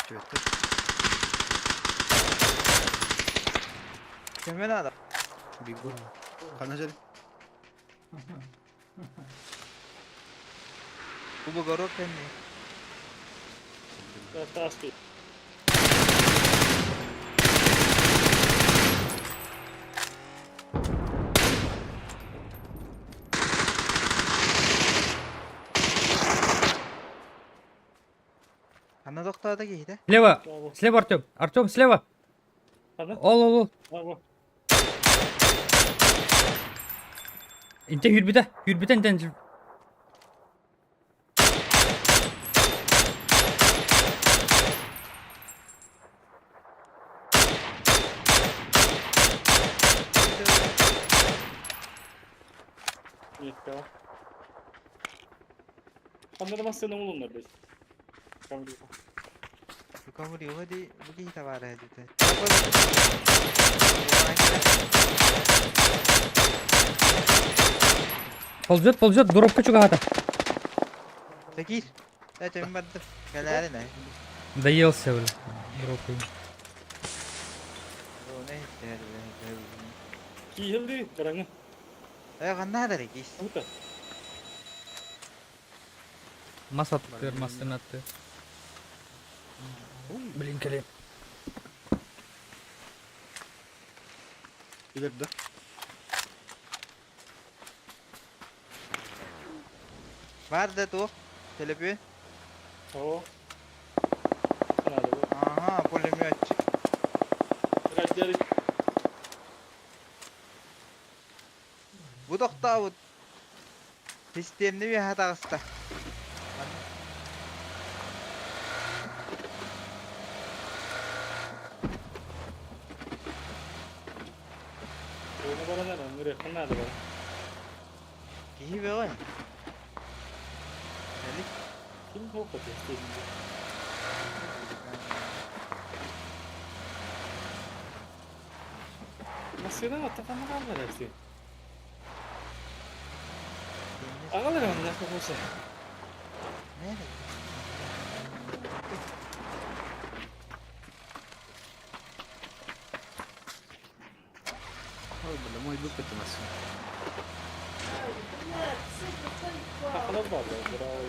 Чөттөр. Көмөн адам. Биг бу. Кана жер. Бу бугорок кенни. Таспи. Ана тоқтады кейді. Слева. Слева, Артем. Артем, слева. Ол, ол, ол. Инте хүрбүтэ. Хүрбүтэ интен. Метка. Ханна массыына улуннар бес. Камрюха. Камрюха ди бу киһи табаара эдите. Ползет, ползет, дробка чугата. Такир. Это барды. Кэлээрин Доелся, бля. Дропай. Киһилди, караңы. Э, канна да кис. Мас аттыр, масын атты. Блин, кэле. Билер да. Бар да туох. Телепүн. О. Ага, пулеметчик. Радиалик. Бу тоқтаабыт. Системни бі хатағыста. Ыҥырыахха наада бары. Киһи бөҕө. Элик. Ким туох хотуй Массыына аттатан хааллар эбит. Аҕалар онно кокуса. Ой, бля, мой бык это машина. Хахалар бааллар, браво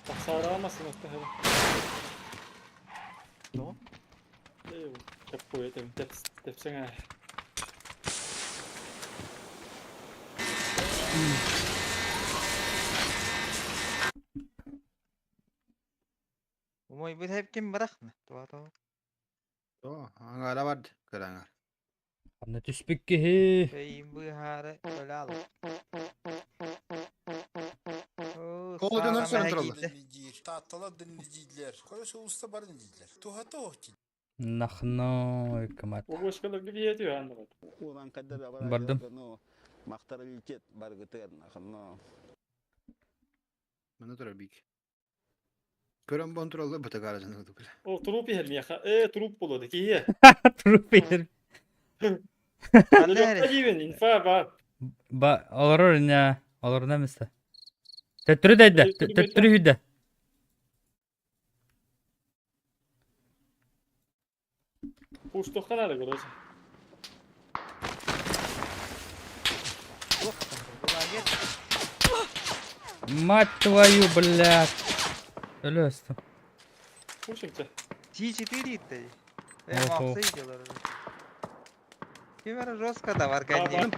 Тахсаараҕа массыынаттан һэбэ. Тоҕо? Тэппуйа тэпсэҥ ээ. Умайбыт хэпкин бырахна. Туа-туа. О, аңара бар, кыраҥар. Анна түспүт киһи. Өйүн быыһаары өлө ал. Ол дьонор сөрөн тураллар. Нахно кымат. Обуошкаларга биһиэти үһээн Бардым. Махтаралитет баргытыр, но Маны турар бик. Көрөн бон тураллар бытыгаара дьону бile. О, труп иһэр миэхэ. Э, труп буолуо киһи. Труп иһэр. Диибин, инфа бар. Ба, олорор ина, олорна место. Төттөрү дайда, төттөрү хүдэ. Пуштухха надо, короче. Мать твою, блядь. Өлөстüm. Пушимся. T4 иттей. Охо. Ким эрэ жестко да бар кэннигин.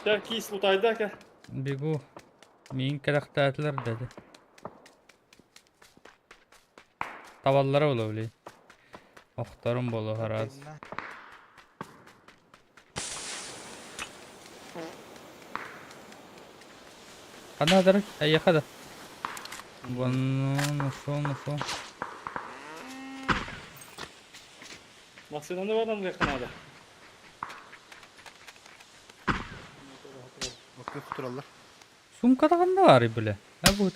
Дьэ, киис утайда кэ. Бегу. Миин кэрэхтээтилэр деді. Табаллара буолуо били. Охторум буолуо араас. Ханна сытарый? Эйиэхэ да. Вон, нашел, нашел. Массыынаны баран ылыахха наада. Окко тураллар. Сумкада ханна баарый бile? А бу.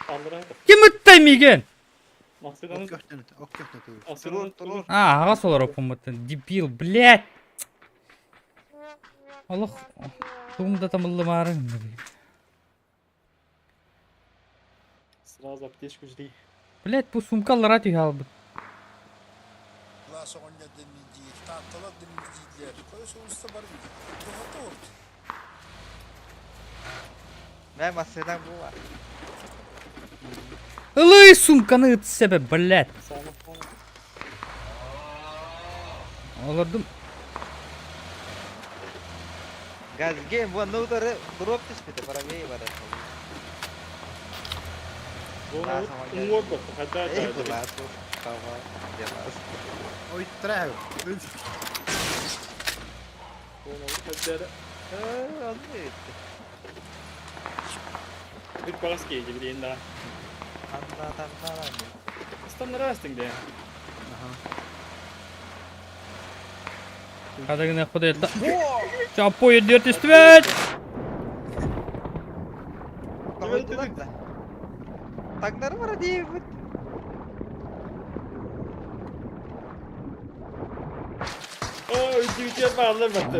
Аллара. Ким ыттай миигин? Массыынаны Окко Турur, А, аҕас олорор оппуммуттан. Дебил, блядь! Олох тугум да тамыллымаары Сразу аптечку жди. Блядь, бу сумка аллара түһэ албыт. Мэ массыына бу бар. Ылый сумканы ыт себе, блядь. Олордум. Газгем бу анны утары дроп түспүтэ правее барар. Уҥуор хотя Эй, была тут кого дела. Ой, трахаю. Бүт багас кейди билейин да. Анда таннара. Стандарастың де. Хадагына худай Чаппой өйдүөр түстүбэт! Таҥнары бара диэбит. О, үдүтер баалар батты.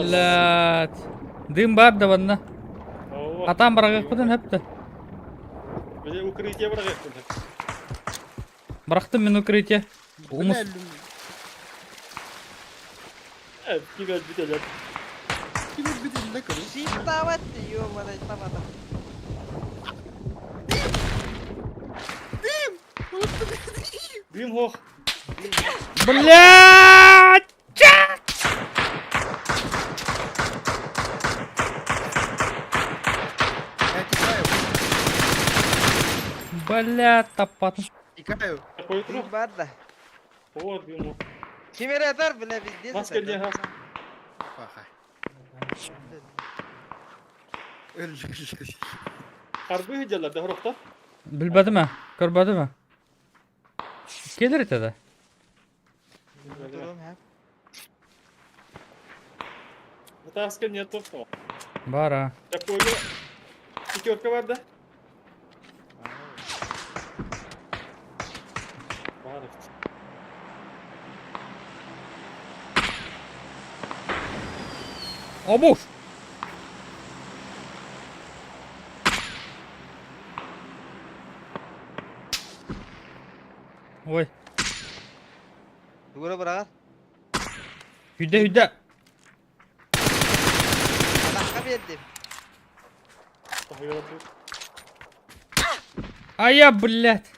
Блядь. Дым бар да банна. Атан барагыкпытын хөптө. Биле укрытие барагыкпын. Барахтым мен укрытие. Умус. Э, кибер бүтелер. Кибер бүтелер көрү. Ситтават, ё-моё, тамата. Дым хох. Блядь! Блядь, таппатым. Икаю. Дым бар да. О, дым. Кимератор, бля, везде. Маска где? Харбыы сылдьаллар да сорохтор. Билбэтим ээ, көрбөтүм ээ. Келер этэ да. Вытаскивай нет топ. Бара. Такой пятерка бар да? Бар. Обуш! Ой. Тугура быраҕар? Хүдэ хүдэ. Атахха биэрдим. А я, блядь.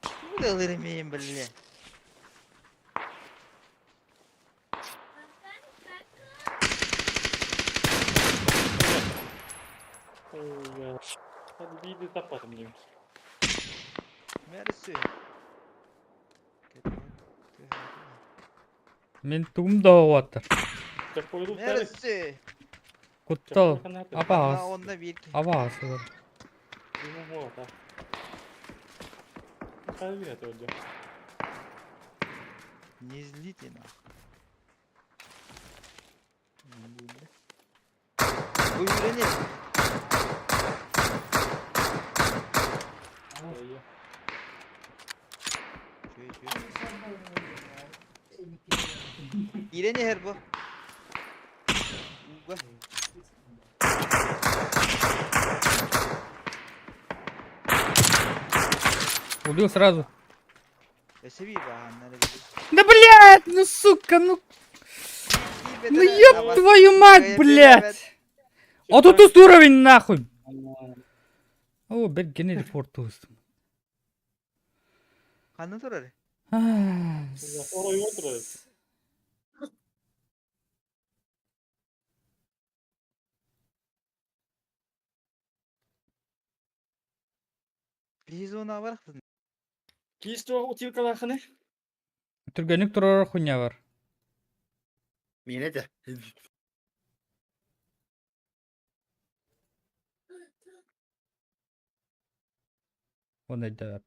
Тугу да ылыр имейин, блядь. Hadi bir de tapmadım diyeyim. Мерси. Мин тугум да оҕуоттар. Мерси. Куттал. Абаас. Онно биир киһи. Абаас. Не злите нахуй. Бу үүрэн Иирэн иһэр бу. Ууга. Убил сразу. Өссө биир баһааннар эбит. Да блядь, ну сука, ну. Ну ёб твою мать, блядь! А тут тут уровень нахуй! О, бер гене репорт туыстым. Ханна турар? Биһиз уона барахтын. Киис туох утилкалаахыны? Түргэнник турар хуйня бар. Миэнэ этэ. Он өйдөп.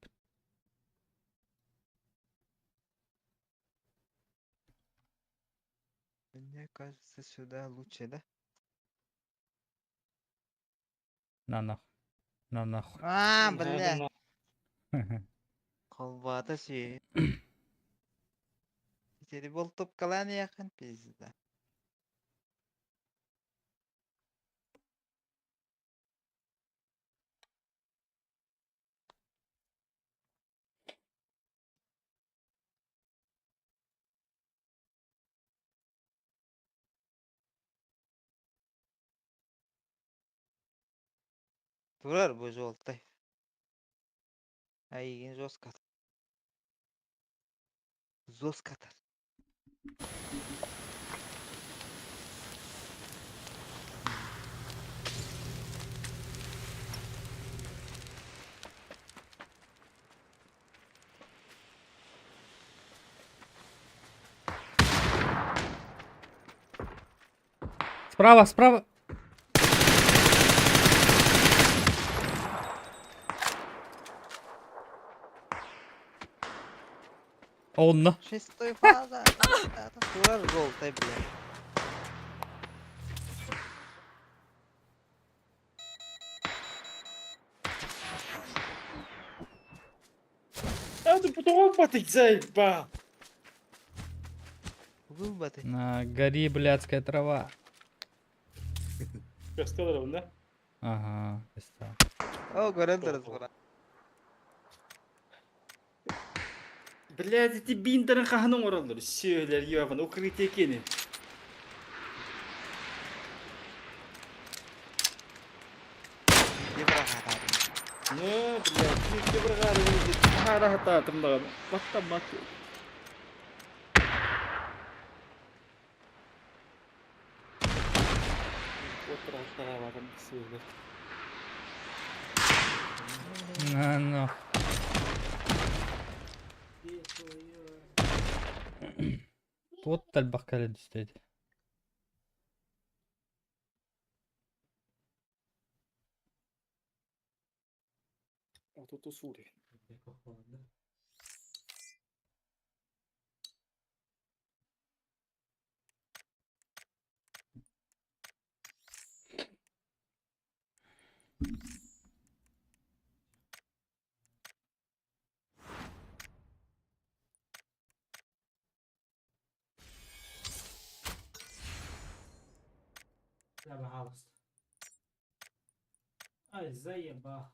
Мне кажется, сюда лучше, да? На нахуй. На нахуй. А, бля. Колбата си. Теперь бол топкалан якын пизда. Турар бу жолтай. Айгин жестко. Жестко. Справа, справа. Онно. Шестой фаза. Турар жолтай, бля. А ты потом батыть заебал. Был бы ты. На, гори, блядская трава. Көстөлөр да? Ага, пизда. О, көрөн турар тура. Блядь, эти бинтерин хаһан оҥороллор. Сүөлэр ёбан укрытие кини. Ну, блядь, икки бырҕаары хаара хатаатым даҕаны. Баттаммат. Отурахтараабатым сүөлэр. На, нахуй. Туот элбэх кэлэн түстэ. Отутус уровень. Да, пожалуйста. Ай, заеба.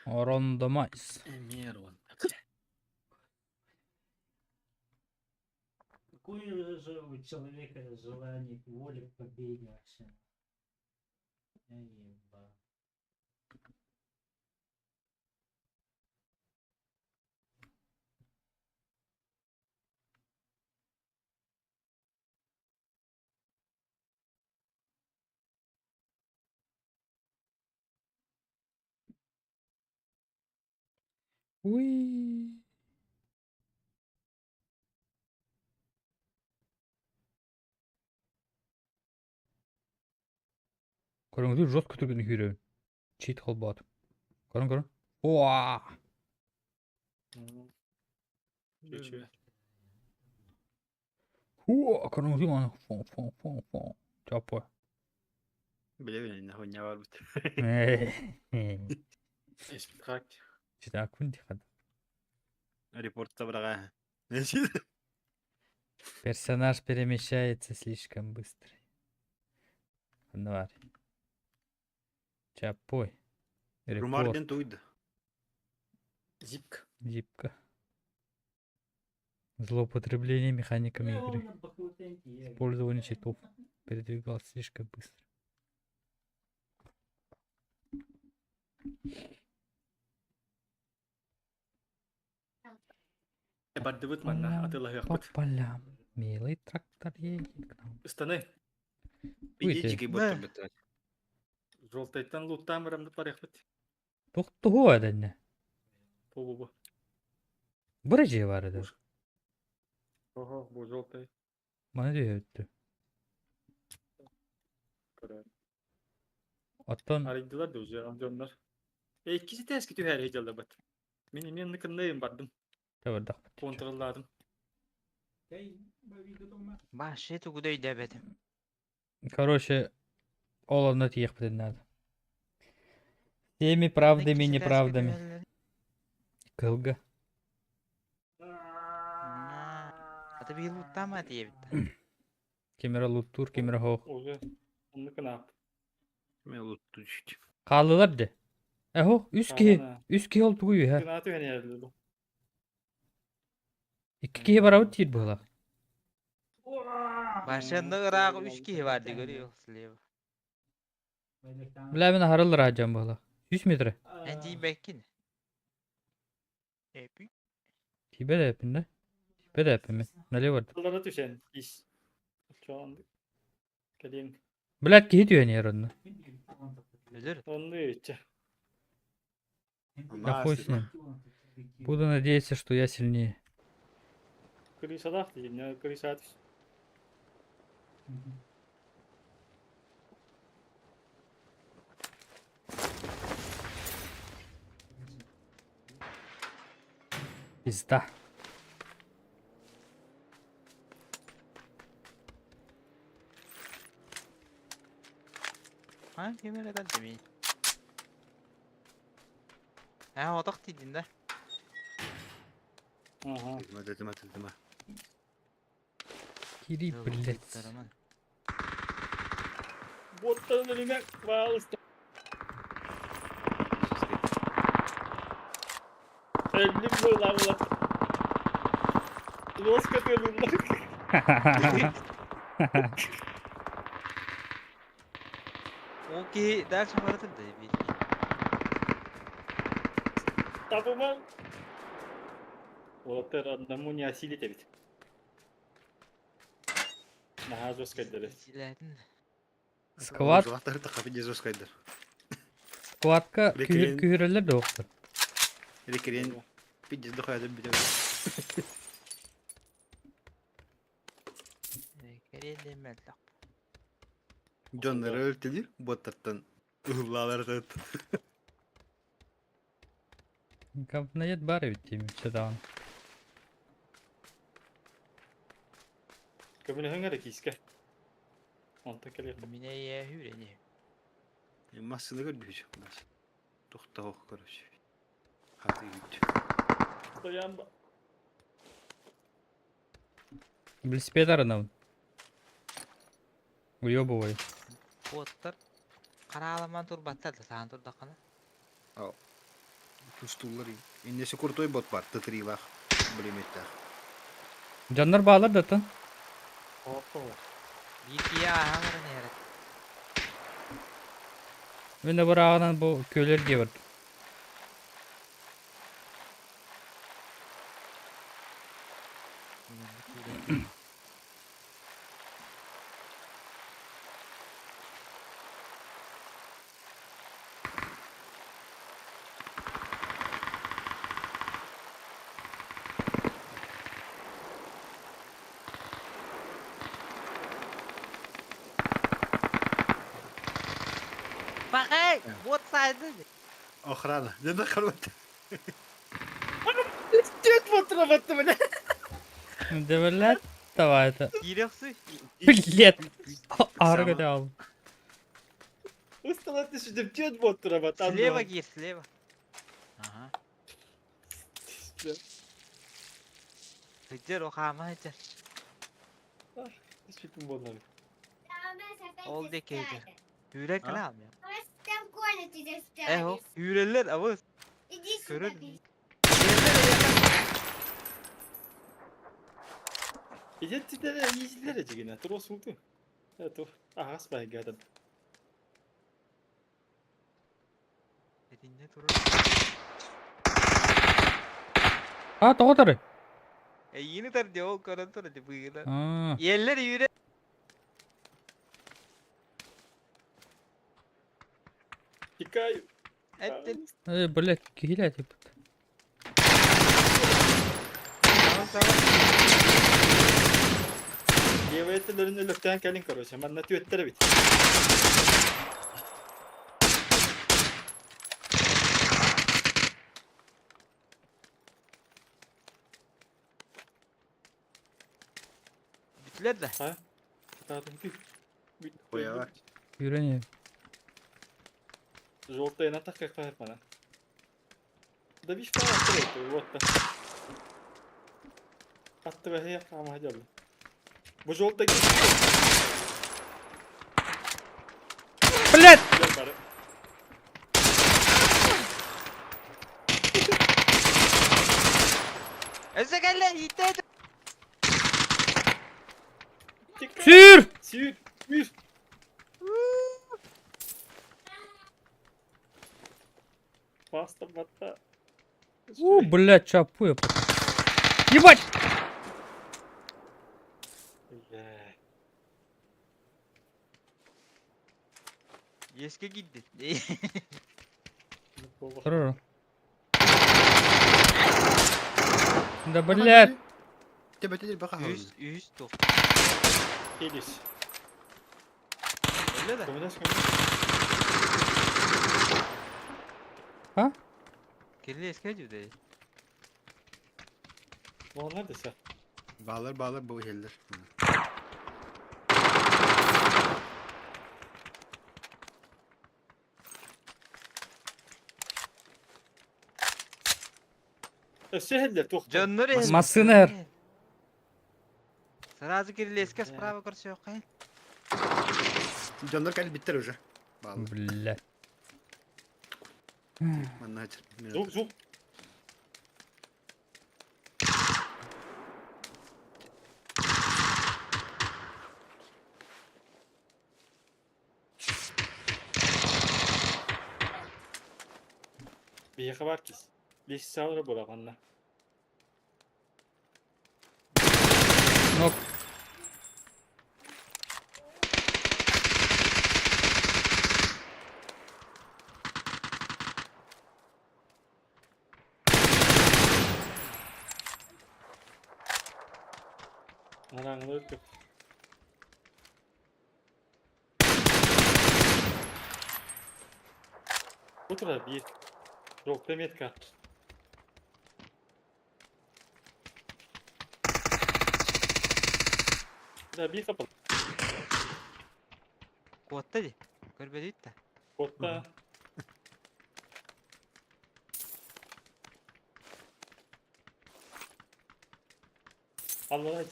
Рандомайз. Эмиэ Какое же у человека желание воли к победе вообще? Я еба. Уи. Көрүҥүтүн жестко түргэн күүрөбүн. Чит холбоот. Көрүҥ көрүҥ. Уа! Үчүгэй. Хуа! Көрүҥүтүн аны фон фон фон фон. Чаппа. Билэбин инне хуйня барбыт. Испитхак. Читакун дихад. Репорт быраҕа. Персонаж перемещается слишком быстро. Ханна Чаппой. Румар Репорт. диэн туйда. Зипка. Зипка. Злоупотребление механиками игры. Использование читов. Передвигался слишком быстро. Бардыбыт манна По атылаһыахпыт. полям. Милый трактор едет к нам. Ыстаны. Уйте. Идички боттор Жолтайтан луттаан бараммыт барыахпыт. Тух туһу эдэнне. Бу бу бу. Бу же бар эдэ. Ого, бу желтай. Маны түһөттү. Оттон Арыйдылар да уже дьоннор. Иккиси тээски түһэр дьаллабыт. Мин эмиэ ныкыннайым бардым. табардахпыт. Контролладым. Баше тугу да өйдөөбөтүм. Короче, ол онно тиийиэхпитин надо. Всеми правдами и неправдами. Кылга. Ата биир луттаама диэбит. Кемера луттуур, кемера хоох. Уже оннукун Мен луттучить. Хааллылар де. Эхо, үс киһи, үс киһи ол тугу үһэ. Кынааты түһэн бу. Икки киһи барабыт диир быһыылаах. Башенны ыраах үс киһи бар дии көрүө слева. Бля, мин аһарыллар аадьан быһыылаах. 100 метр. Эн тиийбэккин. Эпи. Тиийбэт эппин да? Тиийбэт эппин мин. Налево бардым. Аллара түһэн ис. Чоон. Кэлиэҥ. Блядь, киһи түһэн иһэр онно. Өлөр. Онну иччэ. Да хуй с ним. Буду надеяться, что я сильнее. Крысалаах диин, крыса түс. Пизда. А кемере кэллимий. Аа отох тиийдин да. Ага. Тыма тыма тыма. Кири, блядь. Буоттан өлүмэ, пожалуйста. Өллүм быылаабылар. Лоска тыалыллар. Ол киһи дальше барытын да бил. Табыман. Уолаттар одному не осилить эбит. Наһаа жесткайдары. Силээтин. Сквад, Узлахтар тахапы жесткайдар. сквадка Рекрен. күүрэллэр да охтор. Рекрен пиздец дохуя бүтэ. Кэриэн мэллэх. Дьоннору өлтүлүр боттартан ыһыллаалар тыт. Говноед бар эбит тиими сатаан. Көмөлөһүҥ эрэ киискэ. Онтон кэлиэх. Минэ ийэ хүрени. Массыына көрдүүч. Тохтоох короче. Хаты үт. Стоян ба. Велосипед арынабын. Уёбывай. Боттар харааламан турбаттар да саан турдаххына. Тустуулар иннеси крутой бот бар тытырыылаах пулеметтаах. Дьоннор баалар да тын. Биир киһи ааһан баран иһэр. Мин да бырааҕынан бу күөлэр диэбэр. Бакай, вот сайды. Охрана. Не нахарват. Дед вот работа, бля. Да блядь, давай это. Киирехсы. Блядь. Арга дал. Устала ты что, дед вот работа. Слева гир, слева. Ага. Сыдьар охаама сыдьар. Ол диэки сыдьар. Үүрэн кэлэ ааммыт. Э, үүрэллэр абыс. Көрөр. Идеттилere, iyicilere дьигинэ, туруос ууту. Это аҕас байгадан. Этинне турар. А, тоҕо тары? Эйиини тар ол көрөн турар быыла. А, Иэллэр үүрэ. Тикай. Эттин. э, блядь, киһилэ типа. Саба саба. Левый өлөктөөн кэлин короче, манна түөттер бит. Бүтлер да. Хуява. Үүрэн Желтый на так как мана. Да биш пара вот та. Атты бәһе яқама хадялы. Бу желтый Блядь! бары. Өсө кэллэ иитэ. Сүүр! Сүүр, сүүр. Паста батта. У, блядь, чапуя. Ебать! Бля. Еске киирдит. Хорошо. Да, блядь! Тебе баха. Үс үс тух. Келис. Өллө да. Көмөлөс көмөлөс. А? Кирли еске жүдэ. Балалар десе. Баалар баалар бу хеллер. Өссө хеллер туох. Дьоннор Массыына эр. Сразу кирли еске справа көрсөк кай. Дьоннор кэлбиттэр уже. Бааллар. Блядь. Манна Звук, звук. Биһиэхэ баар кис. Лестницалара буолаҕанна. Нок. Араҥалар көп. Бу турар биир. Жовтая метка. Да, биир хапал. Куотта дии. Көрбөтүт да. Куотта. Аллара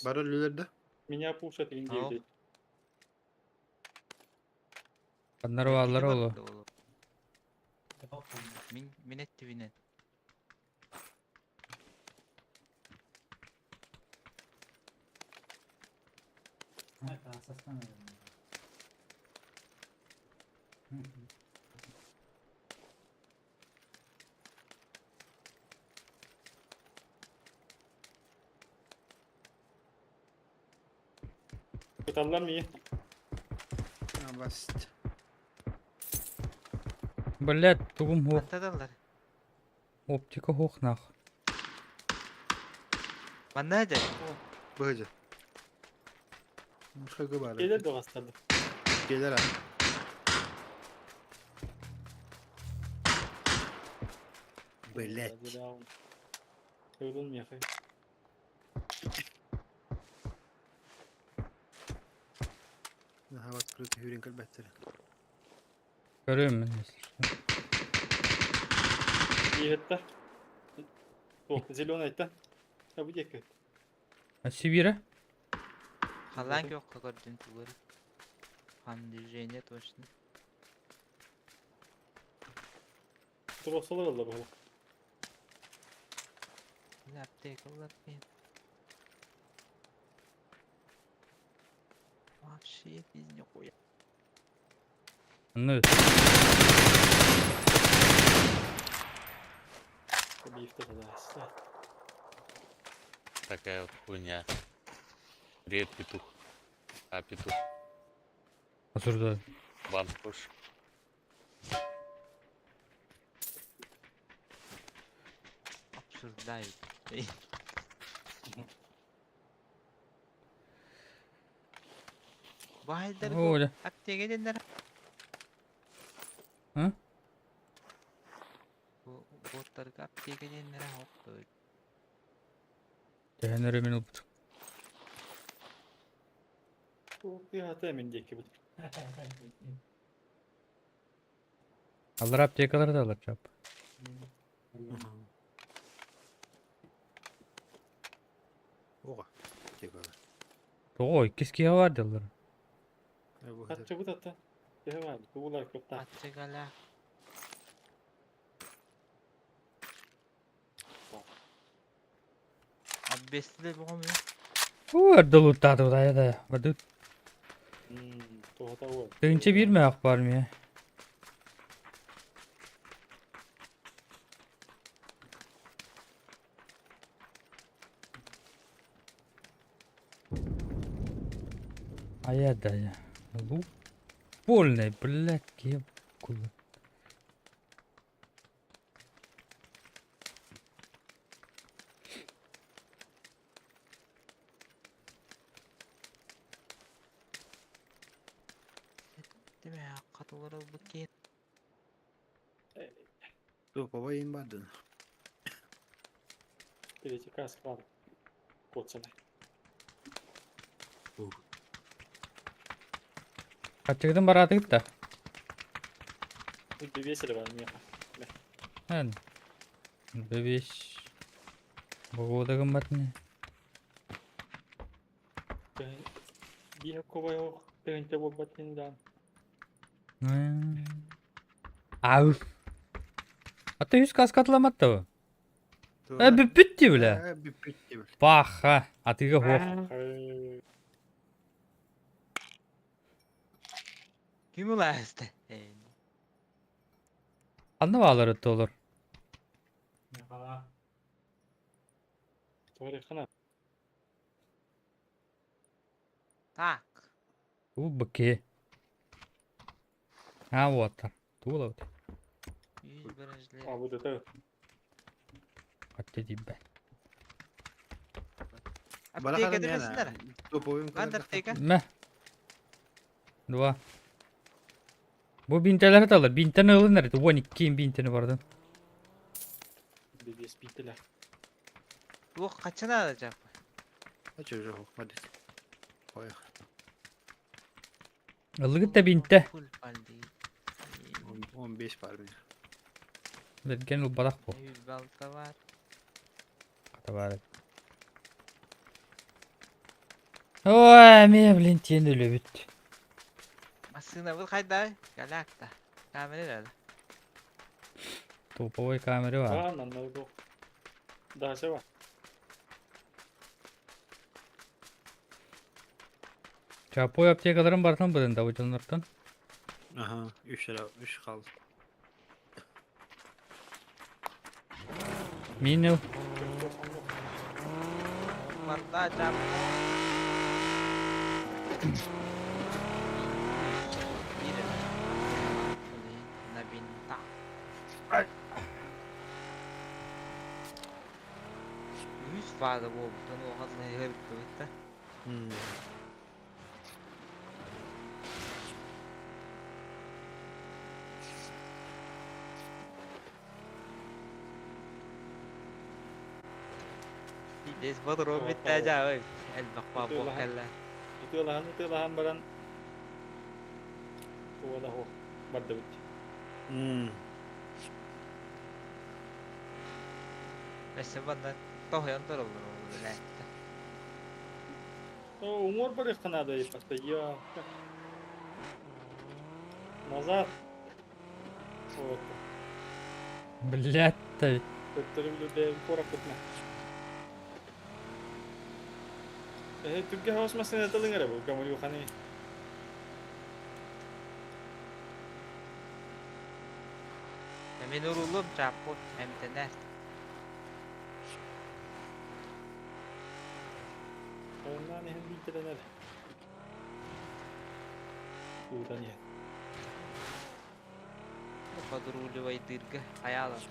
Бары өллүлэр да? Меня пушат индейцы. Аннары бааллара олу. Мин мин эттибинен. Ыталлар мии. Абаст. Блядь, тугум хуох. Аттадаллар. Оптика хуох нах. Манна дьэ. Быһыдьа. Мушага баар. Келер доҕастарды. Келер а. Блять. Өлөн миэхэ. Наһаа открыто хүрен көрбөттөр. Көрүөм мин если что. Иһэтте. О, зеленый та. А бу диэки. А Сибире? Халаан күөххэ көрдүм тугур. Хан движение точно. Туруохсалар ылла быһыла. Бля, аптека ыллаппын. Вообще без нихуя. Анны Биифте тадааста. Такая вот хуйня. Привет, петух. А, петух. Осуждаю. Бан пуш. Обсуждают. Баайдар Оля. аптека дэннэр. А? Бу боттарга аптека дэннэр хопту. Тэһэн өрө мин ылбытым. Тыата мин диэки бут. Аллар аптекалары да алар чап. Оға. Аптекалар. Тоҕо иккис киһи бар дыллар. Хатчы бут атта. Төһө бар? Тугулар көптаа. Аччыгала. Аббестилер боҕом Уу эрдэ улуттаатыбыт айа да. Бардыт. Туһата уол. Тыынча биир мээх бар миэ. Айа да я. Лу. Больный, блядь, кем куда. Деме катылар ылбыт киһи. Топовай им бардын. Третий каск бар. Коцана. Хатчыгытын бараатыгыт да. Бэбиэс эрэ бар миэхэ. Эн. Бэбиэс. Погода гыммат не. Биир кубай тыһыынча буолбат ини даан. Ау. А ты үс каскатламат да Э, бүппүт дии бile. Э, бүппүт дии бile. Паха, атыыга хуох. Ким улааста? Ханна баалар өттө олор? Так. Бу быке. А вот. Тула вот. А вот это. Атте диббе. Аптека дебесинер. Кандай аптека? Мэ. Два. Бу бинтелер талар. Бинтен ылынар. 12 бинтени бардын. Бес бинтелер. Бу качан алacak? Aç уже хохмадит. Ой. Ылыгыт да бинте. 15 бар мин. Берген ылбатах бу. 106 бар. Хата бар. Ой, ме, блин, тиен өлөбүт. Массына бу кайда? Галакта. Камера да. Топовой камера бар. А, манна бу. Дача бар. Чапой аптекаларын бартын бұрын да бұжанлардан. Ага, 3 lira 3 kaldı. Минил. Барда жап. На бинта. Үс баада болуптан оғазына егер бітті. Дес батыры бітті жабы. Әлбақ бабы кәлі. Ытыалаһан ытыалаһан баран туола хо бардыбыт. Өссө бандан тоһуйан тураллар ол билээттэ. О, уҥуор барыахха наада постоянно. Назад. Вот. Блядь. Төттөрү биле куораппытына. Э, түргө хабас машина тылың эрэ бу гамырюханы. Мен урулум чаппут эмтенер. Оннан иһин биитэлэнэр. Уутан иһин. Подруливайдырга хаялар.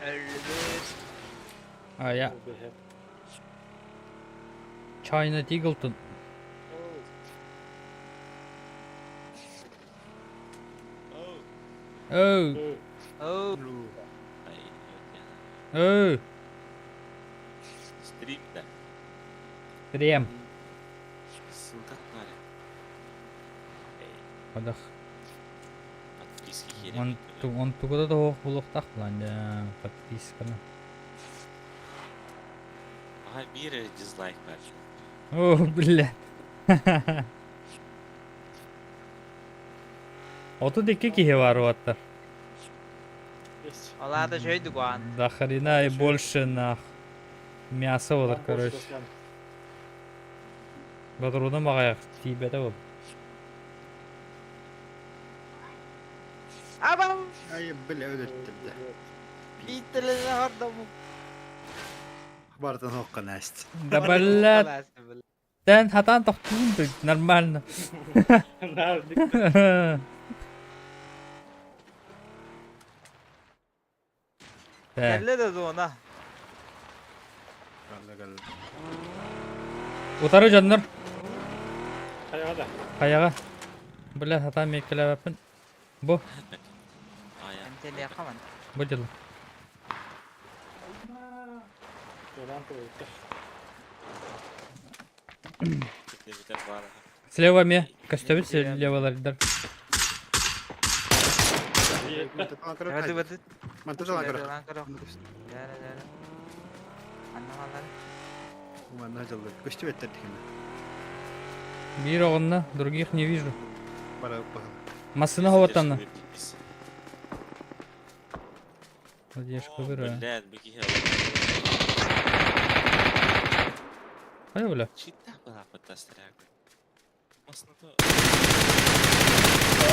Өлбүт. А я. China Eagleton. Oh. Oh. Oh. Стрим, да? Стрим. Ссылка отправили. Падах. Подписки херня. Он ту он тугуда да ох булуктах булан да подписканы. Ага, бир дизлайк бар. О, бля. 32 киһи бар уаттар. Алар да жөйдү гуан. Да хрена и больше нах. Мясо болар, короче. Батырудан бағаяқ тиибэтэ бол. Абам! Ай, бля, өлөттүм да. Биттеле хордому. Бартан хокка насть. Да блядь. Тэн хатан тохтуун нормально. Так. Кэлле да зона. Калла калла. Утары дьоннор. Хайаҕа да. Хайаҕа. Бля, хатан меккелээбэппин. Бу. Эмтеле хаман. Бу дьылы. Туолаан туолуттар. Слева ме. Көстөбүт слевалардар. Воды, воды. Манта талан көрө. Да, да, да. Анна маллар. Манна дьаллар. Көстүбэттэр дикини. Биир оҕонно, других не вижу. Бара баһыл. Массына хоботанна. Надежка вырая. Блядь, беги. Хайа бля. Чита была подостряга.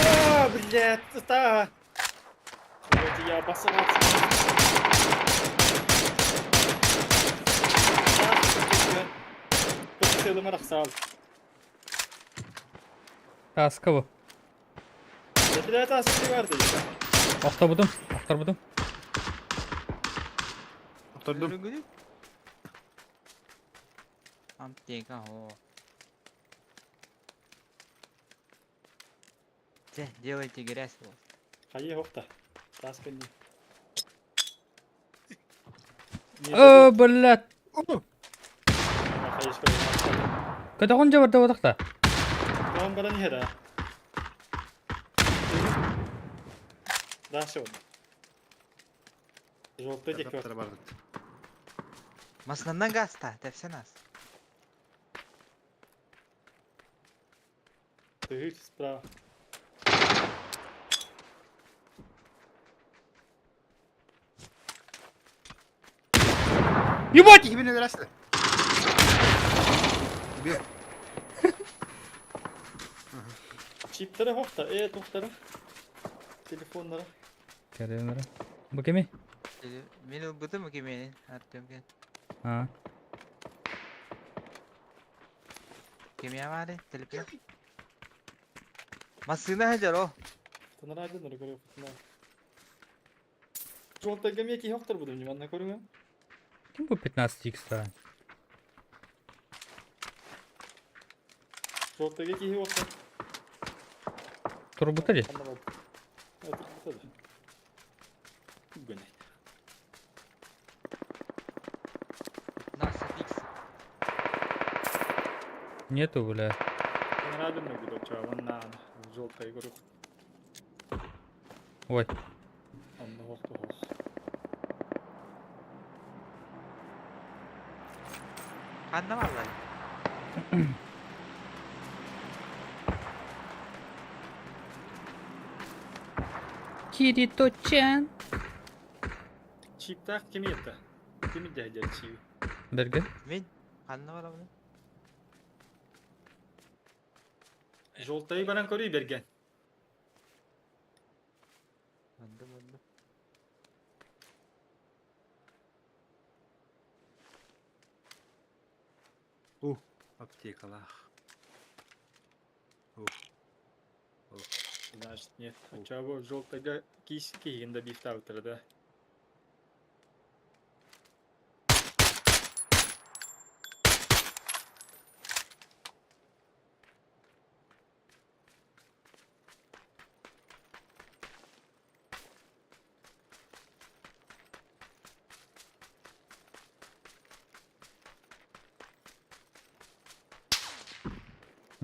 А, блядь, та. Давайте я обосрался. Тылым арахсал. Таска бу. Блядь, таска бар дейт. Охтобутум, охторбутум. Охтордум. Аптека хо. Те, делайте грязь вот. Хайы хохта. Таска не. О, блядь. Көтөҕүн дьэ барда бодохта. Он баран иһэр аа. Дальше он. Желтый диэки бар. Маснаннан гаста, тэпсэн нас. Тыгыр справа. Ебать! Кихи бин өлөрөстө. Бир. Чиптері хохта, э, тохтары. Телефоннары. Кәренері. Бу кеми? Мен ылбытым кемени, Артемген. А. Кеме бары, телефон. Масына хажар о. Тынырады нұры көріп тына. Жолта кеме ки хохтар буду, внимательно көрүңө. Ким бу 15 икс-та? Жолта ки хохтар. Турбута ли? Турбута да. Гонять. 15 икс. Нету, бля. Тынырады нұры көріп чабан Жолта көріп. Ой. Анна хохта хох. Ханна маллар. Кирито-чан. Чиптах кеми это? Кеми дядя чип? Берген. Мен ханна бар абы. Жолтайы баран көрүй берген. Манды манды. У, аптекалах. У. У. Значит, нет. А чего жолтайга кис кийгенде бифтаутыр да.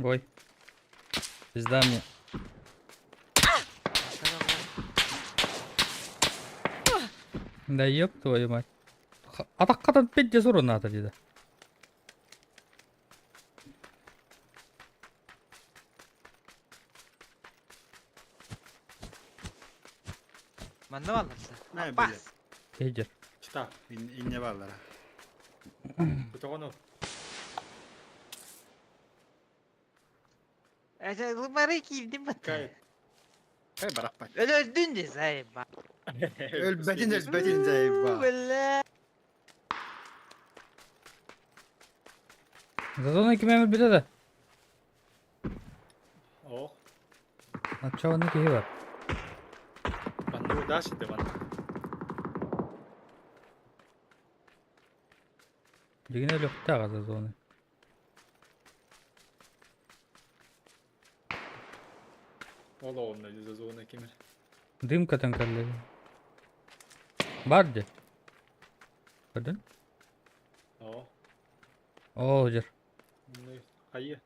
Ой. Пизда мне. Да ёб твою мать. Атаққадан петте зору надо дейді. Манна маллар. Не, Бас. блядь. Кейдер. Чита. Инне баллара. Көтөҕөн Эже бары кийдим бат. Кай. Кай бараппат. Өлөрдүн де заеба. Өлбэтин өлбэтин заеба. Бля. Зазона ким әмір бітеді? О, Начало киһи бар. манна дашь де манна. Дигине лөхтә за зоны. Ол оғынна за зона кемер. Дымка там кәлле. Бар де. Көрдің? О, О, дьэр. Хайы.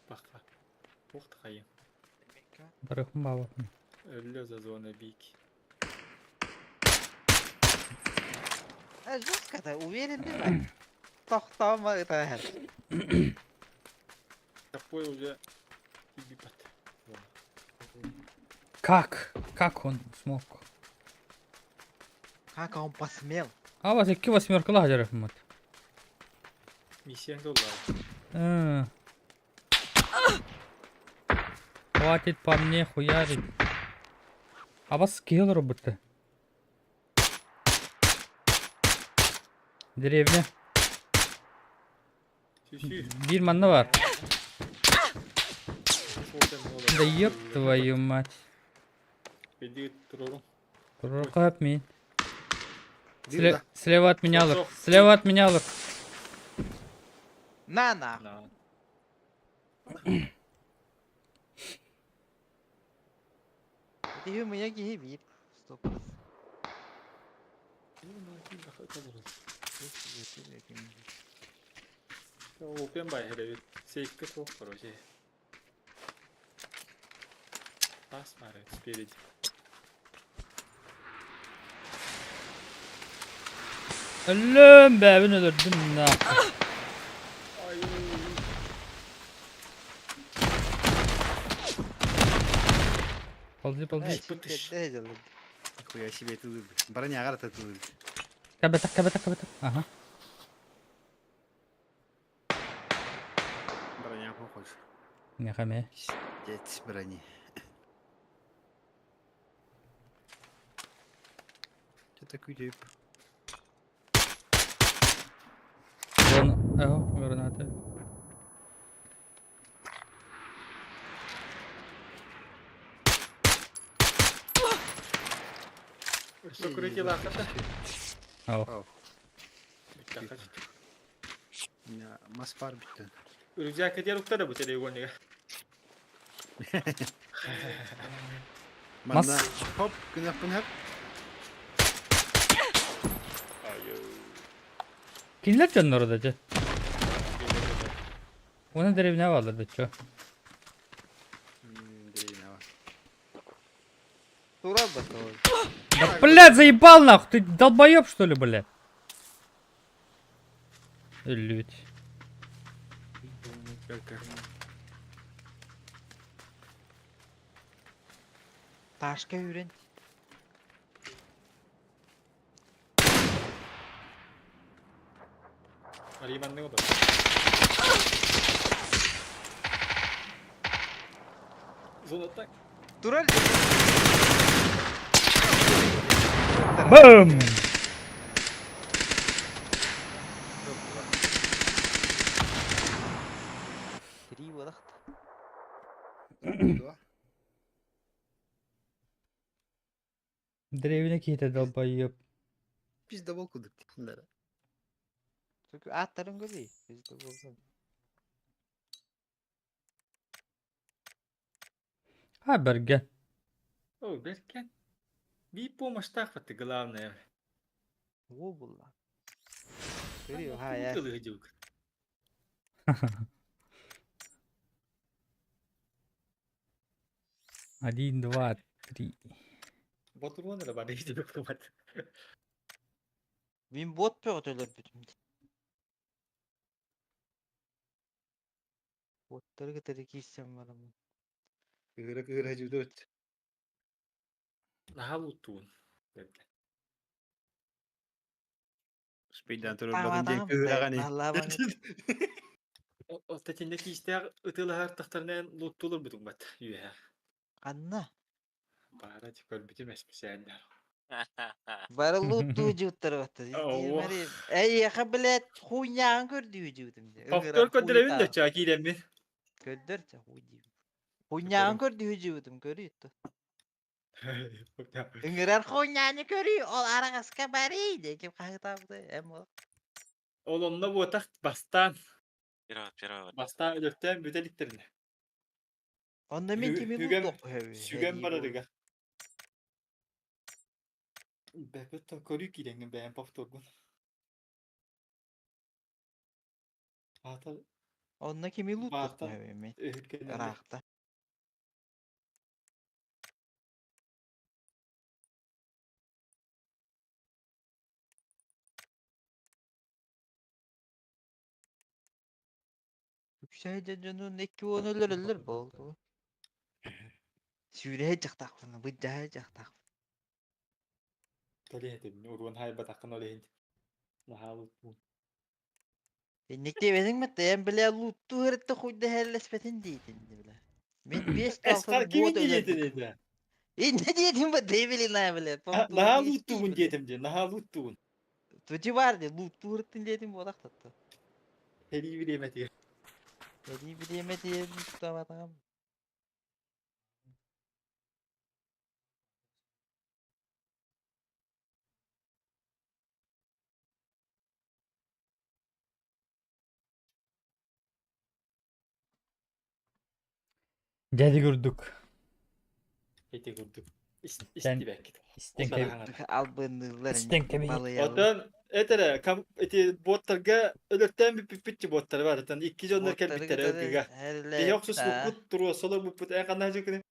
Баха. Туох да хайы. Барыхым баабаппын. Өллө за зона бик. А жестко-то, уверен ли? Тохтомо это. Такой уже бипат. Как? Как он смог? Как он посмел? А вас икки восьмеркалаах дьарыхмыт. Миссияң доллар. Э. Хватит по мне хуярить. А вас килл роботы. Деревня. Биир манна бар. Да ёб твою мать. Рука мин. Слева от меня лук. Слева от меня лук. На на. Киһи мыйа киһи биир. Стоп. Опен бай херебит. Сейкке суох короче. Тас бары спереди. Өллөм бэбин өлөрдүм на. Ползи, ползи. Хуя себе ты Броня ты Кабета, кабета, кабета. Ага. Броня похож. Не хаме. Пиздец брони. Что такое тип? Вон, ого, граната. Сокрытилахата. Ау. Мас пар битті. Рюкзак кетер уктара бу телегоннига. Мас. Хоп, күнәк күнәк. Кинилэр дьонноро да дьэ. Уонна дэриэбинэ бааллар да чё. Тура батыл. Да блядь, заебал нахуй, ты долбоеб что ли, блядь? Өллүбүт. Ташка үрен. Ариманны ода. Золота. Турар. Бум! Три выдохта. Дэриэбинэ киһитэ долбоеб. Пиздобол кудук. Да. Аттарын көрүй. Пиздобол. А, бэргэн. О, бэркэн. Би помощтаах баты главное. О булла. Көрүй, ха я. Один, два, три. Ботурон эрэ бары дебек бат. Мин бот бөҕөтөлөр бүтүм. Боттары кытары киирсэн барамын. Кыгыра кыгыра жудут. Наһаа луттуун. Спейдан турар батын ден кыгырагани. Отатинне киистээх ытыылаһар тахтарынан луттуулар бутук бат. Үөһэ. Ханна? Баара көрбүтүм эсписээннэр. Бары луттуу жуттар батта. Оо. Эйиэхэ блядь хуйняҕын көрдүү жуутум. Повтор көрдөрөбүн да чаа киирэммин. Көрдөр ча хуй диим. Хуйняҕын көрдүү жуутум көрүй то. Ыҥырар хуйняны көрүй ол араҕаска барый диэн ким хаһыытаабытай эм ол. Ол онно буотах бастаан. Первого, первого. Бастаан өлөртөөн бүтэ иликтэринэ. Онно мин кими Сүгэн луттуох сүгэн барарыгар. Бэпэт көрүү киирэҥҥин бэйэм повторгун. Аата Онно кими баартан лууттуохха эбиммит? өһүргэнэллэр. Ыраахта. Үксэ дьонун 20 өлөрөллөр буолду. Сүүрэһэ дьахтаахпын, быдьаһа дьахтаахпын. Кэлиэ этим, уруон хаайбатаххын ол иһин. Наһаа луттуун. Инник диэбэтиҥ мэтэ, эн бile лууттуу һырытта хуйда һэллэспэтин диитин бile. Мин биэс Эскар талтан кимин бот диэтин өлөрбүтүм. этэ? Инне диэтим ба дебилина бile. Наһаа Том луттугун исти бile. диэтим дии, наһаа луттугун. Тути бар ди лууттуу һырыттын диэтим буолах татта. Сэрии бириэмэтигэр. Эри бириэмэ диэн лууттаабатаҕым. Дяди курдук. Ити курдук Истэн истибэккит. истэн Ол кэби хаҥара. Албынныыллар истэн ини кэбиһи. балыйаллар. Оттон этэрэ кам ити боттарга өлөртөөн бүппүппүт боттары бар. Оттон икки дьоннор Боттары кэлбиттэрэ кытары ылгыга. Биһи һэрлээбит аа. охсуспуппут, туруорсалар буппут эн ханна дьыкыны?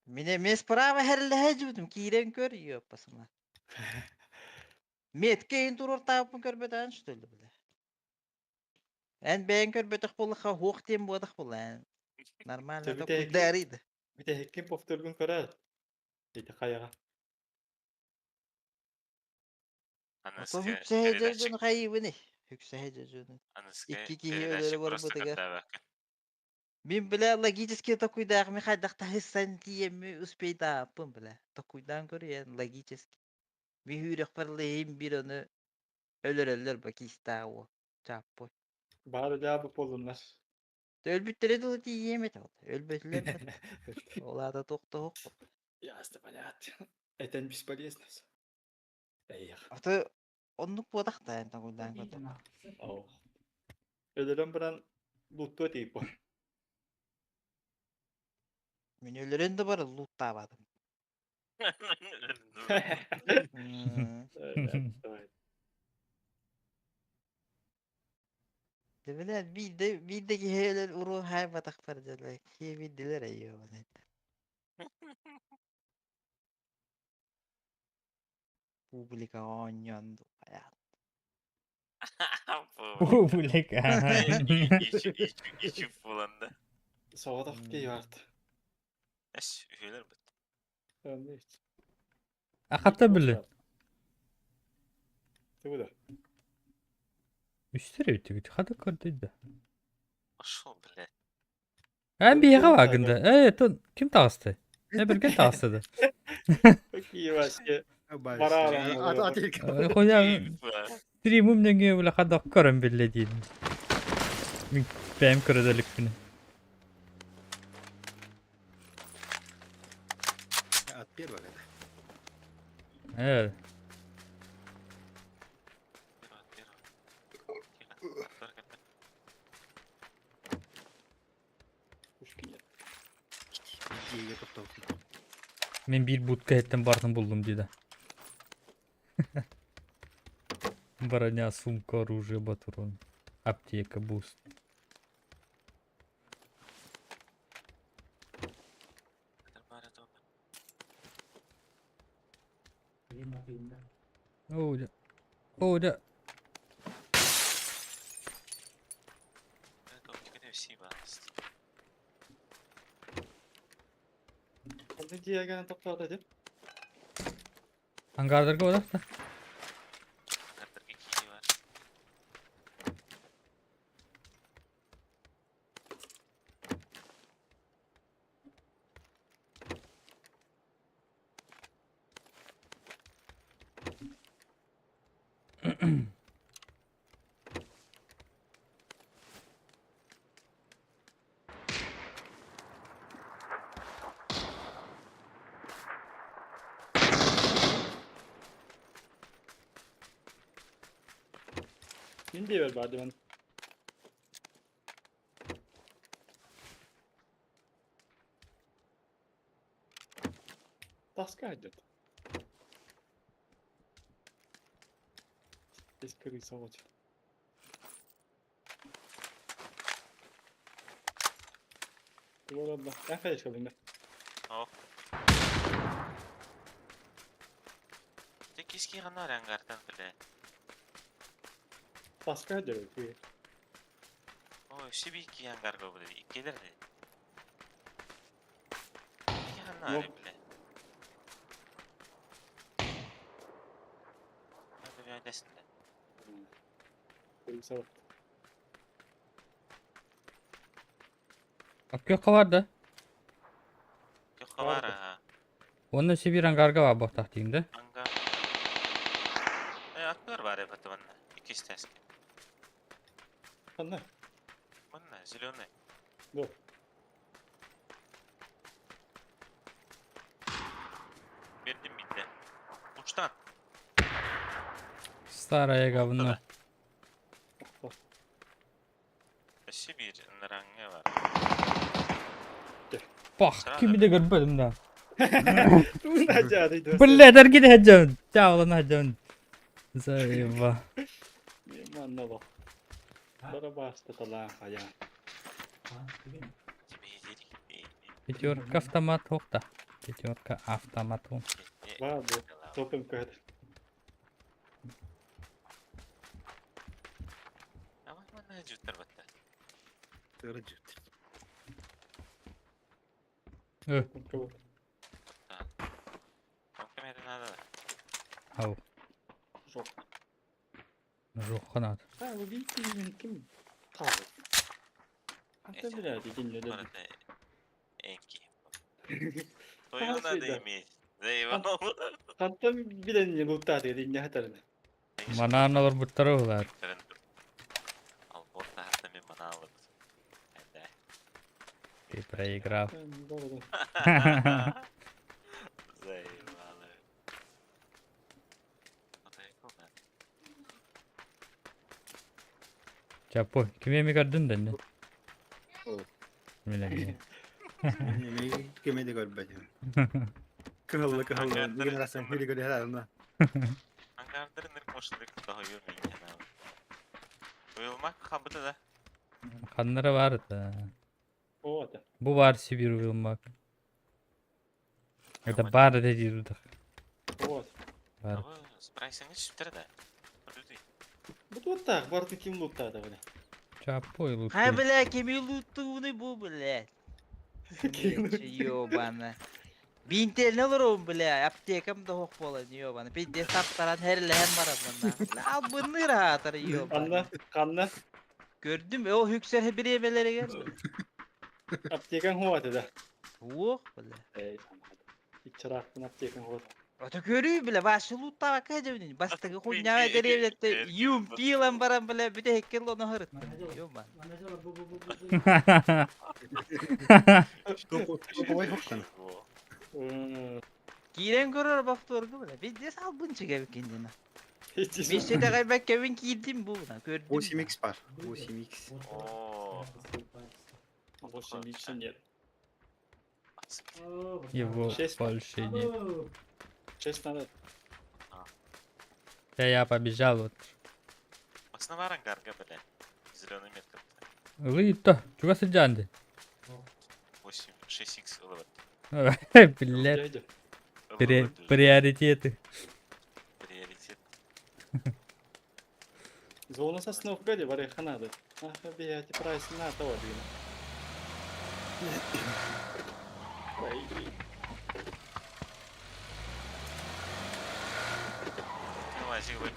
Мин эмиэ справа һэрлэһэ дьубутум киирэн көр ёппасыма. Метка иһин туруортаабыппын көрбөтөөн что ли бля. Эн бэйэҥ көрбөтөх буоллахха уһуох диэн буотах буолла эн. Нормально Чэ бүтэһикки токуйдаарый да. бүтэһиккин повторгун көрөр. Ити хайаҕа. Ото Аныскы үксэһэ передатчик дьон хайыыбыный? Үксэһэ дьону. аныскы Икки киһи өлөрө передатчик просто барбытыгар. көрдөөбөккүн. Мин бля логически токуйдаах ми хайдах таһыссан тиийэмми успейдааппын бля. Токуйдаан көрүйэн логически. Ми хүүрөхпэр лэйим бир ону өлөрөллөр ба киистаах уол. Чааппой. Баар дьаабы буоллуннар. Өлбүттэри дылы тиийиэм этэ ол. Өлбөтүлэр да. Ол аата туохтоһук. Ясно, понятно. Это бесполезно. Эх. Аты оннук буотах да эн токуйдаан көрдөххө. Оо. Өлөрөн баран луттуо тиийбо. Мин өлөрөн да баран лууттаабатым. М. Дэ билэр биирдэ биирдэ киһи өлөр уруу хаайбатахпар дьоло киһи биирдилэр өйүөбүн Публикаҕа оонньоон дуу хайаан. Публика. Ичип буолан да. Соҕотох киһи барт. Эс үһүлэр бит. Ахата били. Тугу да? Үстер эбит хата көрдөйдө. Пошел, блядь. Эн биһиэхэ баагында. Э, это ким таҕысты? Э, Бэргэн таҕысты да. Какие вообще бараан. Хуя стримум нөҥүө бile хадах көрөн биллэ диин. Мин бэйэм көрө иликпин. От первого это. Э, Идея топтолку. Мен биир будка эттен бартын булдум диде. Броня, сумка, оружие, батурон. Аптека, буст. Оо, дьэ. Оо, дьэ. Ханнык дьиэгэ тохтоото этим? Ангардарга барар да. Ангардарга киирии бар. Мин диэбэр баар димэн. Таска идет. Здесь крыса вот. Туора да. Эн хайа шалыңда. О. Ты киски гана ангартан, бля. Таска дөрөй. Ой, сибики ангарга бля. Иккилер де. Гана, бля. Hadi bir öylesinde. Аккөккө бар да? Көхө бар а. Онно Сибирь ангарга бар буохтаах диигин да? Ангар. Э, аттар бар эбит манна. Иккис тэске. Ханна? Манна, зеленый. Бу. Бердим битте. Учтан. Старое говно. Сибирь нараңы бар. Пах, кими да көрбөтүм да. Туна жады. Блядь, аргиде хаджан. Чаалан хаджан. Заеба. Манна бак. Бара басты тала хая. Пятерка автомат хохта. Пятерка автомат. Бар бу. Топым көт. Ama манна жүттер батта. Тыры жүттер. Э. Камера надо. Ау. Жоқ. Жоқ қанат. А, вы видите, ким? Қалды. Ата блядь, иди не Барата энки. Твою надо иметь. Заебал. Хантан билен не лутады, иди не хатарны. Манаан олор буттары улар. Ал борта хатта мен мана алып. Ты проиграл. Заебало. Чапо, ким эми көрдүн да не? Биле. Кеме де көрбөтүм. Кыһыллы кыһыллы. Бүгүн расан хили көрө хәрәлна. Ангардырын ырк мошылык тохойу мен Уйылмак хабыты да. Ханнары бар да. Вот. Бу бар Сибирь уйылмак. Это бар деди дудах. Вот. Бар. Спрайсыңы түштер да. Бу вот так, бар ким лутады бля. Чапо и Хай, бля, кими лутуны бу, блядь. Ёбана. Бинтерне олорум, бля, аптекам да хох болан, ёбана. Пизде саптаран херлehen барам манна. Ал быны раатар, ёбана. Канна, канна. Көрдүм, о хүксер биремелерге. Аптекаң хуаты да. Уох, бля. Эй, Ичаракпын аптекаң хуаты. Ото көрүү, бля, башы луттаба кэжебин. Бастыгы хуйняга деревлетте юм пилан барам, бля, бүте хеккел оны хырыт. Ёбана. Топовой хоктан. Киирен көрөр бафторгу, бля. Пизде салбын чыга бикиндина. Меште кайбак кебин кийдим бу, көрдүм. 8x бар. 8x. О. 8x нет. Его Шесть. больше нет. Шесть надо. Да я побежал вот. Основа ангарга, бля. Зеленый метка. Лыто, чуга сыджанды. 8, 6x ылыбат. Блядь. Приоритеты. Приоритет. Зона сосновка де бар ханады. Аха, блядь, прайс на того дина. Ой. Ну, азик вы.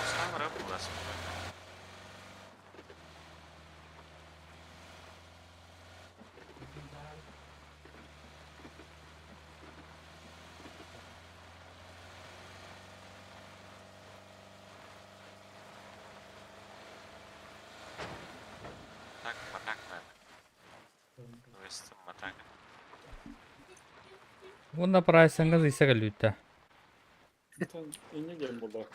Сам рыбу Так, матак надо. Вестом матак. Онна прайсыңыз исе кэлүүтэ. Инне дем булды.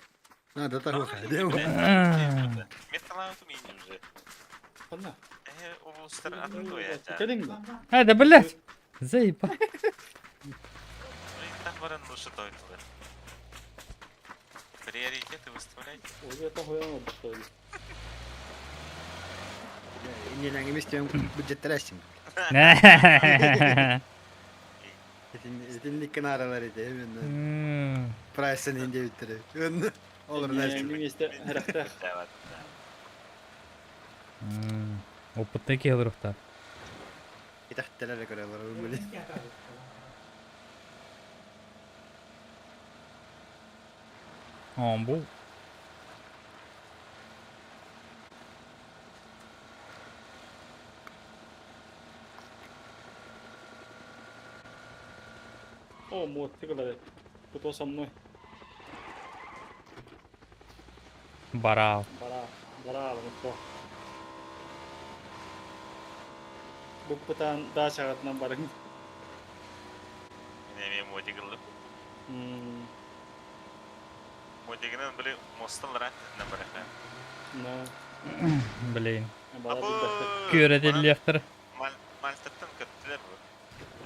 А, да так Металлаутум инне уже. Ханна. Э, облустар атты я. Келиң да. А, да блядь! Заеба. Так баран лучше тойтулар. Приоритеты выставляйте. Уже это хуяно что ли. Иннелеңимис диэн бюджеттер эстим. Итинник канаралар ити именно. Прайсын индебиттери. Олор Иннелеңимисте харахтах. Опытный киһи Итахтелер көрөлөр били. Он бу. О, мод, ты говоришь. Кто со мной? Барал. Бара, бара, ну Буппутан дачагатынан барың. Неме модик ылып. Модигинен били мосталар аттынан барахан. Но. Блин. Бала билбэттэр. Күөрэтиллиэхтэр. Мальтаттан көттүлэр бу.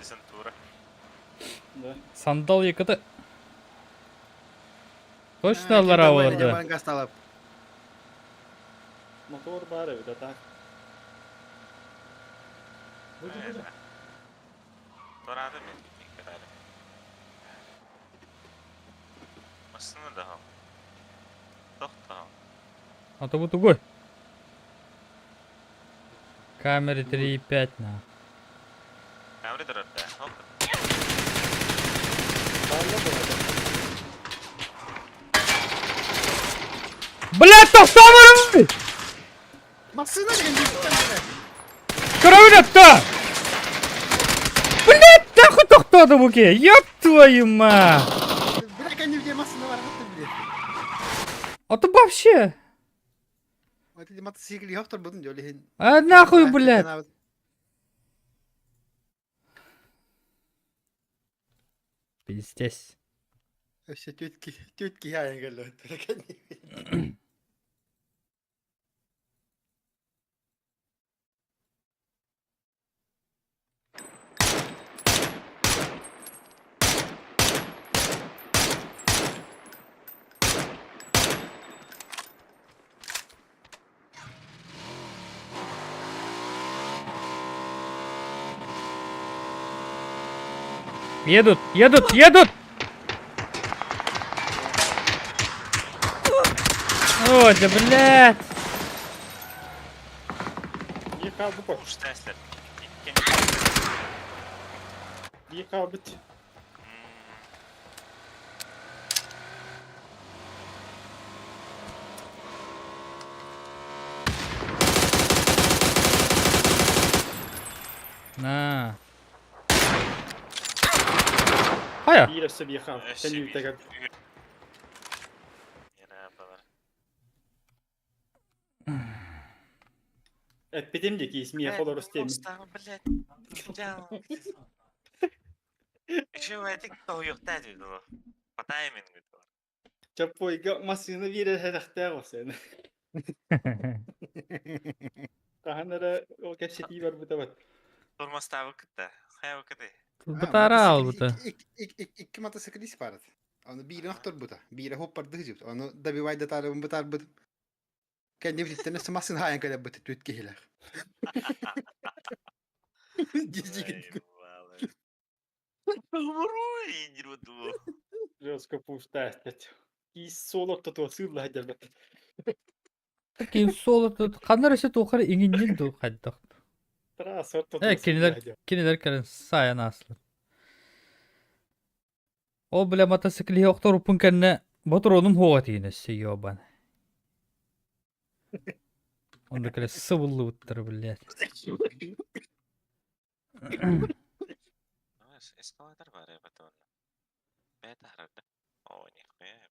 Десантура. Да. Сандал якыты. Точно аллара оларды. Гасталап. Мотор бар эбит, а так. Торады мен керәле. Машина да. Тохта. А то вот угой. Камеры 3.5 на. Камера дорады. Хоп. Блять, тохтоомарый! Машина деген Кровь-то! Блять, нахуй тохтоото буке! Ёб твою мать! Бля, кәнебе машина бар хатты биле. А то вообще! Вот эти мотоцикли автор будун жолихин. А нахуй, блядь! Пиздец. Вообще тетки, тетки я говорю, кәнебе. Едут, едут, едут! Ой, да блядь! Ехал бы Уж тәслер. Ехал бы. На. Хайа! Биир өссө биэхэ. Тэннибитэгэр. Эппитим диэки исмиэхэ олорус тиэммин. Блядь. Еще этик тоһуйуохтаа дии По таймингу. Чаппойга массыына биэрэр сэрэхтээх осен. Хаһан эрэ ол кэпсэтии барбыта бат. Тормостаабы кытта. Хайа кыты. Бытара албыта. Икки мотоциклист бар. Аны бири нохтор бута. Бири хоппарды жиб. Аны добивай да тары бутар бут. Кәнде биттен машина хайын кәле бут түт килер. Жестко пустасть. Киис суол ортотугар сыылла сылдьар Ким соло тут ханнар өссө туохар иҥиннин дуу хайдах. Трасса Э ортотугар кинилэр сыылла сылдьар. кинилэр кэлэн саайан ааслар. Ол бля мотоциклиһи охторуппун кэннэ ботуруонум хуоҕа тиийэн өссө ёбан. Онно кэлэ сыбыллыбыттар блядь. Эскалатор бар эбит онно. Это харда. О, нихуя.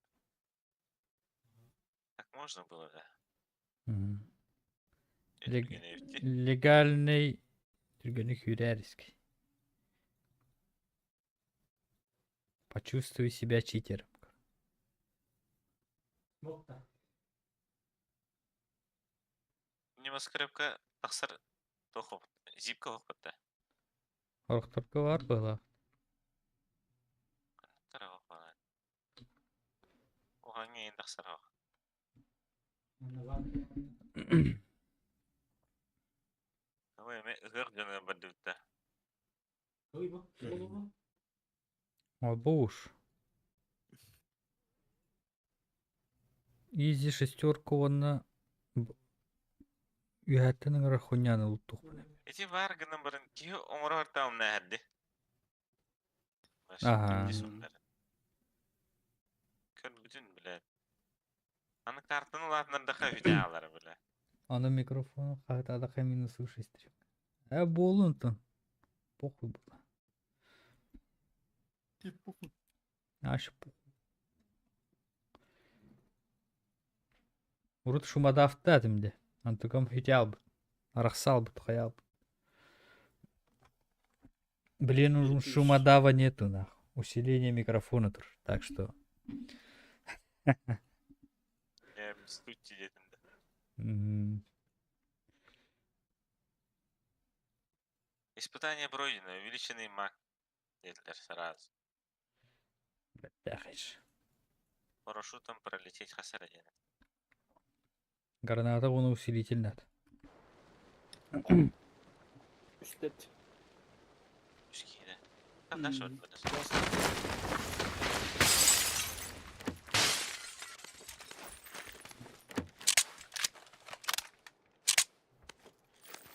Так можно было, да? Мгм. Легальный түргэнник хүрээриски. Почувствуй себя читером. Небоскребка тахсар тохоп. Зипка хоппатта. Орохторго бар была. Тара хоппана. Оһаҥҥа иһин тахсар. Ой, эми ыһыах дьоно бардыбыта. Ой, бу, бу, бу, бу. Обуш. Изи шестерка уонна үөһэттэн ыҥырар хуйняны луттуохпун. Ити баар гынан баран киһи оҥорор таамна эһэрди. Аха. Көрбүтүн билэр. Аны картаны улаатынардаха үтэ аалара билэ. Аны микрофон хаһытаатахха минус слушай стрим. Э буолун тон. Похуй было. Аш похуй. Урут шумадафта этим Антукам хитялбыт. Арахсалбыт, хаялбыт. Блин, уже шумодава нету, нахуй. Усиление микрофона тоже. Так что... Испытание пройдено, увеличенный маг. Диэтилэр сразу. Бэртээхэй. Парашютом пролететь хас эрэ диэн. Граната уонна усилитель надо. Үстет. Үс киһи Дальше вот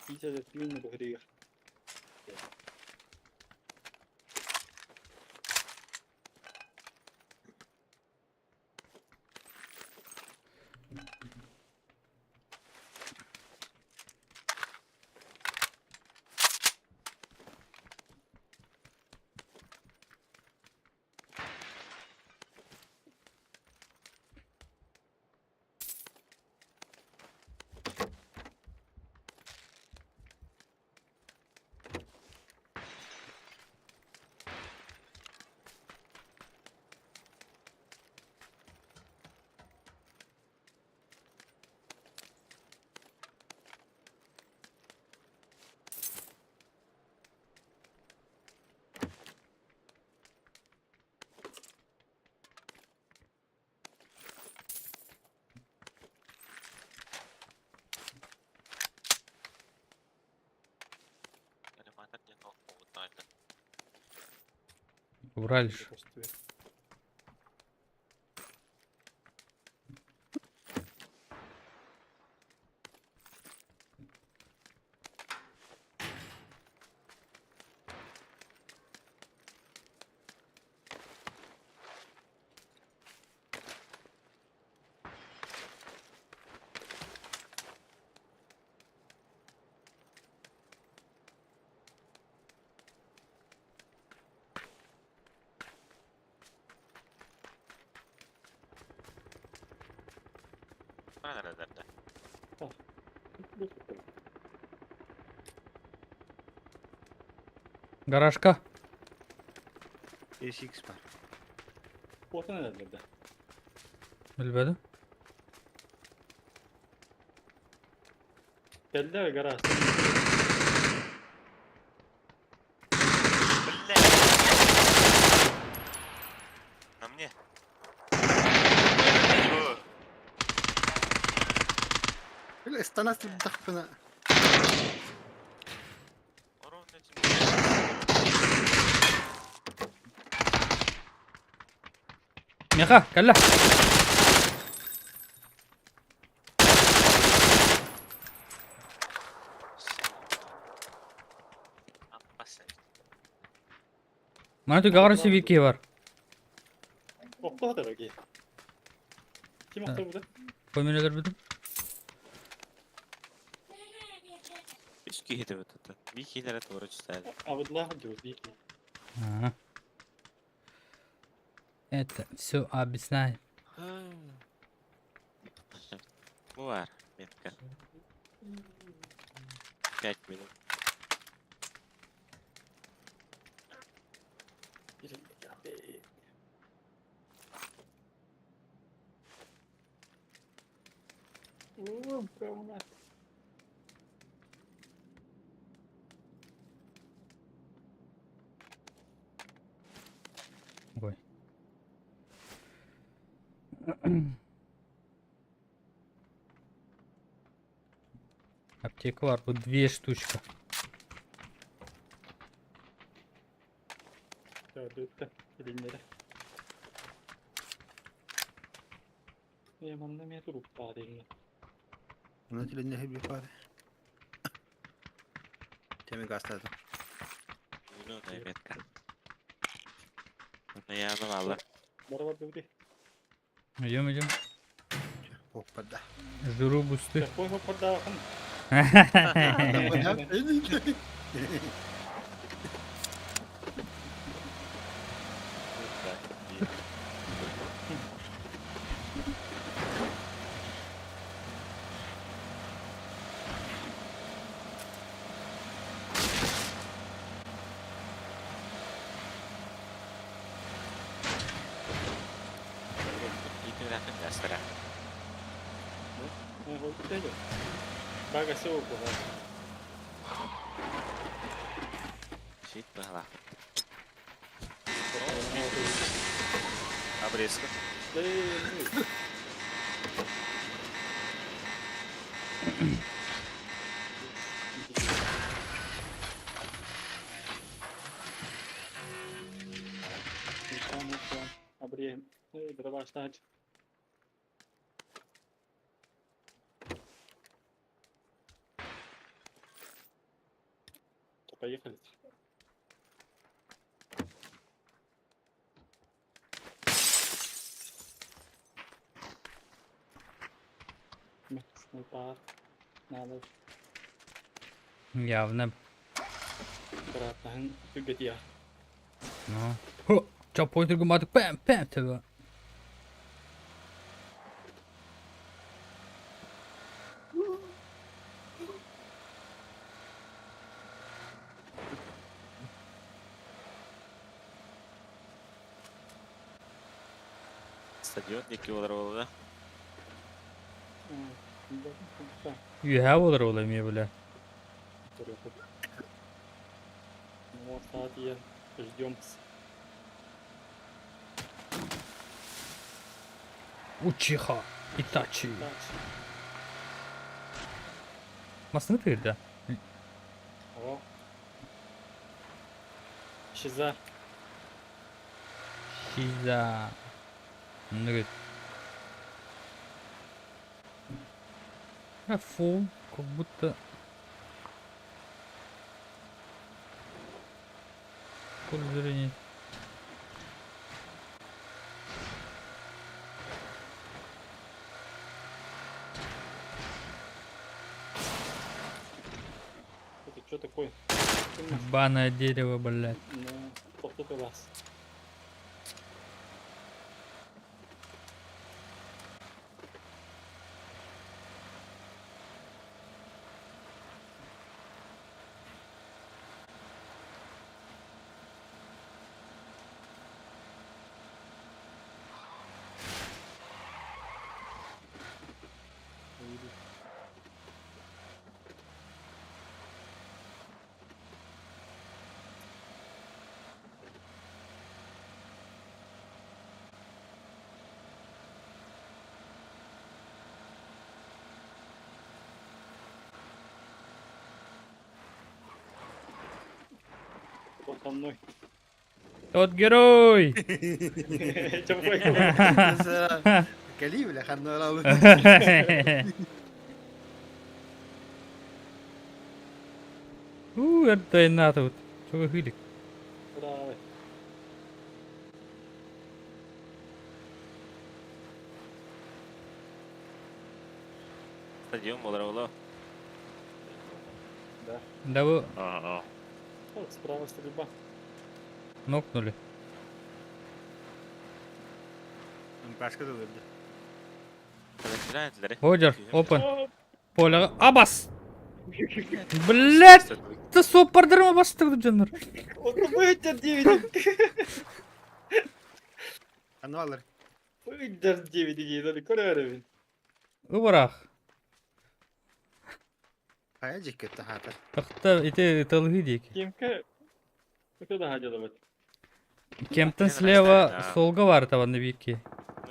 Питер түүн быһырыгар. Убрали ж. Гаражка. SX бар. Куотан эрэллэр да. Билбэтим. Кэллэ гараж. На мне. Бile ыстана сырдахпына. Меха, кэллэ. Мана түгэҕэр өссө биир киһи бар. Охто хатар окей. Ким охто Бу мин өлөрбүтүм. Үс киһи төбөтө. Биир киһилэрэ туора түстээли. Абыдлаах дьуус биир. Ага. Это все объясняет. Бу бар, метка. 5 минут. О, гранат. Ой. Аптека бар, вот две штучка. Көрдүттэ, илиннэрэ. Е, манна эмиэ турук баар иҥҥэ. Онно тилиннэ хибби баар. Теме гастады. Зеленая метка. Яна мало. Бара бар бudi. Идем, идем. Хоппарда. Жру бусты. Какой хоппардаахын? Бага сeo буолар. Щит быһалаах. Обрезка. Обрезаем. Дрова штач. Поехали. Снайпер. Надо Явно. аккуратно. Түгетия. Ну. Хо! Чапой түргүн пэм пэм тебе. Стадион диэки буолар буолла. Үһэ болар ол эмиэ бля. Ну, вот, ждем. Учиха. Итачи. Масыны тыырда. О. Шиза. Шиза. Нүгүт. А фу, как будто... Поле зрения. Это что такое? Банное дерево, блядь. Ну, кто вас? Кто со мной? Тот герой! Кали, бля, ханна У, это на тут. Чего вы хылик? Браво. Стадион буолар буолла. Да. Да вы Ага. Вот справа стрельба. нокнули. Пашка да бля. Ходжер, опен. Поле. Абас! Блять! Ты соппардырма бастырды жаннар. Вот выйдет 9. Ханна алар. Выйдет 9 дигей, көрөрөбүн. Ыбарах. Хая жеккетте хата. Тахта ити талгы дейк. Кимке? Кто да делать? Кемтен слева солга бар табанны бирки.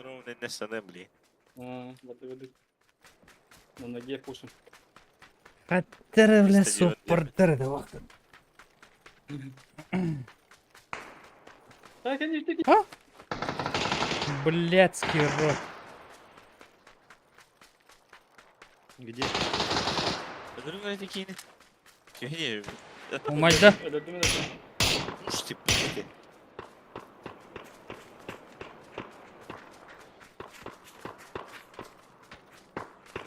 Ну, не саны, блин. А, воды, воды. На ноге пушим. Хаттара, бля, суппардара да вахтан. А? Блядский рот. Где? Умайда.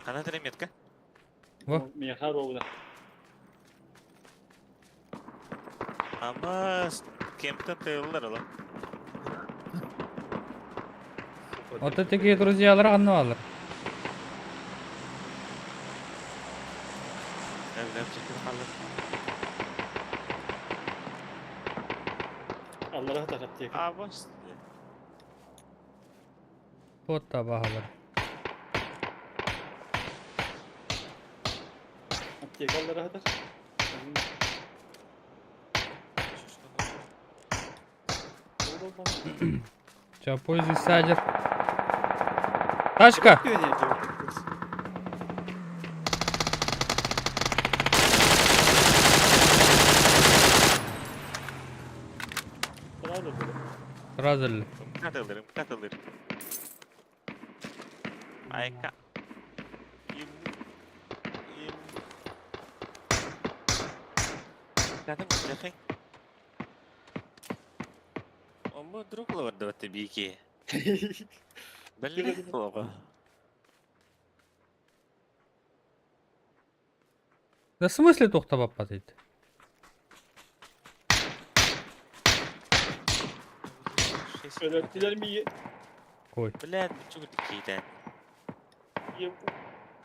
Она метка. Во. Миэхэ ровно. Ама кемтен тыыллар ыла. Вот это такие друзьялар анны алар. Evlem çekip kalır. Аллара тарап диэки. Абас. Вот табаһалар. Аптека аллара хатар. Сейчас пользуйся садер. Тачка! Сразу ли? Katılırım, katılırım. Айка. Им. Им. Кадым жахай. Омо друг лордоваты бики. Блин, плохо. Да в смысле тухта баппат Өлөртүлэр ми Кой. Блядь, чего такие-то?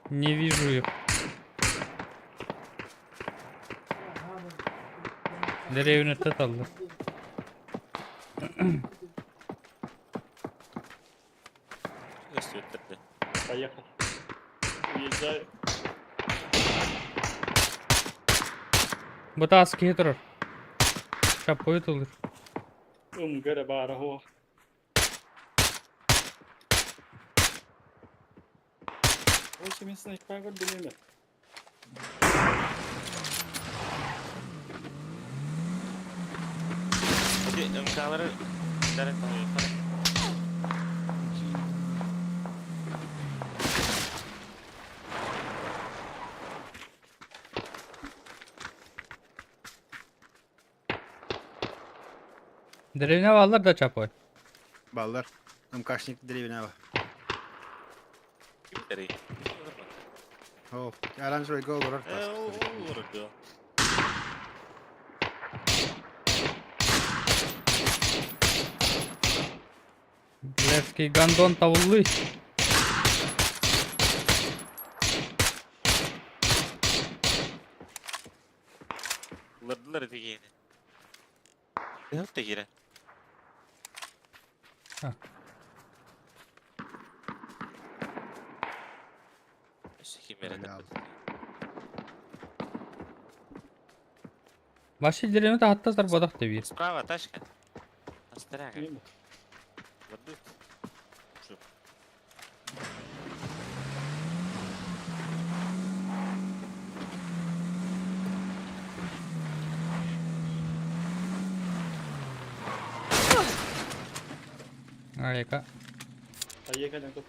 Не вижу их. Деревня таталды. Поехал. Уезжаю. Бытаски турар. Чапой тулur. Умгара баара хуа. Ой, мен снайпер көрдүм эме. Hadi MK'ları internet alıyor. Деревня баллар да чапой. Баллар. МКшник деревня бар. Ким О, оранжевый гол олорор. Олорду. Блядский гондон тавуллы. Лордылар дегені. Ne yaptı yine? Ha. Өссө ким береді? Баши деревня хатта бодах тебир. Справа тачка. Астрага. Ладут. Айка. Поехали. тут.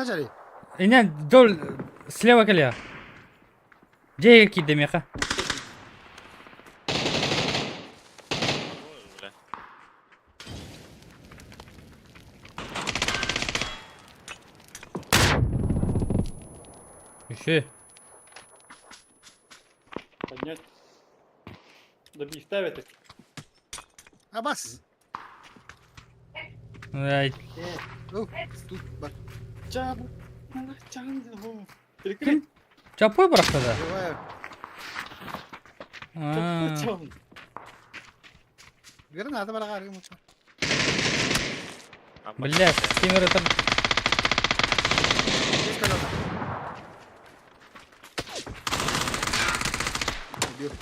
Начали. Иня дол слева кэлиэ. Дьэ киирдэ миэхэ. Бля. Еще. Поднять. Добей ставит. Абас. Ай, О, тут бар. Чаб. Перекрыть. чапой бырахта да? Бываю. А, Чаб. Граната бар аҕар. Блядь, кемер это... Здесь колеса. Убил.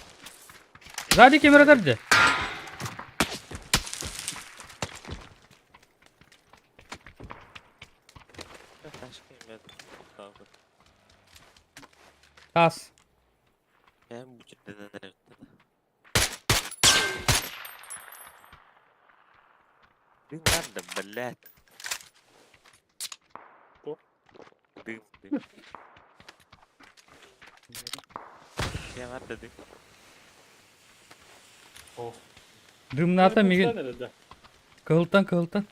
Сзади кемер где? Таас. Бэйэм бучурданан эрэбиттэн. Дым бар да, блядь. Дым, дым. Кем бар да дым. Дымната мигин. Кыһылтан, кыһылтан.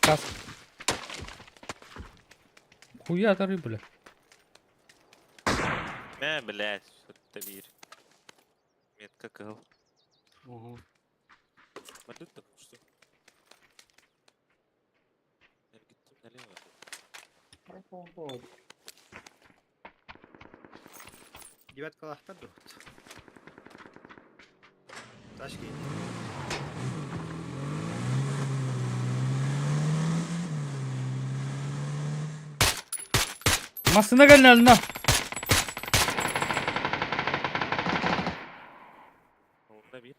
Таас. Хуя атары, бля. Мэ, блядь, это бир. Метка кыл. Угу. Мадут так что? Эргиттим налево. Девятка лахтар дуһут. Ташки. Массына кэллэ Онно бир.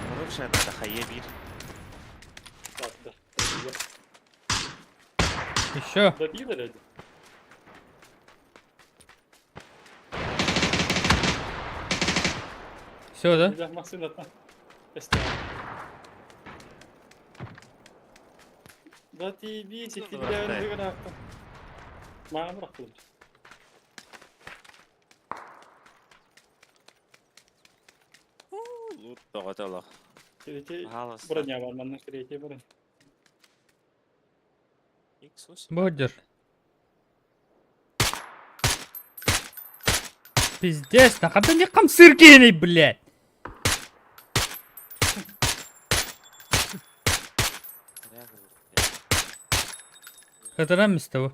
Хорошая надо, хае бир. Так, да. Еще. Добил или? Все, да? Да, машина там. Да ты видите, ты бля, выгнал. Мама рахтым. Лут тоҕотолох. Третий Пожалуйста. броня бар, манна третий броня. X8. Бодер. Пиздец, нахада не хамсыр киһиний, блядь. Хатарам из того.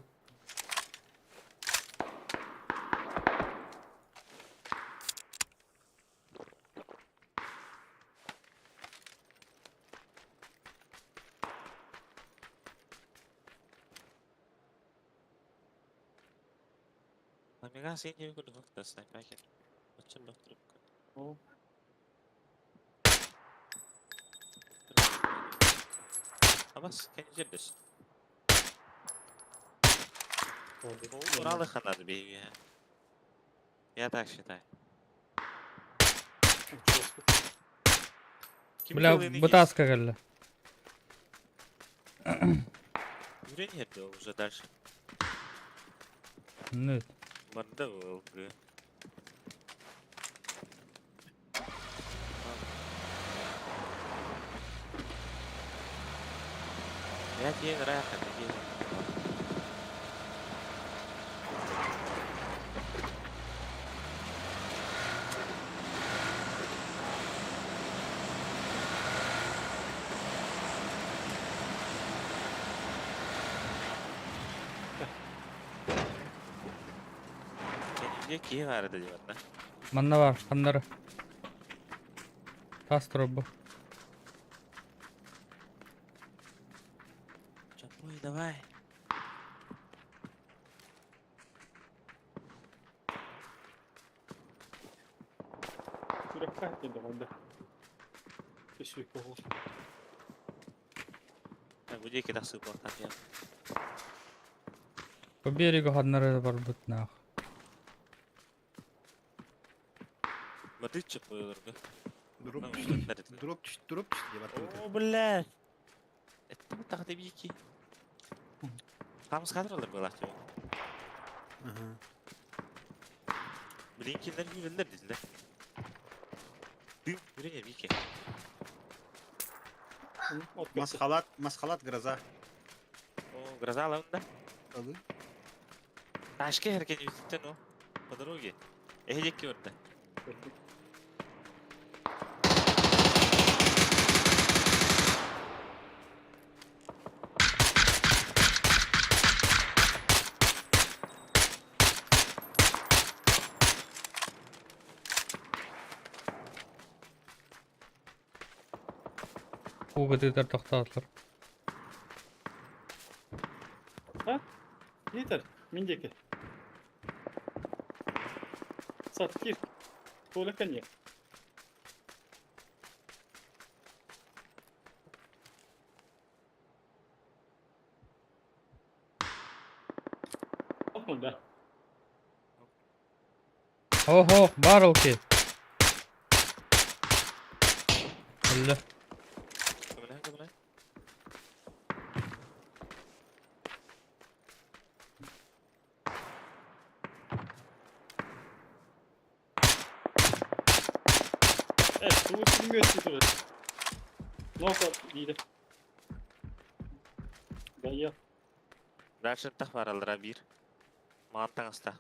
Омега синий курдук да снайпер. Очень доктор. Абас кенжердес. Уралы ханады бейби. Я так считаю. Бля, бытаска кэллэ. Юрень уже дальше. Ну, Барда ЛГ. Я тебе раха, такие. Киев арада диэн да. Манна бар, ханнары. Тас турар Чапой, давай. Сүрэххэ да. Түсүк оҕу. Так, где кидасы был там я. По берегу ханнары барбыт нах. Мады чапой олорго. Дроп, дроп, дроп, деп О, блядь. Это вот так бики. Там скадралар была тебе. Ага. Блинкинлер yürürler dediler. Дым, yürüne бики. Масхалат, масхалат гроза. О, гроза лавында. Алы. Ташке herkes yüzünden o. По дороге. Эхедек көрді. Угытытар тохтоотулар. А? Питер, миндеки. Сат, кир. Толя коньяк. Да. Ого, барылки. Өллө. Көмөлөһөн көмөлөһөн. Э, тугу күлүмүөттүү турар. Нока диир. Бэйэ. Дальше тах бараллара биир. Маҕан таҥаста.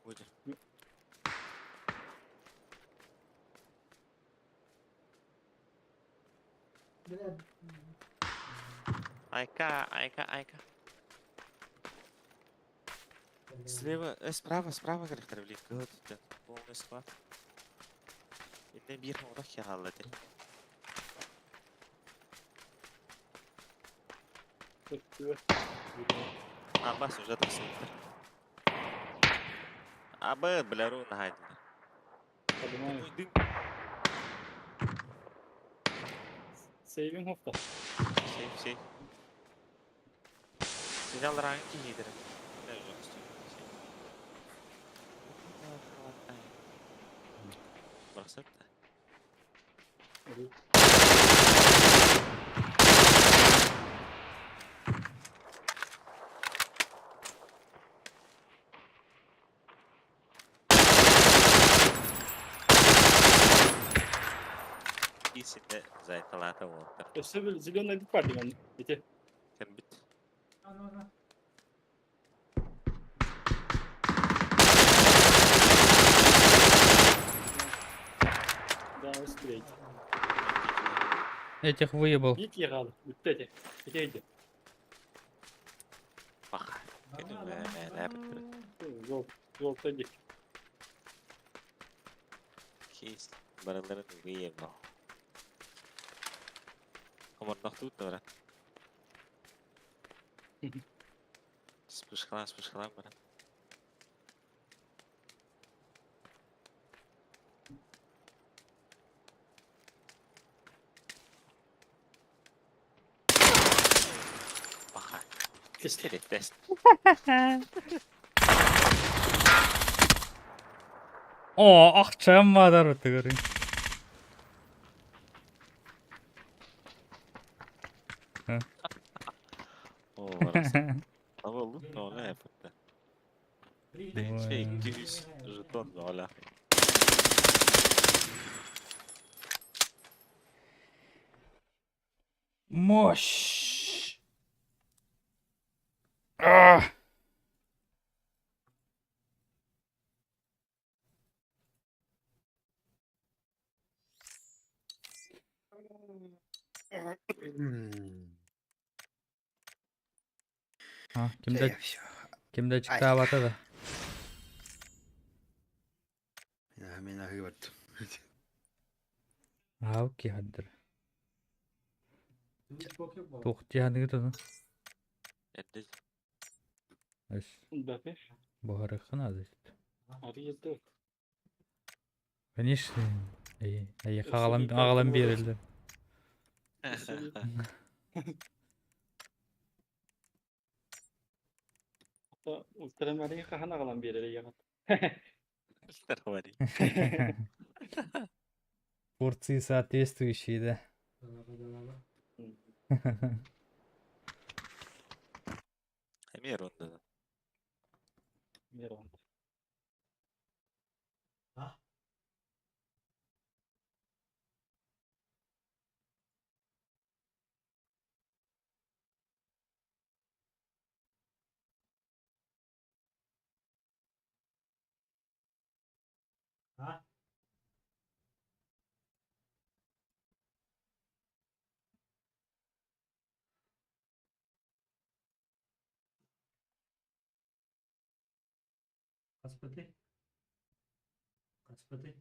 Будет. Айка, айка, айка. Слева, справа, справа кэлэхтэр блин, кыһыл өттүттэн. Полный склад. Иннэ биир оҕолох хаалла этэ. Абас уже тахсыбыттар. Абы, бля, руна хайдылар. Подумаю. Сейвинг хофта. Сейф, сейф. Сигнал ранги киһидер. Барсат. Исinde зайталата болуптар. Өссө бил зеленый бит бар деген. Ити. Кем бит. Да, успеть. Этих выебал. Бит егал. Бүтті эти. Ити иди. Баха. Жол, жол иди. Кейс. Бараларын выебал. Командах тут, брат. Спышкалан, спышкалан, брат. Баха. Тест. О, акчам бар өтөгөр. О, барасың. Ама лут ола yapıttı. Şey 200 жетон ола. Мощь. А! А, кимде Все. кимде чыкты абата да. Мен ахы бардым. Аа, окей, хаддыр. Тух тиһаныгыт ону. Энди Өс. Бәпе. Бохарыкын азы. Ары езді. Конечно. Эй, эй, агалам агалам берилди. Ультрамарин хахан агалам берер ягат. Ультрамарин. Порции соответствующие, да. Эмиэ ронда. Мирон. Господи. Господи.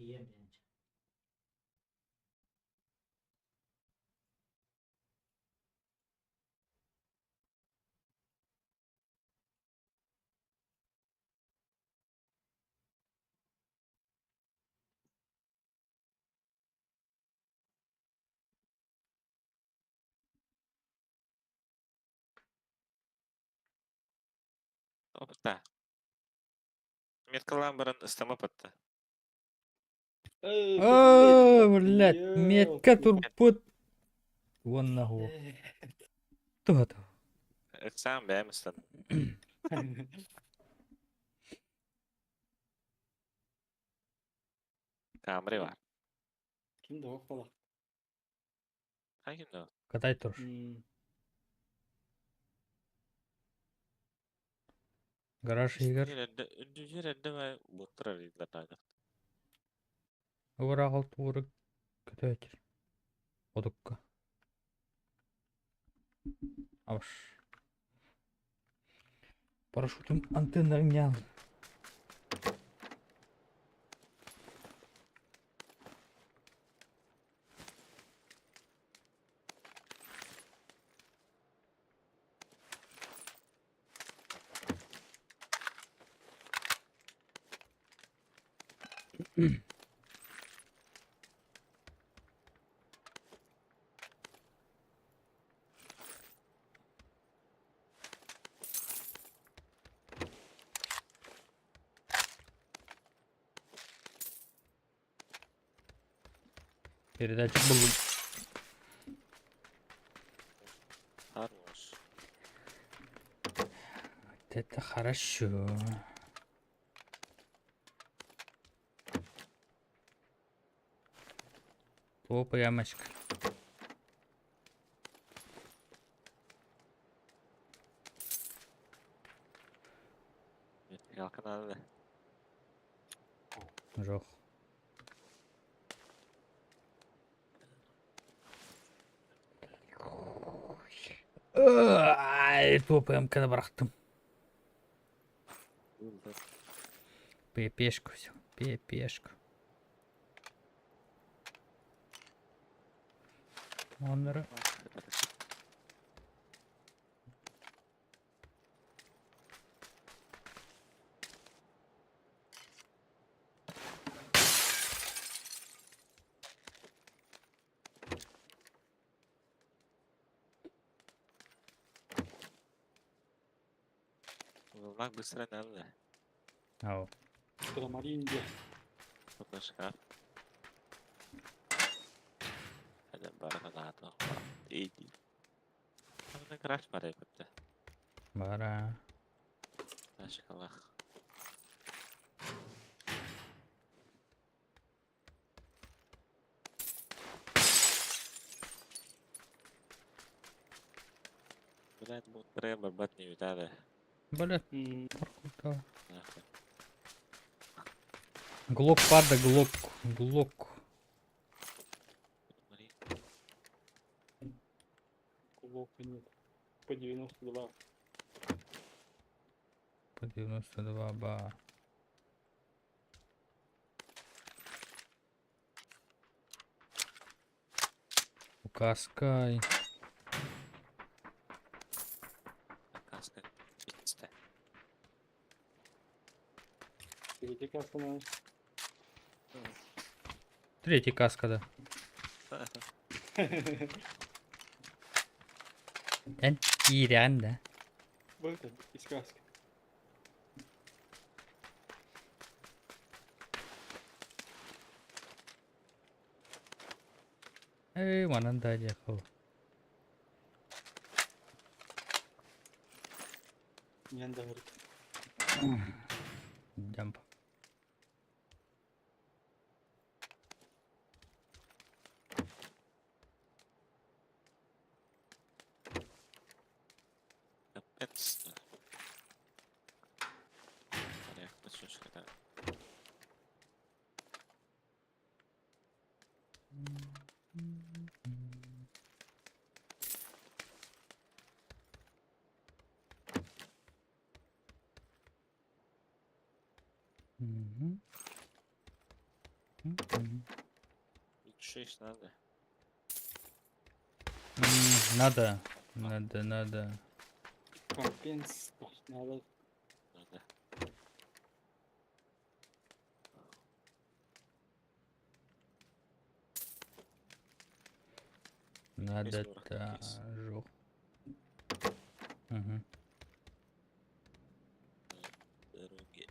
Тиийэн биэнчэ. Опта. Меткалаан баран ыстама патта. О, блядь, метка турпут. Уонна ху. Туха туха. Ыксаан бэйэм ыстан. Камри бар. Ким да ох Хай ким да? Катай тур. Гараж иһигэр Үрдүгэр эрдэ буттар арыйдылар. Ураҕал тууру көтөөтүр. Одукка. Абаш. Парашютум антеннарын ньаал. Передатчик был. Хорош. Вот это хорошо. О, прямочка. Ялкын Жох. Ай, ТОПМ-каны бырахтым. Пепешку все. Пепешку. Оннары. Волнах быстро надо. Ау. Крамаринде. Тут шкаф. Hadi барана Иди. Там гараж бар эбитте. Бара. Ташкалах. Блядь, бу барбат не видали. Блядь, паркута. Глок пада, глок, глок. Глока нет. По 92. По 92 ба. Указкай. Каска. Итте. Третий каска надо. Третий каска, да. Эн киирэн да. Вот это, из каски. Эй, манан да дьэ Не говорит. Джамп. Капец. Порядок, Мгм. Мгм. Шесть надо. Надо, надо, надо. Компенс. Надо. Надо. Надо сорок та есть. жох. Мгм. Дороги.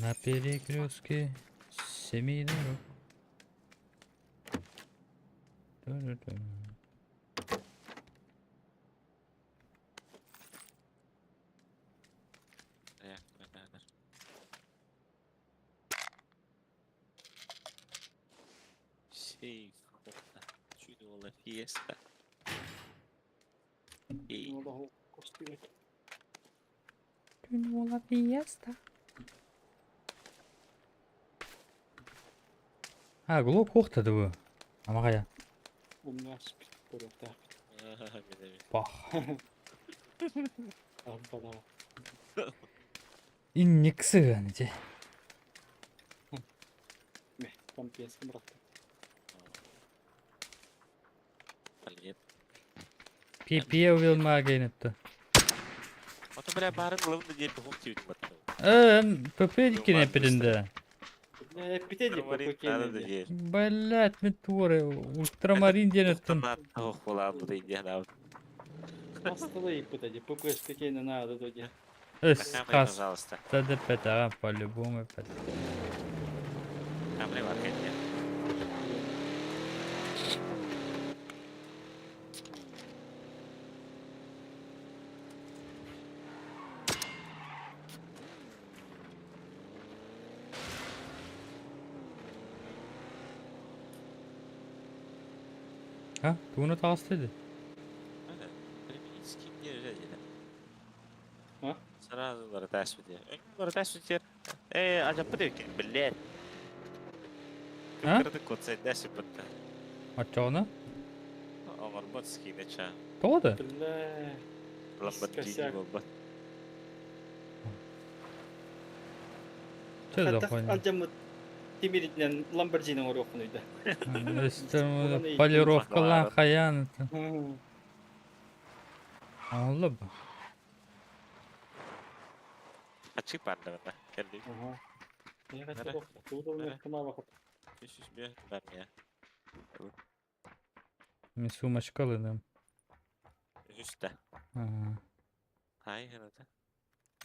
На перекрестке семи дорог. Ту-ду-ду. Реактор, надо. Сейф. Чудо фиеста. Эй, Надо костюм. А, глок охта дыбы. Амагая. У меня спит так. ага, меня Пах. Арбана. Инниксы те. Мeh, компенс брат. Блин. Пипе увел магайнетті. А то, бля, барын главный день бухум тиют баттым. ПП дикене пединде. Бля, пятеди Ультрамарин надо день. Блять, метворы, ультрамарин денеттін. Ох, ладно, да иди, да. Осталые пятеди, ПП какие надо доди. Эс, Камри, хас. пожалуйста. Тады пэт, а, по-любому пэт. Камри, варканье. А, тугуна тағыс деді. Применить скин нельзя, А? Сразу вратарь сюда. Вратарь сюда. Эй, а жапыр блядь. А? Кырды коцай дәсі бітті. Ачағына? Оңырбат скины ча. Тоғыды? Бля. Ламборгини Косяк. болбат. Че за хуйня? Алжамы темиритинен Ламборджини оруохун үйдө. Полировкалан хаян. Алла б. Ачы пардығына. Кәлі. Ага. Я Нара. хотел Нара. Тура Үш бер я. Мен сумочкалыным. Үсті. Ага. Ай, гынада.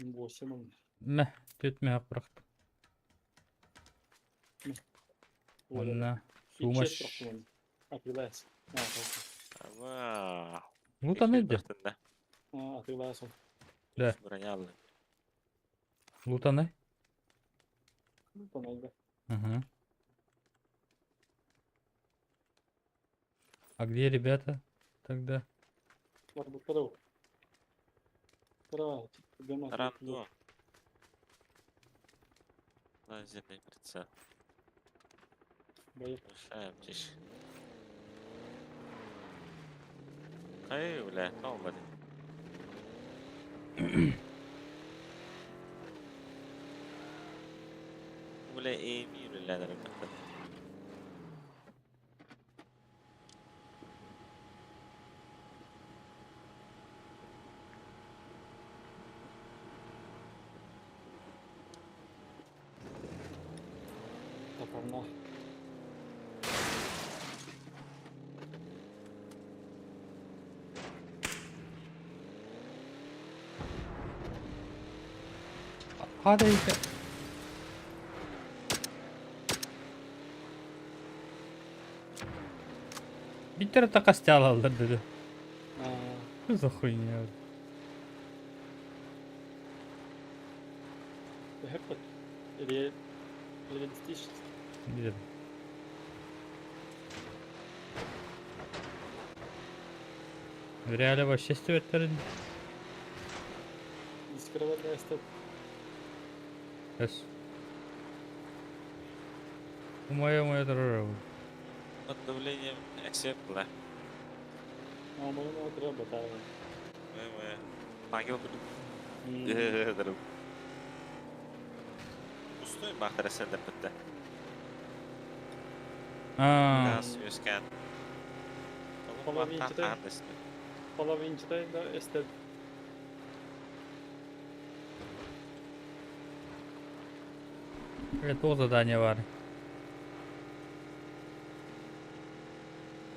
8. Мә, төт мә бырақты. Онна сумаш. Атылас. Ама. Лутан еді. Атылас. Да. Бронялы. Лутаны? Тонайда. Ага. А где ребята тогда? Рандом. Лазерный прицел. Повышаем тише. Ай, бля, толбады. Бля, и мир, бля, дорогой. Тапарна. Hadi. Биттер тақастял алды dedi. Что за хуйня? Хэппет. Или реалистичность. Где? В реале вообще стюэттерин. Искровая стоп. Эс. Умая моя дорога. Под давлением эксепла. А, моя треба, да. Ангел буду. Пустой бахтара сэллэппиттэ. Аа. Газ үөскээн. Половинчатай. Половинчатай да эстер. Это задание бар.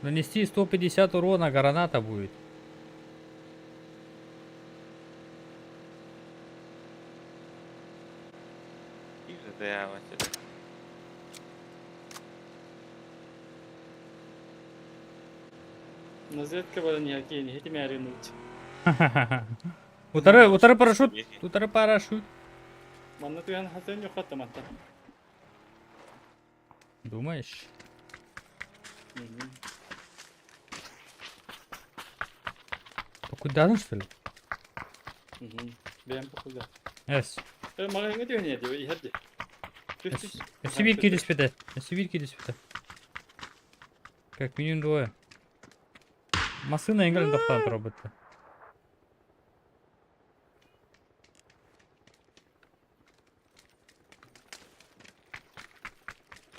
Нанести 150 урона граната будет. Разведка баран иһэр киһини хитимээри нууч. Утары, утары парашют, утары парашют. Манна түһэн хатын юхатта мантан. Думаешь? Куда что ли? Бэйэм куда. Эс. Маҕаһыыҥҥа түһэн иһэр иһэр дии. Өссө биир киирдиспитэ. Өссө биир киирдиспитэ. Как минимум двое. Массыына эҥин тохтоон турарбыт.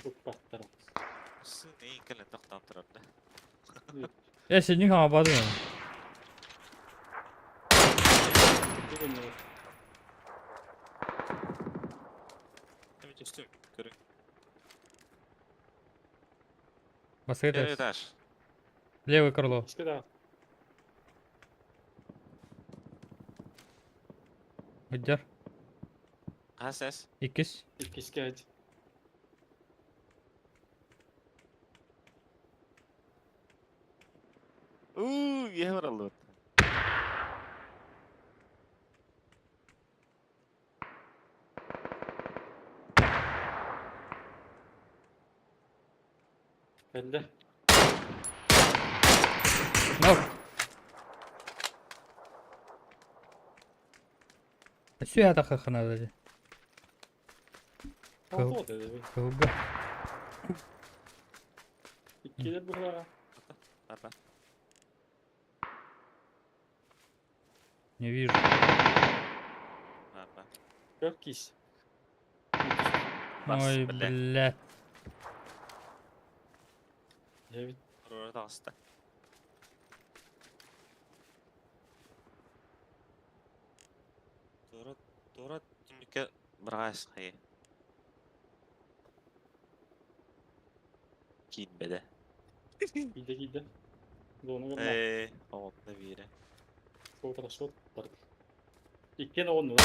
Туппаттар. Массыына эҥин кэлэн тохтоон турар да. Э, синник хаҥабадын. Басты Первый этаж. этаж. Левое крыло. Скада. Выдер. Хас эс. Иккис. Иккискэ. Уу, еһэ бараллыбыт. Кэллэ. Нок. Өссө атаххына дии. Тоҕо дии. Кылга. Иккилэр быһалара. Папа. Не вижу. Папа. Көр кис. Бас, Ой, бля. бля. Эбит. Рура таҕыста. Тура, тура түннүккэ быраҕаас хайы. Киирбэтэ. Киирдэ киирдэ. Зона гынна. Ээ, оҕотно биирэ. Суотара суот барды. Иккиэн оҕоннулар.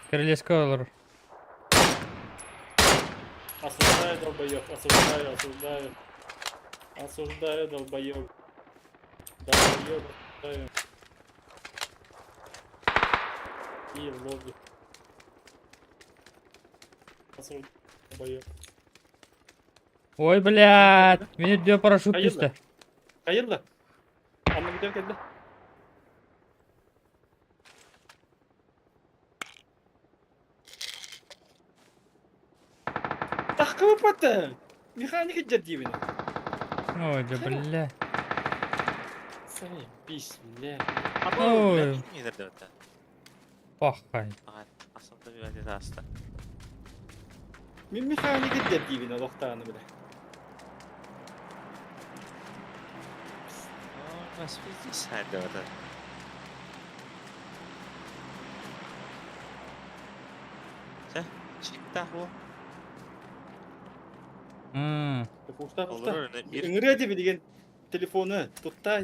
Королевская олорор. Осуждаю, долбоёб, осуждаю, осуждаю. Осуждаю, долбоёб. Долбоёб, осуждаю. И в лобби. Осуждаю, долбоёб. Ой, блядь. Мин үрдүө парашют Хайырла. түстэ. Хайырла. Анна бүтэр кэллэ. Таххыбыппат! Механик иджер диибин. Ой, да бля. Заебись, бля. Ой. Пахай. Мин механик иджер диибин олохтааны бля. Пуста, пуста. Ыҥырыа дии билигин телефону туттаа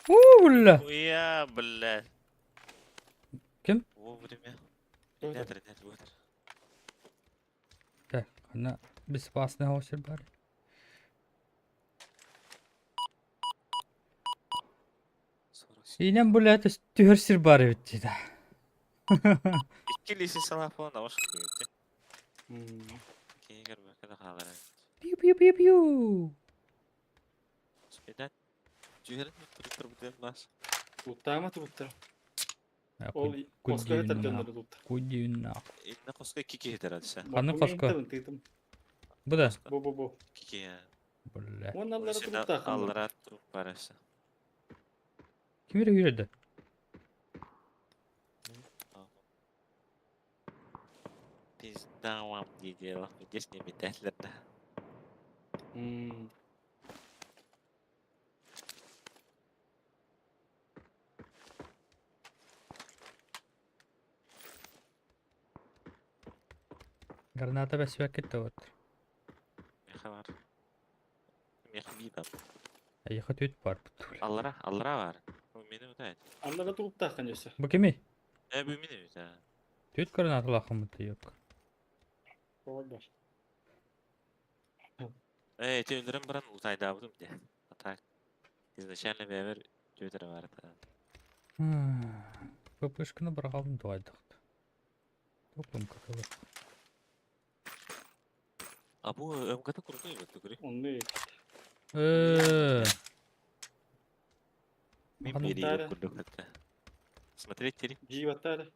Уу, бля. Уя, бля. Ким? Вовремя. Нет, нет, вот. Так, она безопасный хосер бар. Инем, блядь, түһэр сир бар эбит дии да. Икки лиси салафон аваш кылыйды. Кейгер бөкө да хаалар. Пиу-пиу-пиу-пиу. Спедан. Жүгерин туруп турбут бас. Туттаама туруттар. Ол қосқа өтер дьоннору тутта. Кудюн нахуй. Инне қосқа икки киһи терәдсә. Ханнык қосқа? Бу да? Бу бу бу. Кики. Бля. Уонна аллара туруктаах. Аллара турук бар өссө. Ким эрэ үүрэрдэ? Пизда вам не дело. Здесь не металлер, да. Граната бэсибэккит вот. Меха бар. Мех биба. Эйиэхэ түөт бар бут. Аллара, аллара бар. Бу мени утайт. Аллара туруктааххын өссө. Бу кимий? Э, бу мени да. Түөт гранаталаахыммыт yok. Бар. Э, эти өлөрөн баран утайдаабытым де. А так. Изначально бэбер түөтөрө бар. ППшканы быраҕалым туайдахт. Топом какого. А бу МКТ крутой вот тугри. Онну Мин Аны- бери Тара. курдук хатта. Смотреть тери. Дживаттар.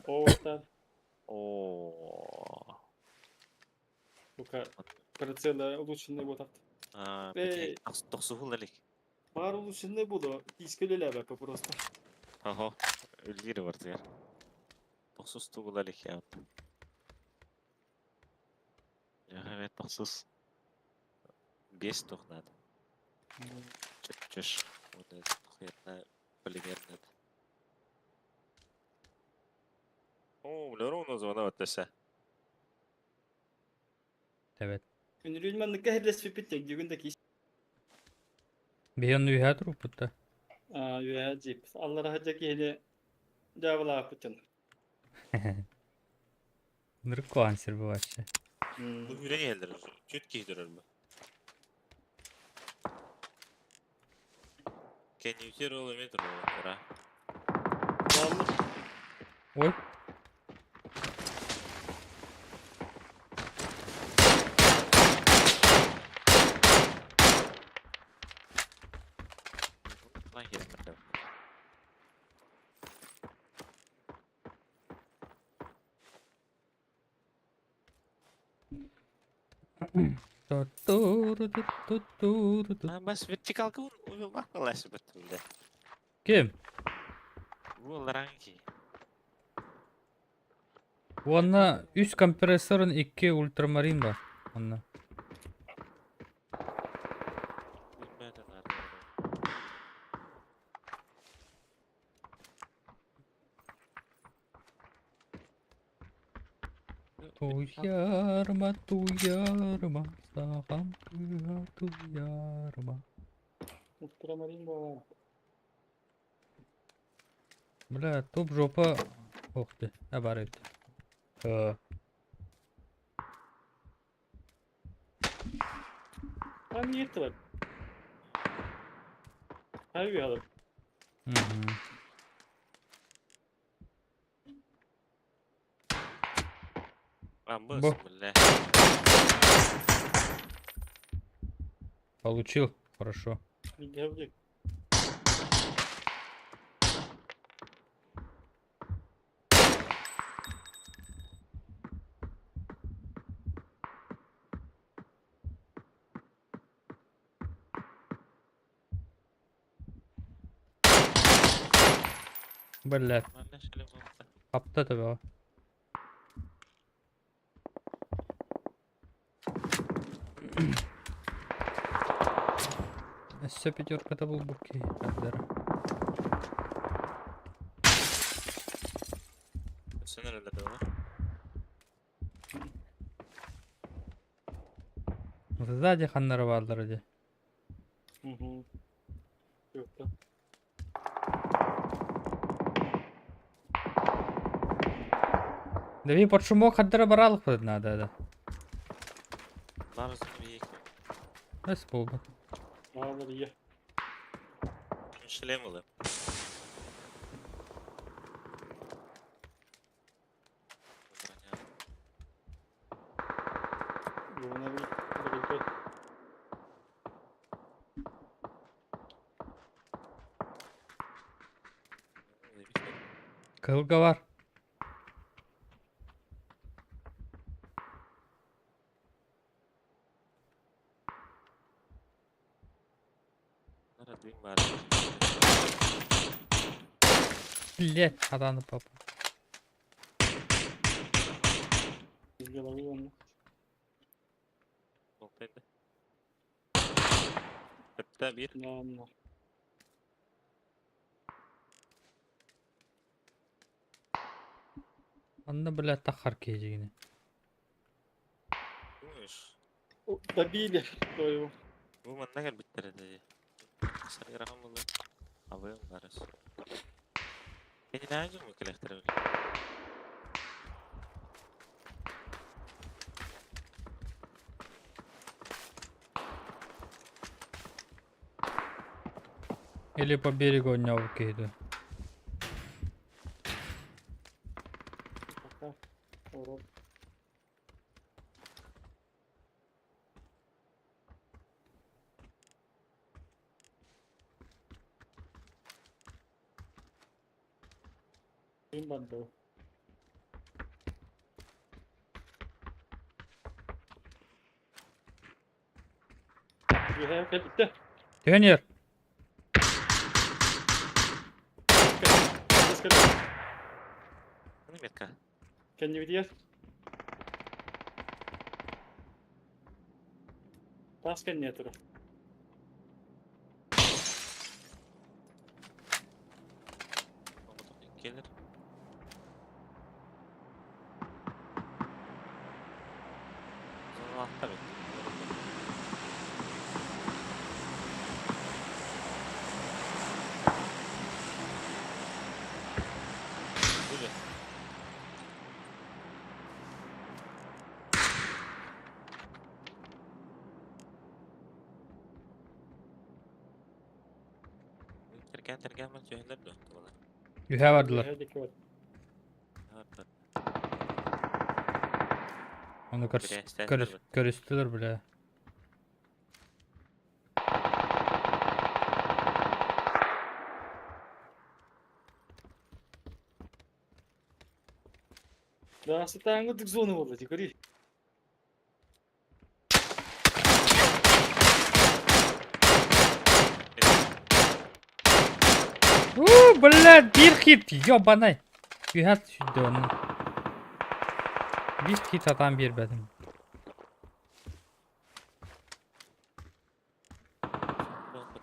Оваттар. О. Бука прицела улучшенный вот авто. А, Эй. тохсухул элек. Бар улучшенный буду. Искелелер просто. Ага. Үлгири бар тигер. Тохсус тугул элек я. Я тохсус. Бес тох надо. Чөш. Оны хуятна полимерный. О, бля, ровно звонок өттөсө. Эбэт. Үнүрүн кэһирлэс пипит бүгүн да кис. Биһиэн үһэ туруппут да. Аа, үһэ джип. Аллара хаджа киһини жабылааппытын. Нырыкко ансер бу вообще. Бу хүрен елдер. Чүт кийдирер бу. Кенютер ол эметр ол кара. Ой. Lan kesmedi. Ту-ту-ру-ту-ту-ру-ту. А бас вертикалка он бакалаш бит. Ким? Бу ранги. Уонна үс компрессорын икки ультрамарин бар. Онна. Bilmeden Туярма, туярма, саҕам кыыһа туярма. Ультрамарин буолар. Бля, топ жопа. Ох ты, а бар эбит. Э, Там еттилер. Хайвей алып. мгм. Амбы, Бу. бля. Получил. Хорошо. Гевдик. Бля, Манна шелем болду. хапта төбөҕө. Өссө пятерката булбут киһи ардара. Сөнөр эле да. Сзади ханнара бааллар дии. Угу. Yok. Дави под шумок хаддара баралых надо, да. Барысын бийик. Эс болбут. Аалар ие. Шлем олы. Буна bir bir Кылга бар. Блять, хатааны папа. Головы онно. Болтайды. Хепте бир. Да, Анна, блядь, тахар киһи Думаешь? Добили твою. Бу манна кэлбиттэр этэ дии. Саргырахан буолла. Абыйым барыс. Кэнинээҕи дьоҥҥо кэлэхтэрэ били. Или по берегу оонньообут киһи дуу. Пока. Урод. Ким бандыл? Үөһээ кэлбиттэ. Тренер! Метка. Кэннибитигэр. Таас кэнниэ турар. Келер. Зоналаахтар эбит. Были. Тэргээн тэргээн мал түһэллэр дуо? Тугунан. Үһэ бардылар. Үөһээ диэки бар. Ону көрүстүлэр бля. Да, сатааҥҥы дык зона буолла дии, көрүүй. У, блядь, биир хит, ёбаный. Үһэ сүүрдэ онно. Биир хит сатаан биэрбэтим.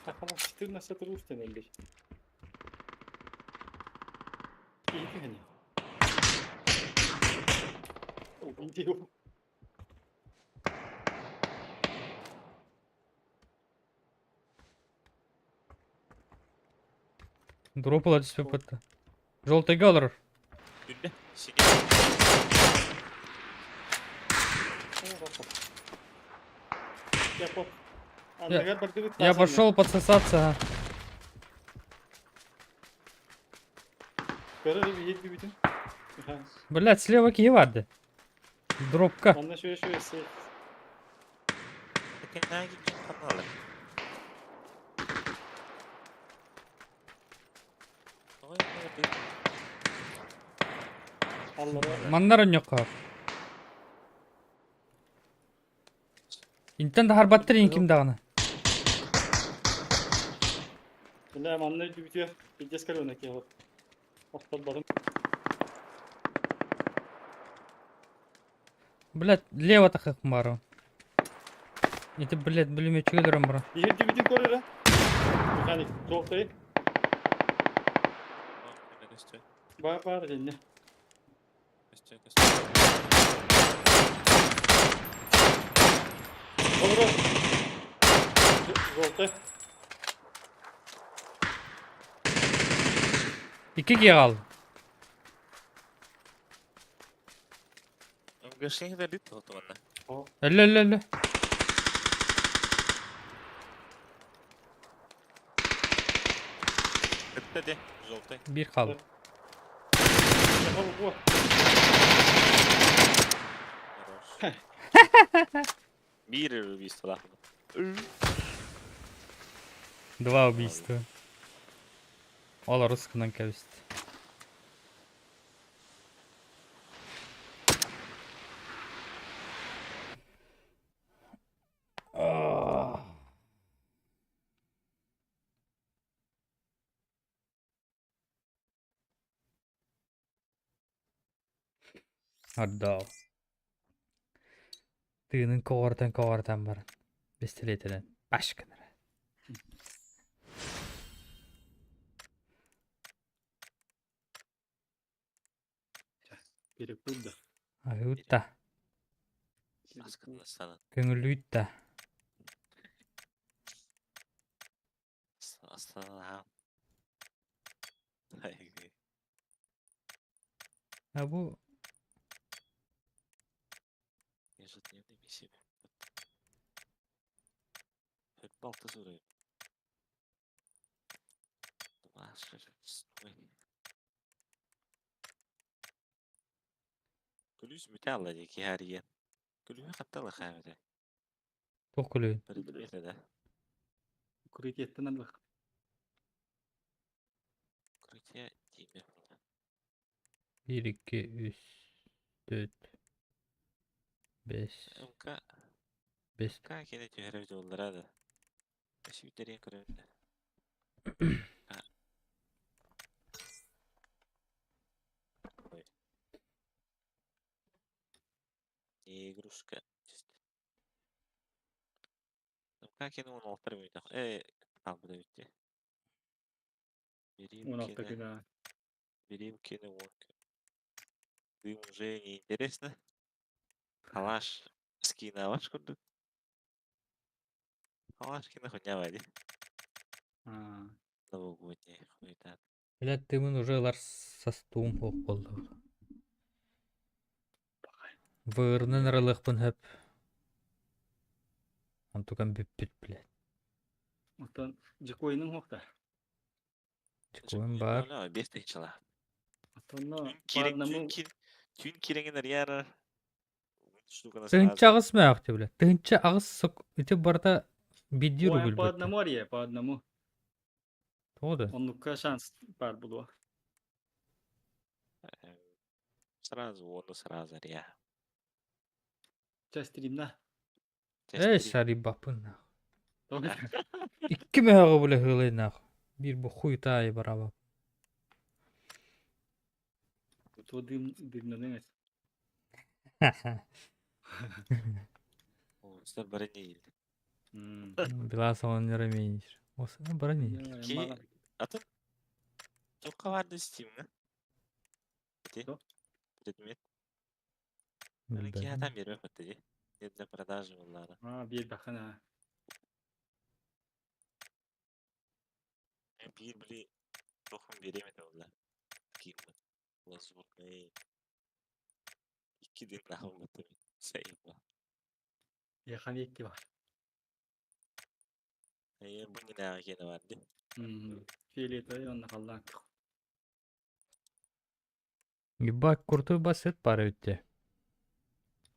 Такама 14 руфтен элбей. Киһи Убил. Дропала түспэт. Желтый олорор. Күндэ. Сиге. Я поп. Анныгар бардыбыт Я пошел подсосаться. Көрөр биһир бүтүн. Блядь, слева киһи барды. Дропка. Манна шуе шуе се. Кэннээги каналы. Ой, Аллара. Маннар онньокко. Интен да харбаттыр ин ким даҕаны. Бля, манна бүтүө. Пиздец көрүнэ киһи. Охтор барым. Блядь, лево тахых бару. Это, блядь, бүлүмөчүгө өлөрөн бара. Биһир бүтүн көрөрө. Механик, желтый. Көстө. Бар бар дэнне. Көстө, көстө. Олоро. Желтый. Икки киһи хаалла. МГШ да лит отуганна. Өллө, өллө, өллө. Бітті де, желтый. Биир хаалла. Яхал бу. Хорош. Бир убийство Два убийства. Ол русскынан кэбист. Ордоо. Тыынын көҕөрүтэн-көҕөрүтэн баран, бэстилиэтинэн баш гынара. Перекур да. Аһыыр да, Маскатын астанан. көҥүллүүт да. Астанан аһаан. А бу Ежедневный миссия. Балта суруйу. Күлүүс бүтэ алла дии киһи Күлүүһү хатта ылыхаа эбэтэ. Туох күлүүһүн? Предмет да. Укрытиеттан аллах. Укрытие тиийбэт. 1, 2, 3, 4, 5, МК 5. МК кини түһэрэр дьоллара да. Сүүйтэрин көрөбүн да. Ой. Игрушка. МК кини он алтар мүйтэх. Э, хаалбыта бүттэ. Берим 16 кини, күн аа. берим кини он күн. Дым уже не интересно. Калаш скина курдук. Калаш кина хуйня вади. Аа. Новогодний хуйта. Блядь, тымын уже ылар састуум суох буолла. Вырнын ырылыахпын сөп. Онтукам бүппүт, блядь. Оттон Дьокуойнун хуохта. Дьокуойум баар. Бес тысячала. Оттонно по одному Түүн кирэҥин арыйаара Тыһыынча аҕыс мөөхтө, блядь. Тыһыынча аҕыс сок ити барыта биирдии Ой, рубль по бүттэ. одному арыйа, по одному. Тоҕо да? Оннукка шанс баар буолуо. Сразу уону сразу арыйа. Чэ, стримна. Эй, сарибаппын нахуй. Икки мөһөҕү бile ыһыылай нахуй. Биир бу хуй таайы барабап. То дым дымнаның эт. Уустар бары не Билас оҕонньоро менеджер. Осы бара не Ки атын туохха баар Steam'ҥа? Ити предмет. Киһи атаан биэрбэт батта дии. Не для продажи буоллаҕына. Аа, биэрбэххин аа. Биир били туохпун биэриэм этэ буолла. Кииммин. Лазурный. Икки дыннаахпын батта мин. Сайын Яхан икки бар. Э, бу нинааҕы киэнэ бар дии. Фиолетовый онно халлаан. Ебать, крутой бассет пара өтте.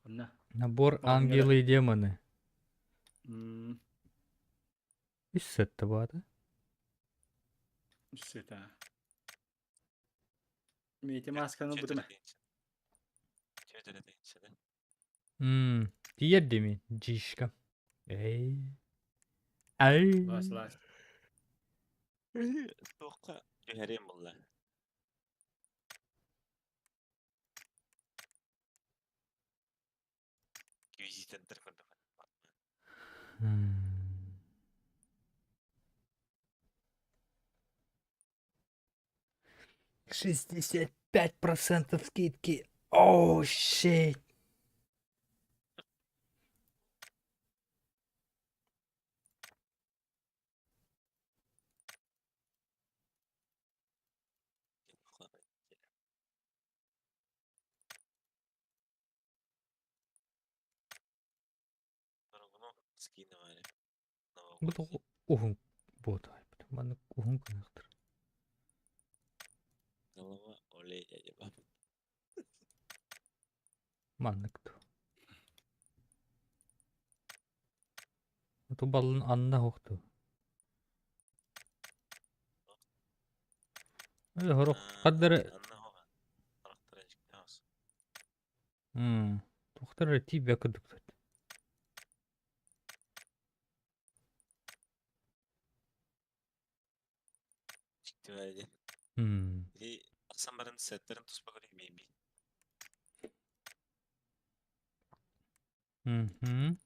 Онно. Набор Ангелы. ангелы и демоны. Үс сетте баата. Сета. Мейте масканы бутума. Мм, тиийэр дими, дьиишка. Эй. Ай. Лас лас. Туохха түһэриэм буолла. Визитендар көрдөх. 65% скидки. Oh, shit. Бу тоҕо уһун буотаай. Маннык уһун гыныахтар. Голова оленя дьэ Маннык дуу. Ту баллын анна суох дуу. Э, сорох хардары туохтар эрэ тиийбэт курдуктар. Мм. Ити ахсан баран сеттэрин туспа көрүҥ бэйби. Мгм.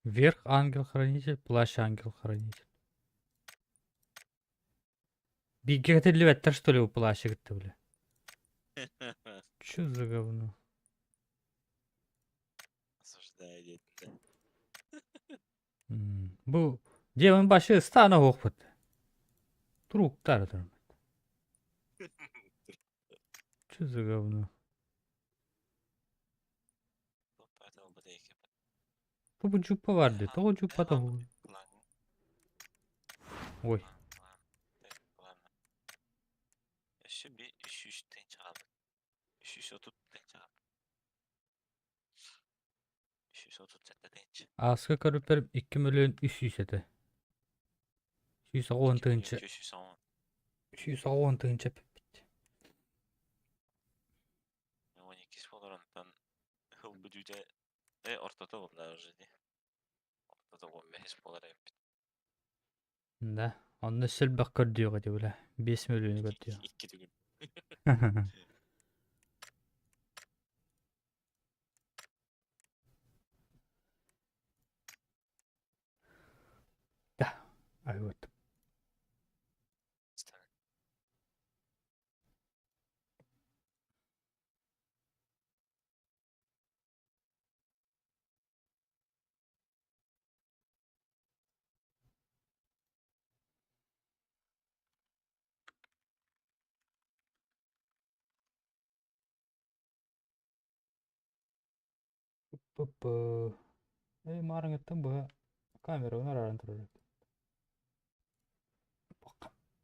Вверх ангел-хранитель, плащ ангел-хранитель. Бииргэ кэтиллибэттэр что ли плащы кытта бля? Чё за говно? Осуждаю диэтэ. Бу дьиэбин башы ыстаана оһуохпут. Туруктар турар. Чё за говно? Бу жуппа бар дии, тоҕо жуппата Ой. Өссө би үс тыһыынча хаалбыт. 330 тыһыынча хаалбыт. 337 тыһыынча. Ааска көрүппэр 2 миллион 300 этэ. 190 тыһыынча. 310. 190 тыһыынча эппиппит. 12 болар онтон хыл бүдүүдэ ортото буолла уже ди. Ортото 15 болар эппит. Да, онно сөлбөх көрдүөҕэ ди бля. 5 миллиону көрдүө. Икки түгүн. Да, ай вот. Пы-пы. Эй, маарыҥыттан быһа камерабын арааран турар эбит.